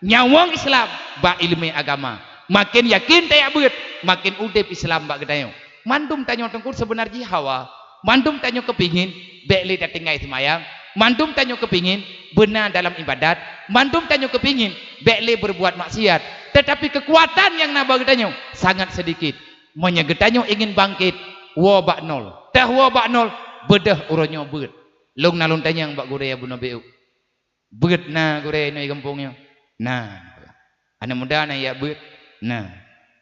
Nyawöng Islam bak iéleumé agama. Maken yakin tajak beuet, maken udeb Islam bak geutanyoe. Mandum tanyoe teungku seubeuna jih hawa. Mandum tanyoe keupingin bék lé tatinggai seumayang. Mandum tanyoe keupingin beuna dalam iébadat. Mandum tanyoe keupingin bék lé beureubuat maksiat. Teutapi keukuatan nyang na bak geutanyoe sangat seudikit. Meunyoe geutanyoe ingin bangkét, woe bak nol. Teuh woe bak nol, beudôh uroe nyoe beuet. Lôn na lôn tanyong bak gurée bunoe beuet. Beuet na gurée inoe gampông nyoe? Na. Aneuëk muda na jak beuet? Na.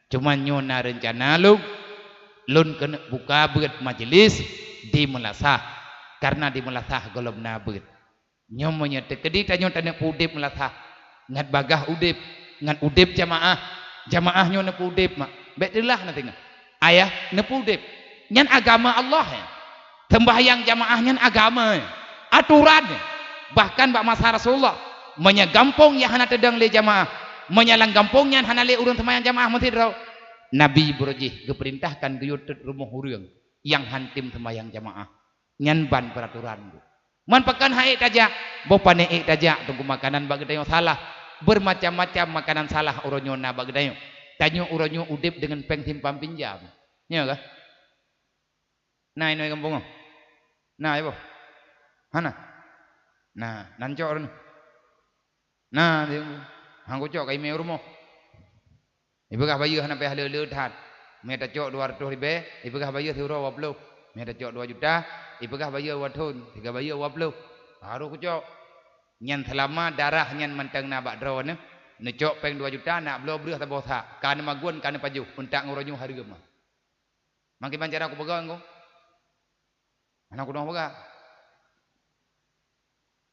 Cuman nyoe na reuncana lôn, lôn keuneuk buka beuet majeulis di meulasah. Karena di meulasah gohlom na beuet. Nyoe meunyoe teukeudi tanyoe taneuk peuudeb meulasah, ngat bagaih udeb, ngat udeb jamaah, jamaah nyoe neupeuudeb mak, bék teulah na teungoh. Ayah neupeuudeb. Nyan agama Allah, ya. Seumbahyang jamaah nyan agama, ya. Aturan, ya. Bahkan bak masa Rasulullah, meunyoe gampông nyang hana teudong lé jamaah, meunyoe lam gampông nyan hana lé ureuëng seumayang jamaah meusidroe, Nabi beureuh jih geupeurintahkan geuyue tot rumoh ureuëng nyang han tem seumayang jamaah. Nyan ban peuraturan. Man pakon han ék tajak? Boh pané ék tajak teungku makanan bak geutanyoe salah. Beurmacam-macam makanan salah uroe nyoe na bak geutanyoe. Tanyoe uroe nyoe udeb deungon péng simpan pinjam. Nyo kah? Na inoe gampông nyoe? Na, ya boh? Hana? Na, nan cok ureuëng. Na, han kucok ka imé u rumoh. Ipeugah bayeue hana payah le-le that. Mé tacok dua ratus ribée, ipeugah bayeue siuroe dua ploh. Mé tacok dua juta, ipeugah bayeue dua thon, siga bayeue dua ploh. Baru kucok. Nyan seulama darah nyan mantong na bak droeneuh, neucok péng dua juta, nak bloe breueh saboh sak, ka neumagun, ka neupajoh, untak ngon uroe nyoe hareuem. Mangkeubang cara kupeugah engko. Hana kudong peugah.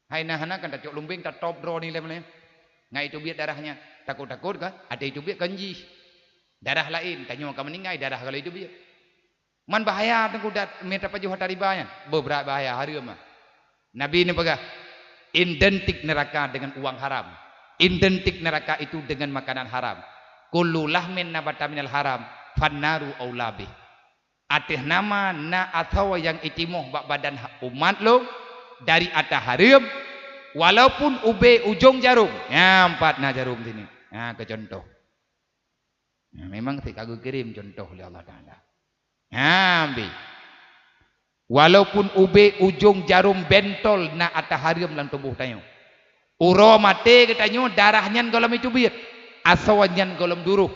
Hai na hana kan tacok lumbeng, tatop droe ni lé meunan. Ngai teubiet darah nyan. Takot-takot kan? Ada teubiet kan jih. Darah laén, tanyoe ka meuninggai, darah ka lheueh teubiet. Man bahaya teungku dat mita pajoh harta riba nyan. Beubrat bahaya, hareuem ah. Nabi neupeugah, identik neraka dengan uang haram. Identik neraka itu dengan makanan haram. Kullu lahmin nabata minal haram, fannaru aula bih. Ateueh nama na asoe nyang itimoh bak badan umat lôn dari ata hareuem, walaupun ubé ujong jarôm. Nyan pat na jarôm sini. Ha, keu contoh. Nah, memang sikagu kirém contoh lé Allah Taala. Ha, bi. Walaupun ubé ujong jarôm bentol na ata hareuem lam tuboh tanyoe. Uroe maté geutanyoe darah nyan gohlom iteubiet, asoe nyan gohlom duroh.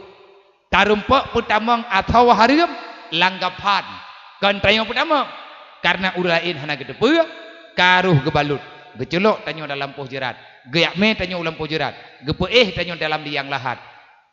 Tarumpok peutamong asoe hareuem lam gaphan. Kon tanyoe peutamong, kareuna ureuëng laén hana geuteupeue, ka roh geubalot, geuculok tanyoe dalam poh jeurat, geujak mé tanyoe lam poh jeurat, geupeuéh tanyoe dalam liang lahat.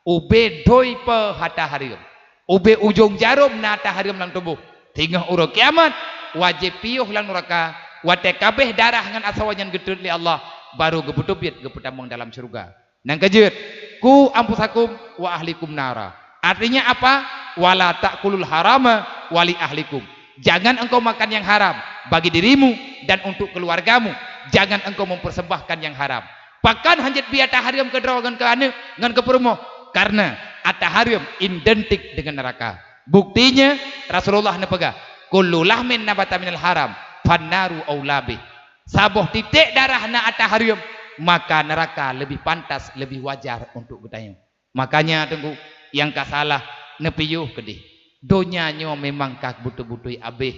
Ubé doi po hata hareuem. Ubé ujong jarôm na ata hareuem lam tuboh. Singoh uroe kiamat, wajéb piôh lam nuraka, watée kabéh darah ngon asoe nyan geutrôt lé Allah, baru geupeuteubiet geupeutamong dalam syeuruga. Nyang keujeuet, "Ku anfusakum wa ahlikum nara." Artinya apa? "Wala ta'kulul harama wali ahlikum." Jangan engkau makan yang haram, bagi dirimu dan untuk keluargamu, jangan engkau mempersembahkan yang haram. Pakon hanjeuet bie ata hareuem keu droe ngon keu aneuk ngon keu peurumoh? Karena ata hareuem identik dengan neraka. Buktinya, Rasulullah neupeugah, "Kullu lahmin nabata minal haram, fannaru aula bih." Saboh titek darah na ata hareuem, maka neraka lebih pantas, lebih wajar untuk geutanyoe. Makanya, Teungku, nyang ka salah neupiôh keudeh. Donya nyoe memang ka beutôi-beutôi abéh.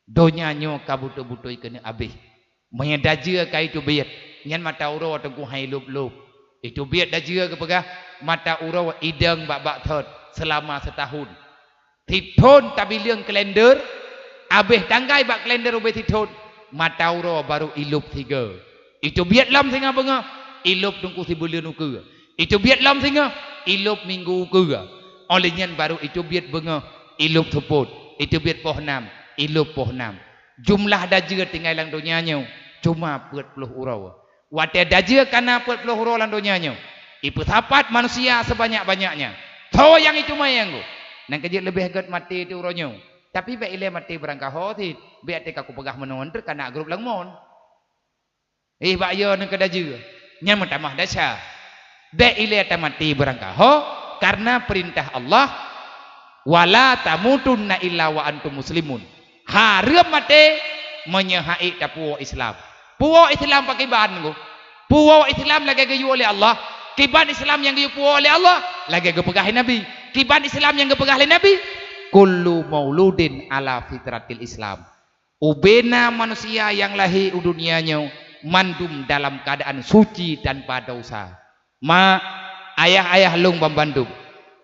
Donya nyoe ka beutôi-beutôi keuneuk abéh. Meunyoe dajeue ka iteubiet, nyan mata uroe Teungku hai lôb-lôb. Iteubiet dajeue geupeugah, mata uroe idong bak-bak thot seulama seutahun. Sithon tabileueng kalender, abéh tanggai bak kalender ubé sithon, mata uroe barô ilôb sigoe. Iteubiet lom singoh beungoh, ilôb Teungku sibuleuen ukeue. Iteubiet lom singoh, ilôb minggu ukeue. Óh lheueh nyan barô iteubiet beungoh, ilôb seupôt. Iteubiet poh nam, ilôb poh nam. Jumlah dajeue tinggai lam donya nyoe cuma peuet ploh uroe. Watée dajeue ka na peuet ploh uroe lam donya nyoe, ipeusapat manusia seubanyak-banyaknya. Soe nyang itumayang geuh? Nyang keujeuet leubeh gét maté teuh uroe nyoe. Tapi bék ilée maté beurangkaho cit, bék teuka kupeugah meunan teuk kana grup lam mon. Ih, bak yo neuh keu dajeue, nyan meutamah desya. Bék ilée tamaté beurangkaho, kareuna peurintah Allah, "Wala tamutunna illa wa antum muslimun." Hareuem maté meunyoe han ék tapuwoe Islam. Puwoe Islam pakriban geuh? Puwoe Islam lagée geuyue lé Allah. Kiban Islam nyang geuyue puwoe lé Allah? Lagée geupeugah lé Nabi. Kiban Islam nyang geupeugah lé Nabi, "Kullu mauludin ala fitratil Islam." Ubena manusia nyang lahé u dunia nyoe mandum dalam keuadaan suci tanpa desya. Ma, ayah-ayah lôn banmandum,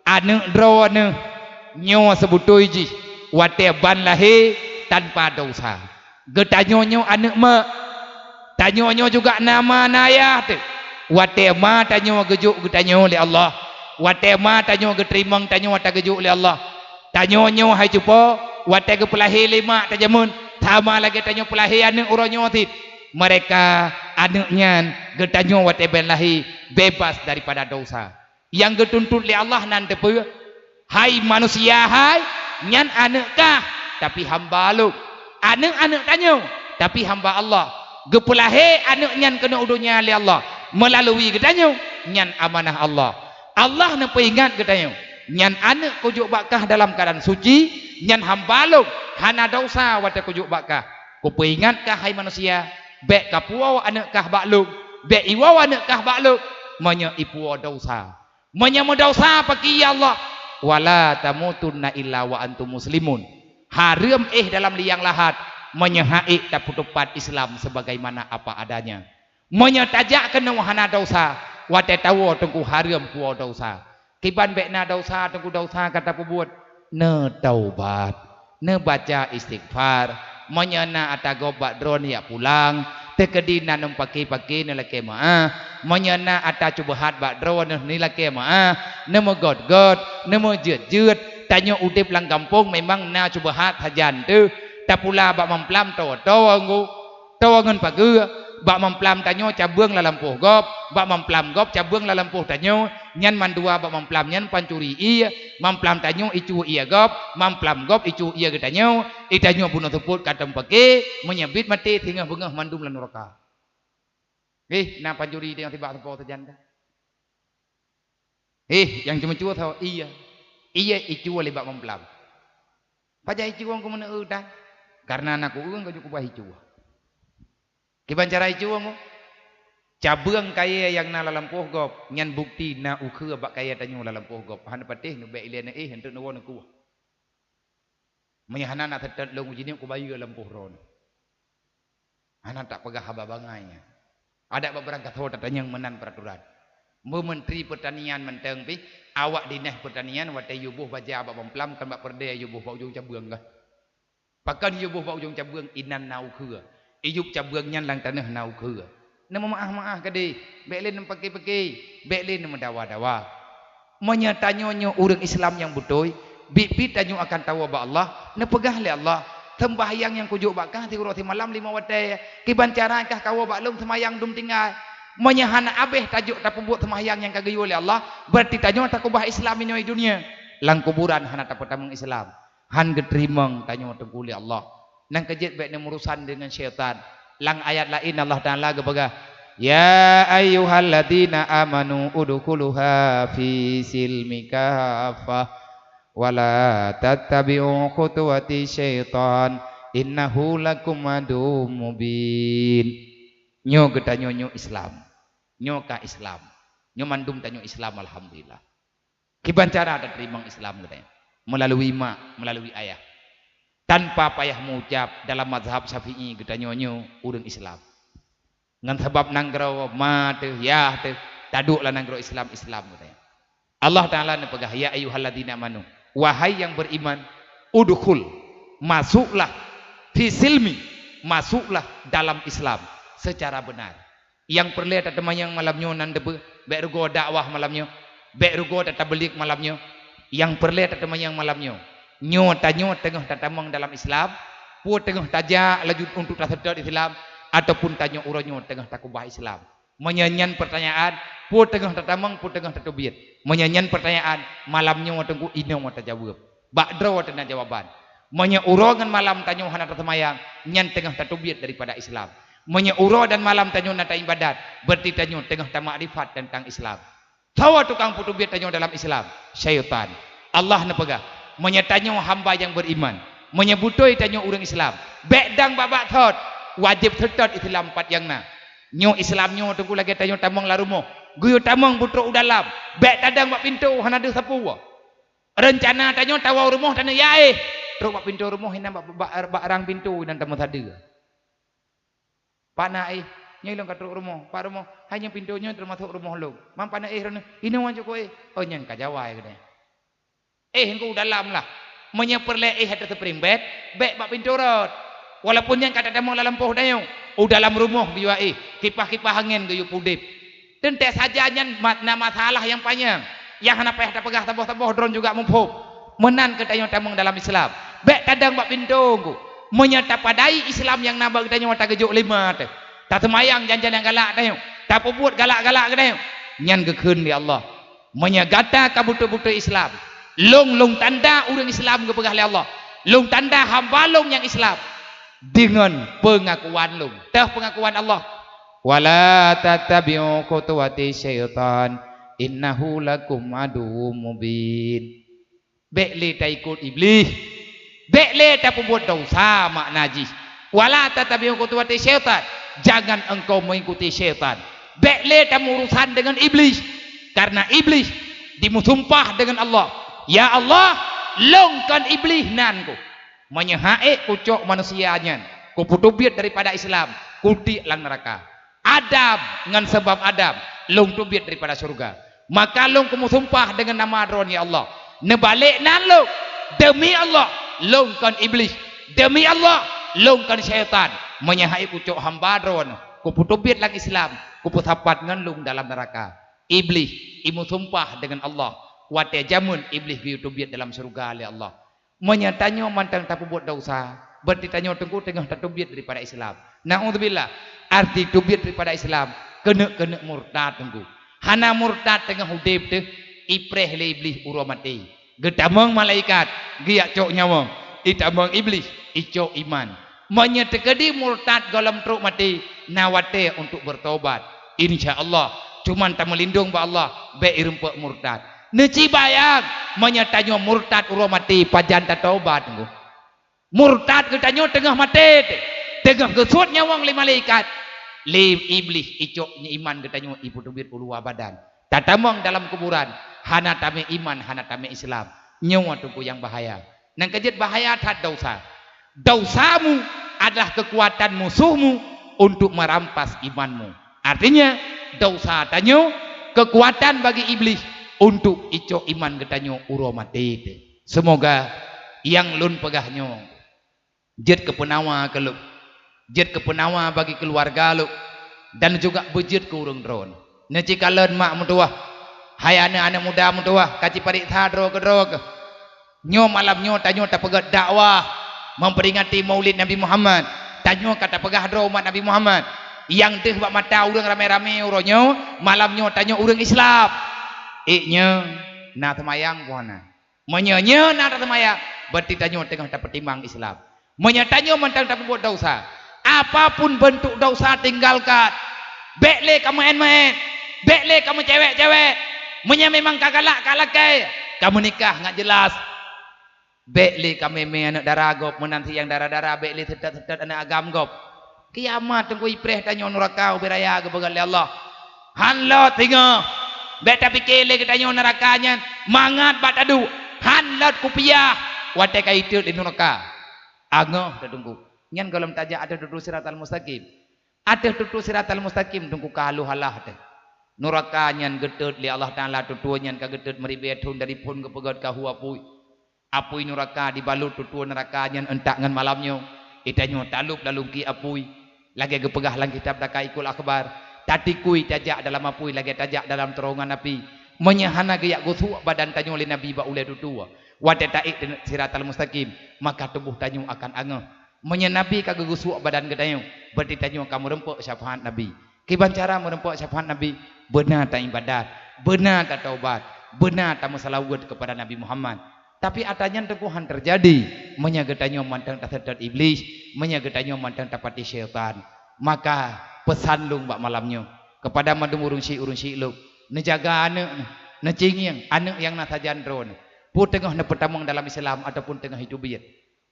aneuk droeneuh nyoe seubeutôi jih watée ban lahé tanpa desya. Geutanyoe nyoe aneuk ma, tanyoe nyoe juga na ma na ayah teuh. Watée ma tanyoe geujok geutanyoe lé Allah, watée ma tanyoe geuteurimong tanyoe ata geujok lé Allah. Tanyoe nyoe hai cupo, watée geupeulahé lé mak tajameun, sama lagée tanyoe peulahé aneuk uroe nyoe cit. Meureka aneuk nyan geutanyoe watée ban lahé bebas daripada desya. Nyang geutuntot lé Allah nan teupeue? Hai manusia hai, nyan aneuk kah, tapi hamba lôn. Aneuk-aneuk tanyoe, tapi hamba Allah. Geupeulahé aneuk nyan keunoe u donya lé Allah meulalui geutanyoe, nyan amanah Allah. Allah neupeuingat geutanyoe, nyan aneuk kujok bak kah dalam keuadaan suci, nyan hamba lôn, hana desya watée kujok bak kah. Kupeuingat kah hai manusia, bék kapuwoe aneuk kah bak lôn, bék iwoe aneuk kah bak lôn, meunyoe ipuwoe desya. Meunyoe meudesya pakri, ya Allah, "Wala tamutunna illa wa antum muslimun." Hareuem éh dalam liang lahat meunyoe han ék tapeuteupat Islam sebagaimana apa adanya. Meunyoe tajak keunoe hana desya, watée tawoe Teungku hareuem puwoe desya. Kiban bék na desya Teungku, desya ka tapeubuet? Neutaubat. Neubaca istighfar. Meunyoe na ata gob bak droeneuh jak pulang, teukeudi na neumeupaké-paké neulakée meuáh. Meunyoe na ata cubahat bak droeneuh neulakée meuáh, neumeugét-gét, neumeujeuet-jeuet. Tanyoe udeb lam gampông memang na cubahat sajan teuh. Tapula bak mamplam toe-toe ngon, toe ngon pageue, bak mamplam tanyoe cabeueng lam lampôh gob, bak mamplam gob cabeueng lam lampôh tanyoe, nyan mandua bak mamplam nyan pancuri ié, mamplam tanyoe icu ié gob, mamplam gob icu ié geutanyoe, itanyoe bunoe seupôt ka teumeupaké, meunyoe bit maté singoh beungoh mandum lam nuraka. Heh, na pancuri teungoh sibak sapo sajan ka. Heh, nyang ceumeucue tho, ié. Ié icu lé bak mamplam. Pajan icu ngon keumeuneu tan? Kareuna na ku-eu ngon ju kubah icu. Kiban cara icu ngon? Cabeueng kayée nyang na lam lampôh gob, nyan bukti na ukheue bak kayée tanyoe lam lampôh gob. Hana patéh neubek ilée neuéh, eunteuk neuwoe neukueh. Meunyoe hana na seutôt lôn uji nyoe kubayeue lampôh droeneuh. Hana tapeugah haba bangai nyan. Adak bak beurangkasoe tatanyong meunan peuraturan. Meu Menteri Pertanian mantong pih, awak Dinas Pertanian watée yue boh baja bak mamplam kan bak peureudée yue boh bak ujong cabeueng kah? Pakon yue boh bak ujong cabeueng inan na ukheue. Iyueb cabeueng nyan lam taneuh na ukheue. Neumeumaáh-maáh keudeh, bék lé neumeupaké-paké, bék lé neumeudawa-dawa. Meunyoe tanyoe nyoe ureuëng Islam nyang beutôi, biet-biet tanyoe akan tawoe bak Allah, neupeugah lé Allah, "Seumbahyang nyang kujok bak kah siuroe simalam limong watée, kiban cara kah kawoe bak lôn seumayang dum tinggai? Meunyoe hana abéh tajok tapeubuet seumahyang nyang ka geuyue lé Allah, beurati tanyoe takubah Islam inoe i dunia, lam kuburan hana tapeutamong Islam." Han geuteurimong tanyoe Teungku lé Allah. Nyang keujeuet bék neumurusan deungon syaitan. Lam ayat laén Allah Taala geupeugah, "Ya ayyuhalladzina amanu udkhuluha fi silmi kaffah, wa la tattabi'u khutuwati syaitan, innahu lakum aduwwum mubin." Nyoe geutanyoe nyoe Islam. Nyoe ka Islam. Nyoe mandum tanyoe Islam, alhamdulillah. Kiban cara tateurimong Islam geutanyoe? Meulalu mak, meulalu ayah. Tanpa payah meuucap, dalam mazhab Syafi'i geutanyoe nyoe ureuëng Islam. Ngon sabab nanggroe ma teuh, yah teuh, taduek lam nanggroe Islam, Islam geutanyoe. Allah Taala neupeugah, "Ya ayyuhalladzina amanu," wahai nyang beriman, "udkhul," masuklah, "fi silmi," masuklah dalam Islam secara benar. Nyang peureulée tateumanyong malam nyoe nan deubeue, bék rugoe dakwah malam nyoe, bék rugoe tatabeuliek malam nyoe. Nyang peureulée tateumanyong malam nyoe, nyoe tanyoe teungoh tatamong dalam Islam, peue teungoh tajak laju untuk taseutôt Islam, ataupun tanyoe uroe nyoe teungoh takubah Islam. Meunyoe nyan peurtanyaan, peue teungoh tatamong, peue teungoh tateubiet. Meunyoe nyan peurtanyaan, malam nyoe teungku inong tajaweueb. Bak droe teuna jawaban. Meunyoe uroe ngon malam tanyoe hana taseumayang, nyan teungoh tateubiet daripada Islam. Meunyoe uroe dan malam tanyoe na taibadat, berarti tanyoe teungoh tamakrifat teuntang Islam. Soe tukang peuteubiet tanyoe dalam Islam? Syaitan. Allah neupeugah, meunyoe tanyoe hamba nyang beriman, meunyoe beutôi tanyoe ureuëng Islam, bék dang bak-bak thot, wajéb seutôt Islam pat nyang na. Nyoe Islam nyoe teungku lagée tanyoe tamong lam rumoh, geuyue tamong beutrok u dalam, bék tadang bak pintoe hana deuh sapeue. Reuncana tanyoe tawoe rumoh tanyoe ya éh, trok bak pintoe rumoh inan bak, bak, bak rang pintoe inan tameusadeue. "Pak na éh, nyoe lôn ka trok rumoh, Pak rumoh, hai nyoe pintoe nyoe teumasok rumoh lôn. Man Pak na éh droeneuh?" "Inoe wan cukôp éh." "Oh nyan ka jawai," geutanyoe. "Éh engku dalam lah." Meunyoe peureulée éh ateueh spring bed, bék bak pintoe rot. Walaupun nyan ka tatamong lam lampôh tanyoe, u dalam rumoh geuyue éh, kipah-kipah angén geuyue peudeb. Teuntée saja nyan ma-, na masalah nyang panyang, nyang hana payah tapeugah saboh-saboh, droen juga muphom. Meunan keuh tanyoe tamong dalam Islam. Bék tadang bak pintoe engku. Meunyoe tapadai Islam nyang na bak geutanyoe tageujok lima teuh, taseumayang jan-jan nyang galak tanyoe, tapeubuet galak-galak geutanyoe, nyan geukheun lé Allah. Meunyoe gata ka beutôi-beutôi Islam, lôn, lôn tanda ureuëng Islam geupeugah lé Allah. Lôn tanda hamba lôn nyang Islam deungon peungakuan lôn. Teuh peungakuan Allah, "Wala tattabi'u khutuwati syaitan, innahu lakum aduwwum mubin." Bék lé taikot Iblih. Bék lé tapeubuet desya makna jih. "Wala tattabi'u khutuwati syaitan." Jangan engkau mengikuti syaitan. Bék lé tamurusan deungon Iblih. Karena Iblih jimeusumpah deungon Allah, "Ya Allah, lôn kon Iblih nan ku. Meunyoe ha'ék kucok manusia nyan, kupeuteubiet daripada Islam, kutiek lam neuraka. Adam ngon sabab Adam lôn teubiet daripada syeuruga. Maka lôn kumeusumpah deungon nama Droen, ya Allah, neubalek nan lôn. Deumi Allah, lôn kon Iblih. Deumi Allah, lôn kon syaitan. Meunyoe ha'ék kucok hamba Droen, kupeuteubiet lam Islam, kupeusapat ngon lôn dalam neuraka." Iblih jimeusumpah deungon Allah. Watée jameun Iblih geuyue teubiet dalam syeuruga lé Allah. Meunyoe tanyoe mantong tapeubuet desya, berarti tanyoe teungku teungoh tateubiet daripada Islam. Naudzubillah, arti teubiet daripada Islam, keuneuk-keuneuk murtad teungku. Hana murtad teungoh udeb teuh, ipreh lé Iblih uroe maté. Geutamong malaikat, geujak cok nyawöng, itamong Iblih, icok iman. Meunyoe teukeudi murtad gohlom trok maté, na watée untuk bertobat. Insya Allah, cuman tameulindong bak Allah, bék irumpok murtad. Neucibayang, meunyoe tanyoe murtad uroe maté, pajan tatobat teungku. Murtad geutanyoe teungoh maté, teungoh geusuet nyawöng lé malaikat, lé Iblih icok iman geutanyoe ipeuteubiet u luwa badan. Tatamong dalam kuburan, hana tamé iman, hana tamé Islam. Nyoe teungku nyang bahaya. Nyang keujeuet bahaya that desya. Desyamu adalah keukuatan musuhmu untuk merampas imanmu. Artinya, desya tanyoe keukuatan bagi Iblih untuk icok iman geutanyoe uroe maté teuh. Seumoga nyang lôn peugah nyoe jeuet keu peunawa keu lôn, jeuet keu peunawa bagi keuluwarga lôn, dan juga beujeuet keu ureuëng droen. Neucikalon mak meutuwah, hai aneuëk-aneuëk muda meutuwah, ka cipareksa droe keudroe keuh. Nyoe malam nyoe tanyoe tapeugét dakwah memperingati Maulid Nabi Muhammad. Tanyoe ka tapeugah droe umat Nabi Muhammad. Nyang deuh bak mata ureuëng ramé-ramé uroe nyoe, malam nyoe tanyoe ureuëng Islam. Ék nyoe na seumayang peue hana? Meunyoe nyoe na taseumayang, berarti tanyoe teungoh tapeutimang Islam. Meunyoe tanyoe mantong tapeubuet desya, apapun beuntuk desya tinggalkan. Bék lé kameuén-meuén, bék lé kameucewek-cewek. Meunyoe memang ka galak ka lakée, kameunikah ngat jeulaih. Bék lé kamé-mé aneuëk dara gob, meunan si nyang dara-dara bék lé seutôt-seutôt aneuëk agam gob. Kiamat teungku ipreh tanyoe nuraka ubé raya geupeugah lé Allah. Han lot singoh, bék tapike lé geutanyoe nuraka nyan mangat bak taduek, han lot kupiah watée ka itot lé nuraka. Angoh teuh teungku. Nyan gohlom tajak ateueh tutoe siratal mustaqim. Ateueh tutoe siratal mustaqim teungku ka haloh alah teuh. Nuraka nyan geutot lé Allah Taala, tutoe nyan ka geutot meuribée thon dari phon geupeugét ka hu apui. Apui nuraka dibalot tutoe nuraka nyan euntak ngon malam nyoe. Itanyoe talop lalungki apui. Lagée geupeugah lam kitab Daqaiqul Akhbar, tatikui tajak dalam apui lagée tajak dalam teuronan api. Meunyoe hana geujak geusuek badan tanyoe lé Nabi bak ulée tutoe, watée taék siratal mustaqim, maka tuboh tanyoe akan angoh. Meunyoe Nabi ka geugeusuek badan geutanyoe, berarti tanyoe ka meurumpok syafaat Nabi. Kiban cara meurumpok syafaat Nabi? Beuna taibadat, beuna tataubat, beuna tameuseulaweuet keupada Nabi Muhammad. Tapi atra nyan teungku han teujadi meunyoe geutanyoe mantong taseutôt Iblih, meunyoe geutanyoe mantong tapatéh syaitan. Maka peusan lôn bak malam nyoe keupada mandum ureuëng syiek-ureuëng syiek lôn, neujaga aneuëk neuh, neucingieng aneuëk nyang na sajan droeneuh, peue teungoh neupeutamong dalam Islam ataupun teungoh jiteubiet.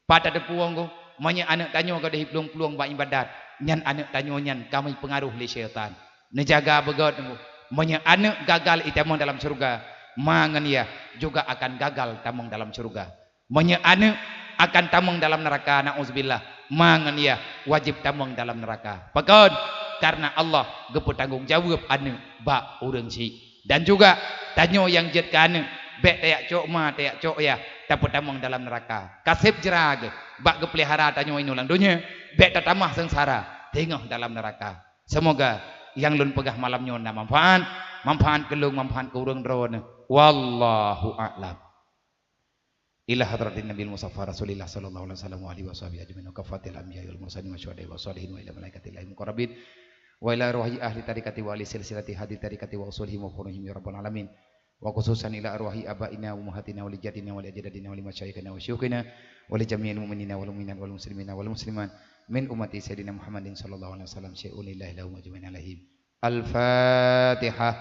Pat tateupeue ngon, meunyoe aneuëk tanyoe gadôh jiplueng-plueng bak ibadat, nyan aneuëk tanyoe nyan ka meupeungaroh lé syaitan. Neujaga beugét teungku. Meunyoe aneuëk gagal itamong dalam syeuruga, ma ngon yah juga akan gagal tamong dalam syeuruga. Meunyoe aneuëk akan tamong dalam neuraka, na'uzubillah, ma ngon yah wajéb tamong dalam neuraka. Pakon? Kareuna Allah geupeutanggong jaweueb aneuëk bak ureuëng syiek. Dan juga tanyoe nyang jeuet keu aneuëk, bék tajak cok ma, tajak cok yah, tapeutamong dalam neuraka. Ka seb jra geuh bak geupeulihara tanyoe inoe lam donya, bék tatamah seungsara teungoh dalam neuraka. Seumoga nyang lôn peugah malam nyoe na manfaat, manfaat keu lôn, manfaat keu ureuëng droeneuh. Wallahu a'lam. Ila hadratin Nabil Mustafa Rasulillah sallallahu alaihi wasallam wa alihi washabihi ajmain wa kaffatil anbiya wal mursalin wa syuhada wa shalihin wa ila malaikatillahi muqarrabin wa ila arwahi ahli tariqati wa ahli silsilati hadhi tariqati wa usulihim wa furu'ihim ya rabbal alamin. Wa khususan ila arwahi abaina wa ummahatina wa li jaddina wa li ajdadina wa li masyayikhina wa syuyukhina wa li jami'il mu'minina wal mu'minat wal muslimina wal muslimat min ummati Sayyidina Muhammadin sallallahu alaihi wasallam syai'un lillahi lahum ajmain alaihim. Al-Fatihah.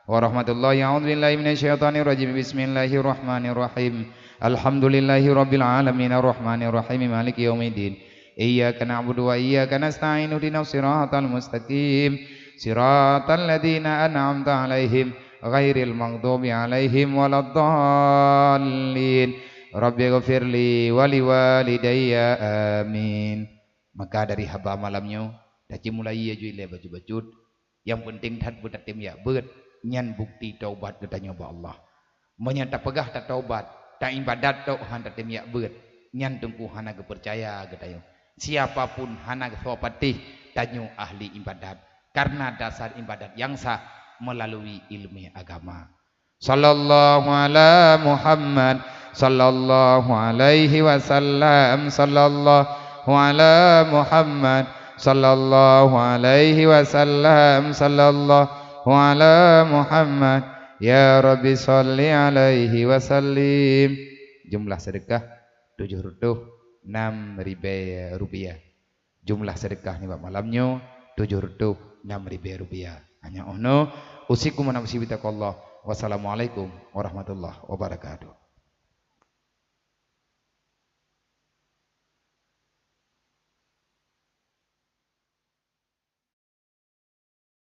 Warahmatullahi, a'udzu billahi minasy syaithanir rajim. Bismillahirrahmanirrahim. Alhamdulillahi rabbil alamin, arrahmanir rahim, maliki yaumiddin. Iyyaka na'budu wa iyyaka nasta'in, ihdinas siratal mustaqim. Siratal ladzina an'amta 'alaihim, ghairil maghdubi 'alaihim waladdallin. Rabbighfirli wa liwalidayya. Amin. Maka dari haba malam nyoe, tacimulai aju ilée bacut-bacut. Nyang peunteng that beutatem jak beuet, nyan bukeuti taubat geutanyoe bak Allah. Meunyoe tapeugah tataubat, taibadat tok han tatem jak beuet, nyan teungku hana geupeucaya geutanyoe. Siapa pun hana geusoe patéh tanyoe ahli ibadat, kareuna dasar ibadat nyang sah meulalui ileumé agama. Sallallahu ala Muhammad, sallallahu alaihi wasallam, sallallahu ala Muhammad, sallallahu alaihi wasallam, sallallahu ala Muhammad. Ya Rabbi shalli alaihi wa sallim. Jumlah sedekah tujoh reutôh nam ribée rupiah. Jumlah sedekah nibak malam nyoe tujoh reutôh nam ribée rupiah. Hanya 'oh noe, usikum wa nafsi bitaqwallah. Wassalamualaikum warahmatullahi wabarakatuh.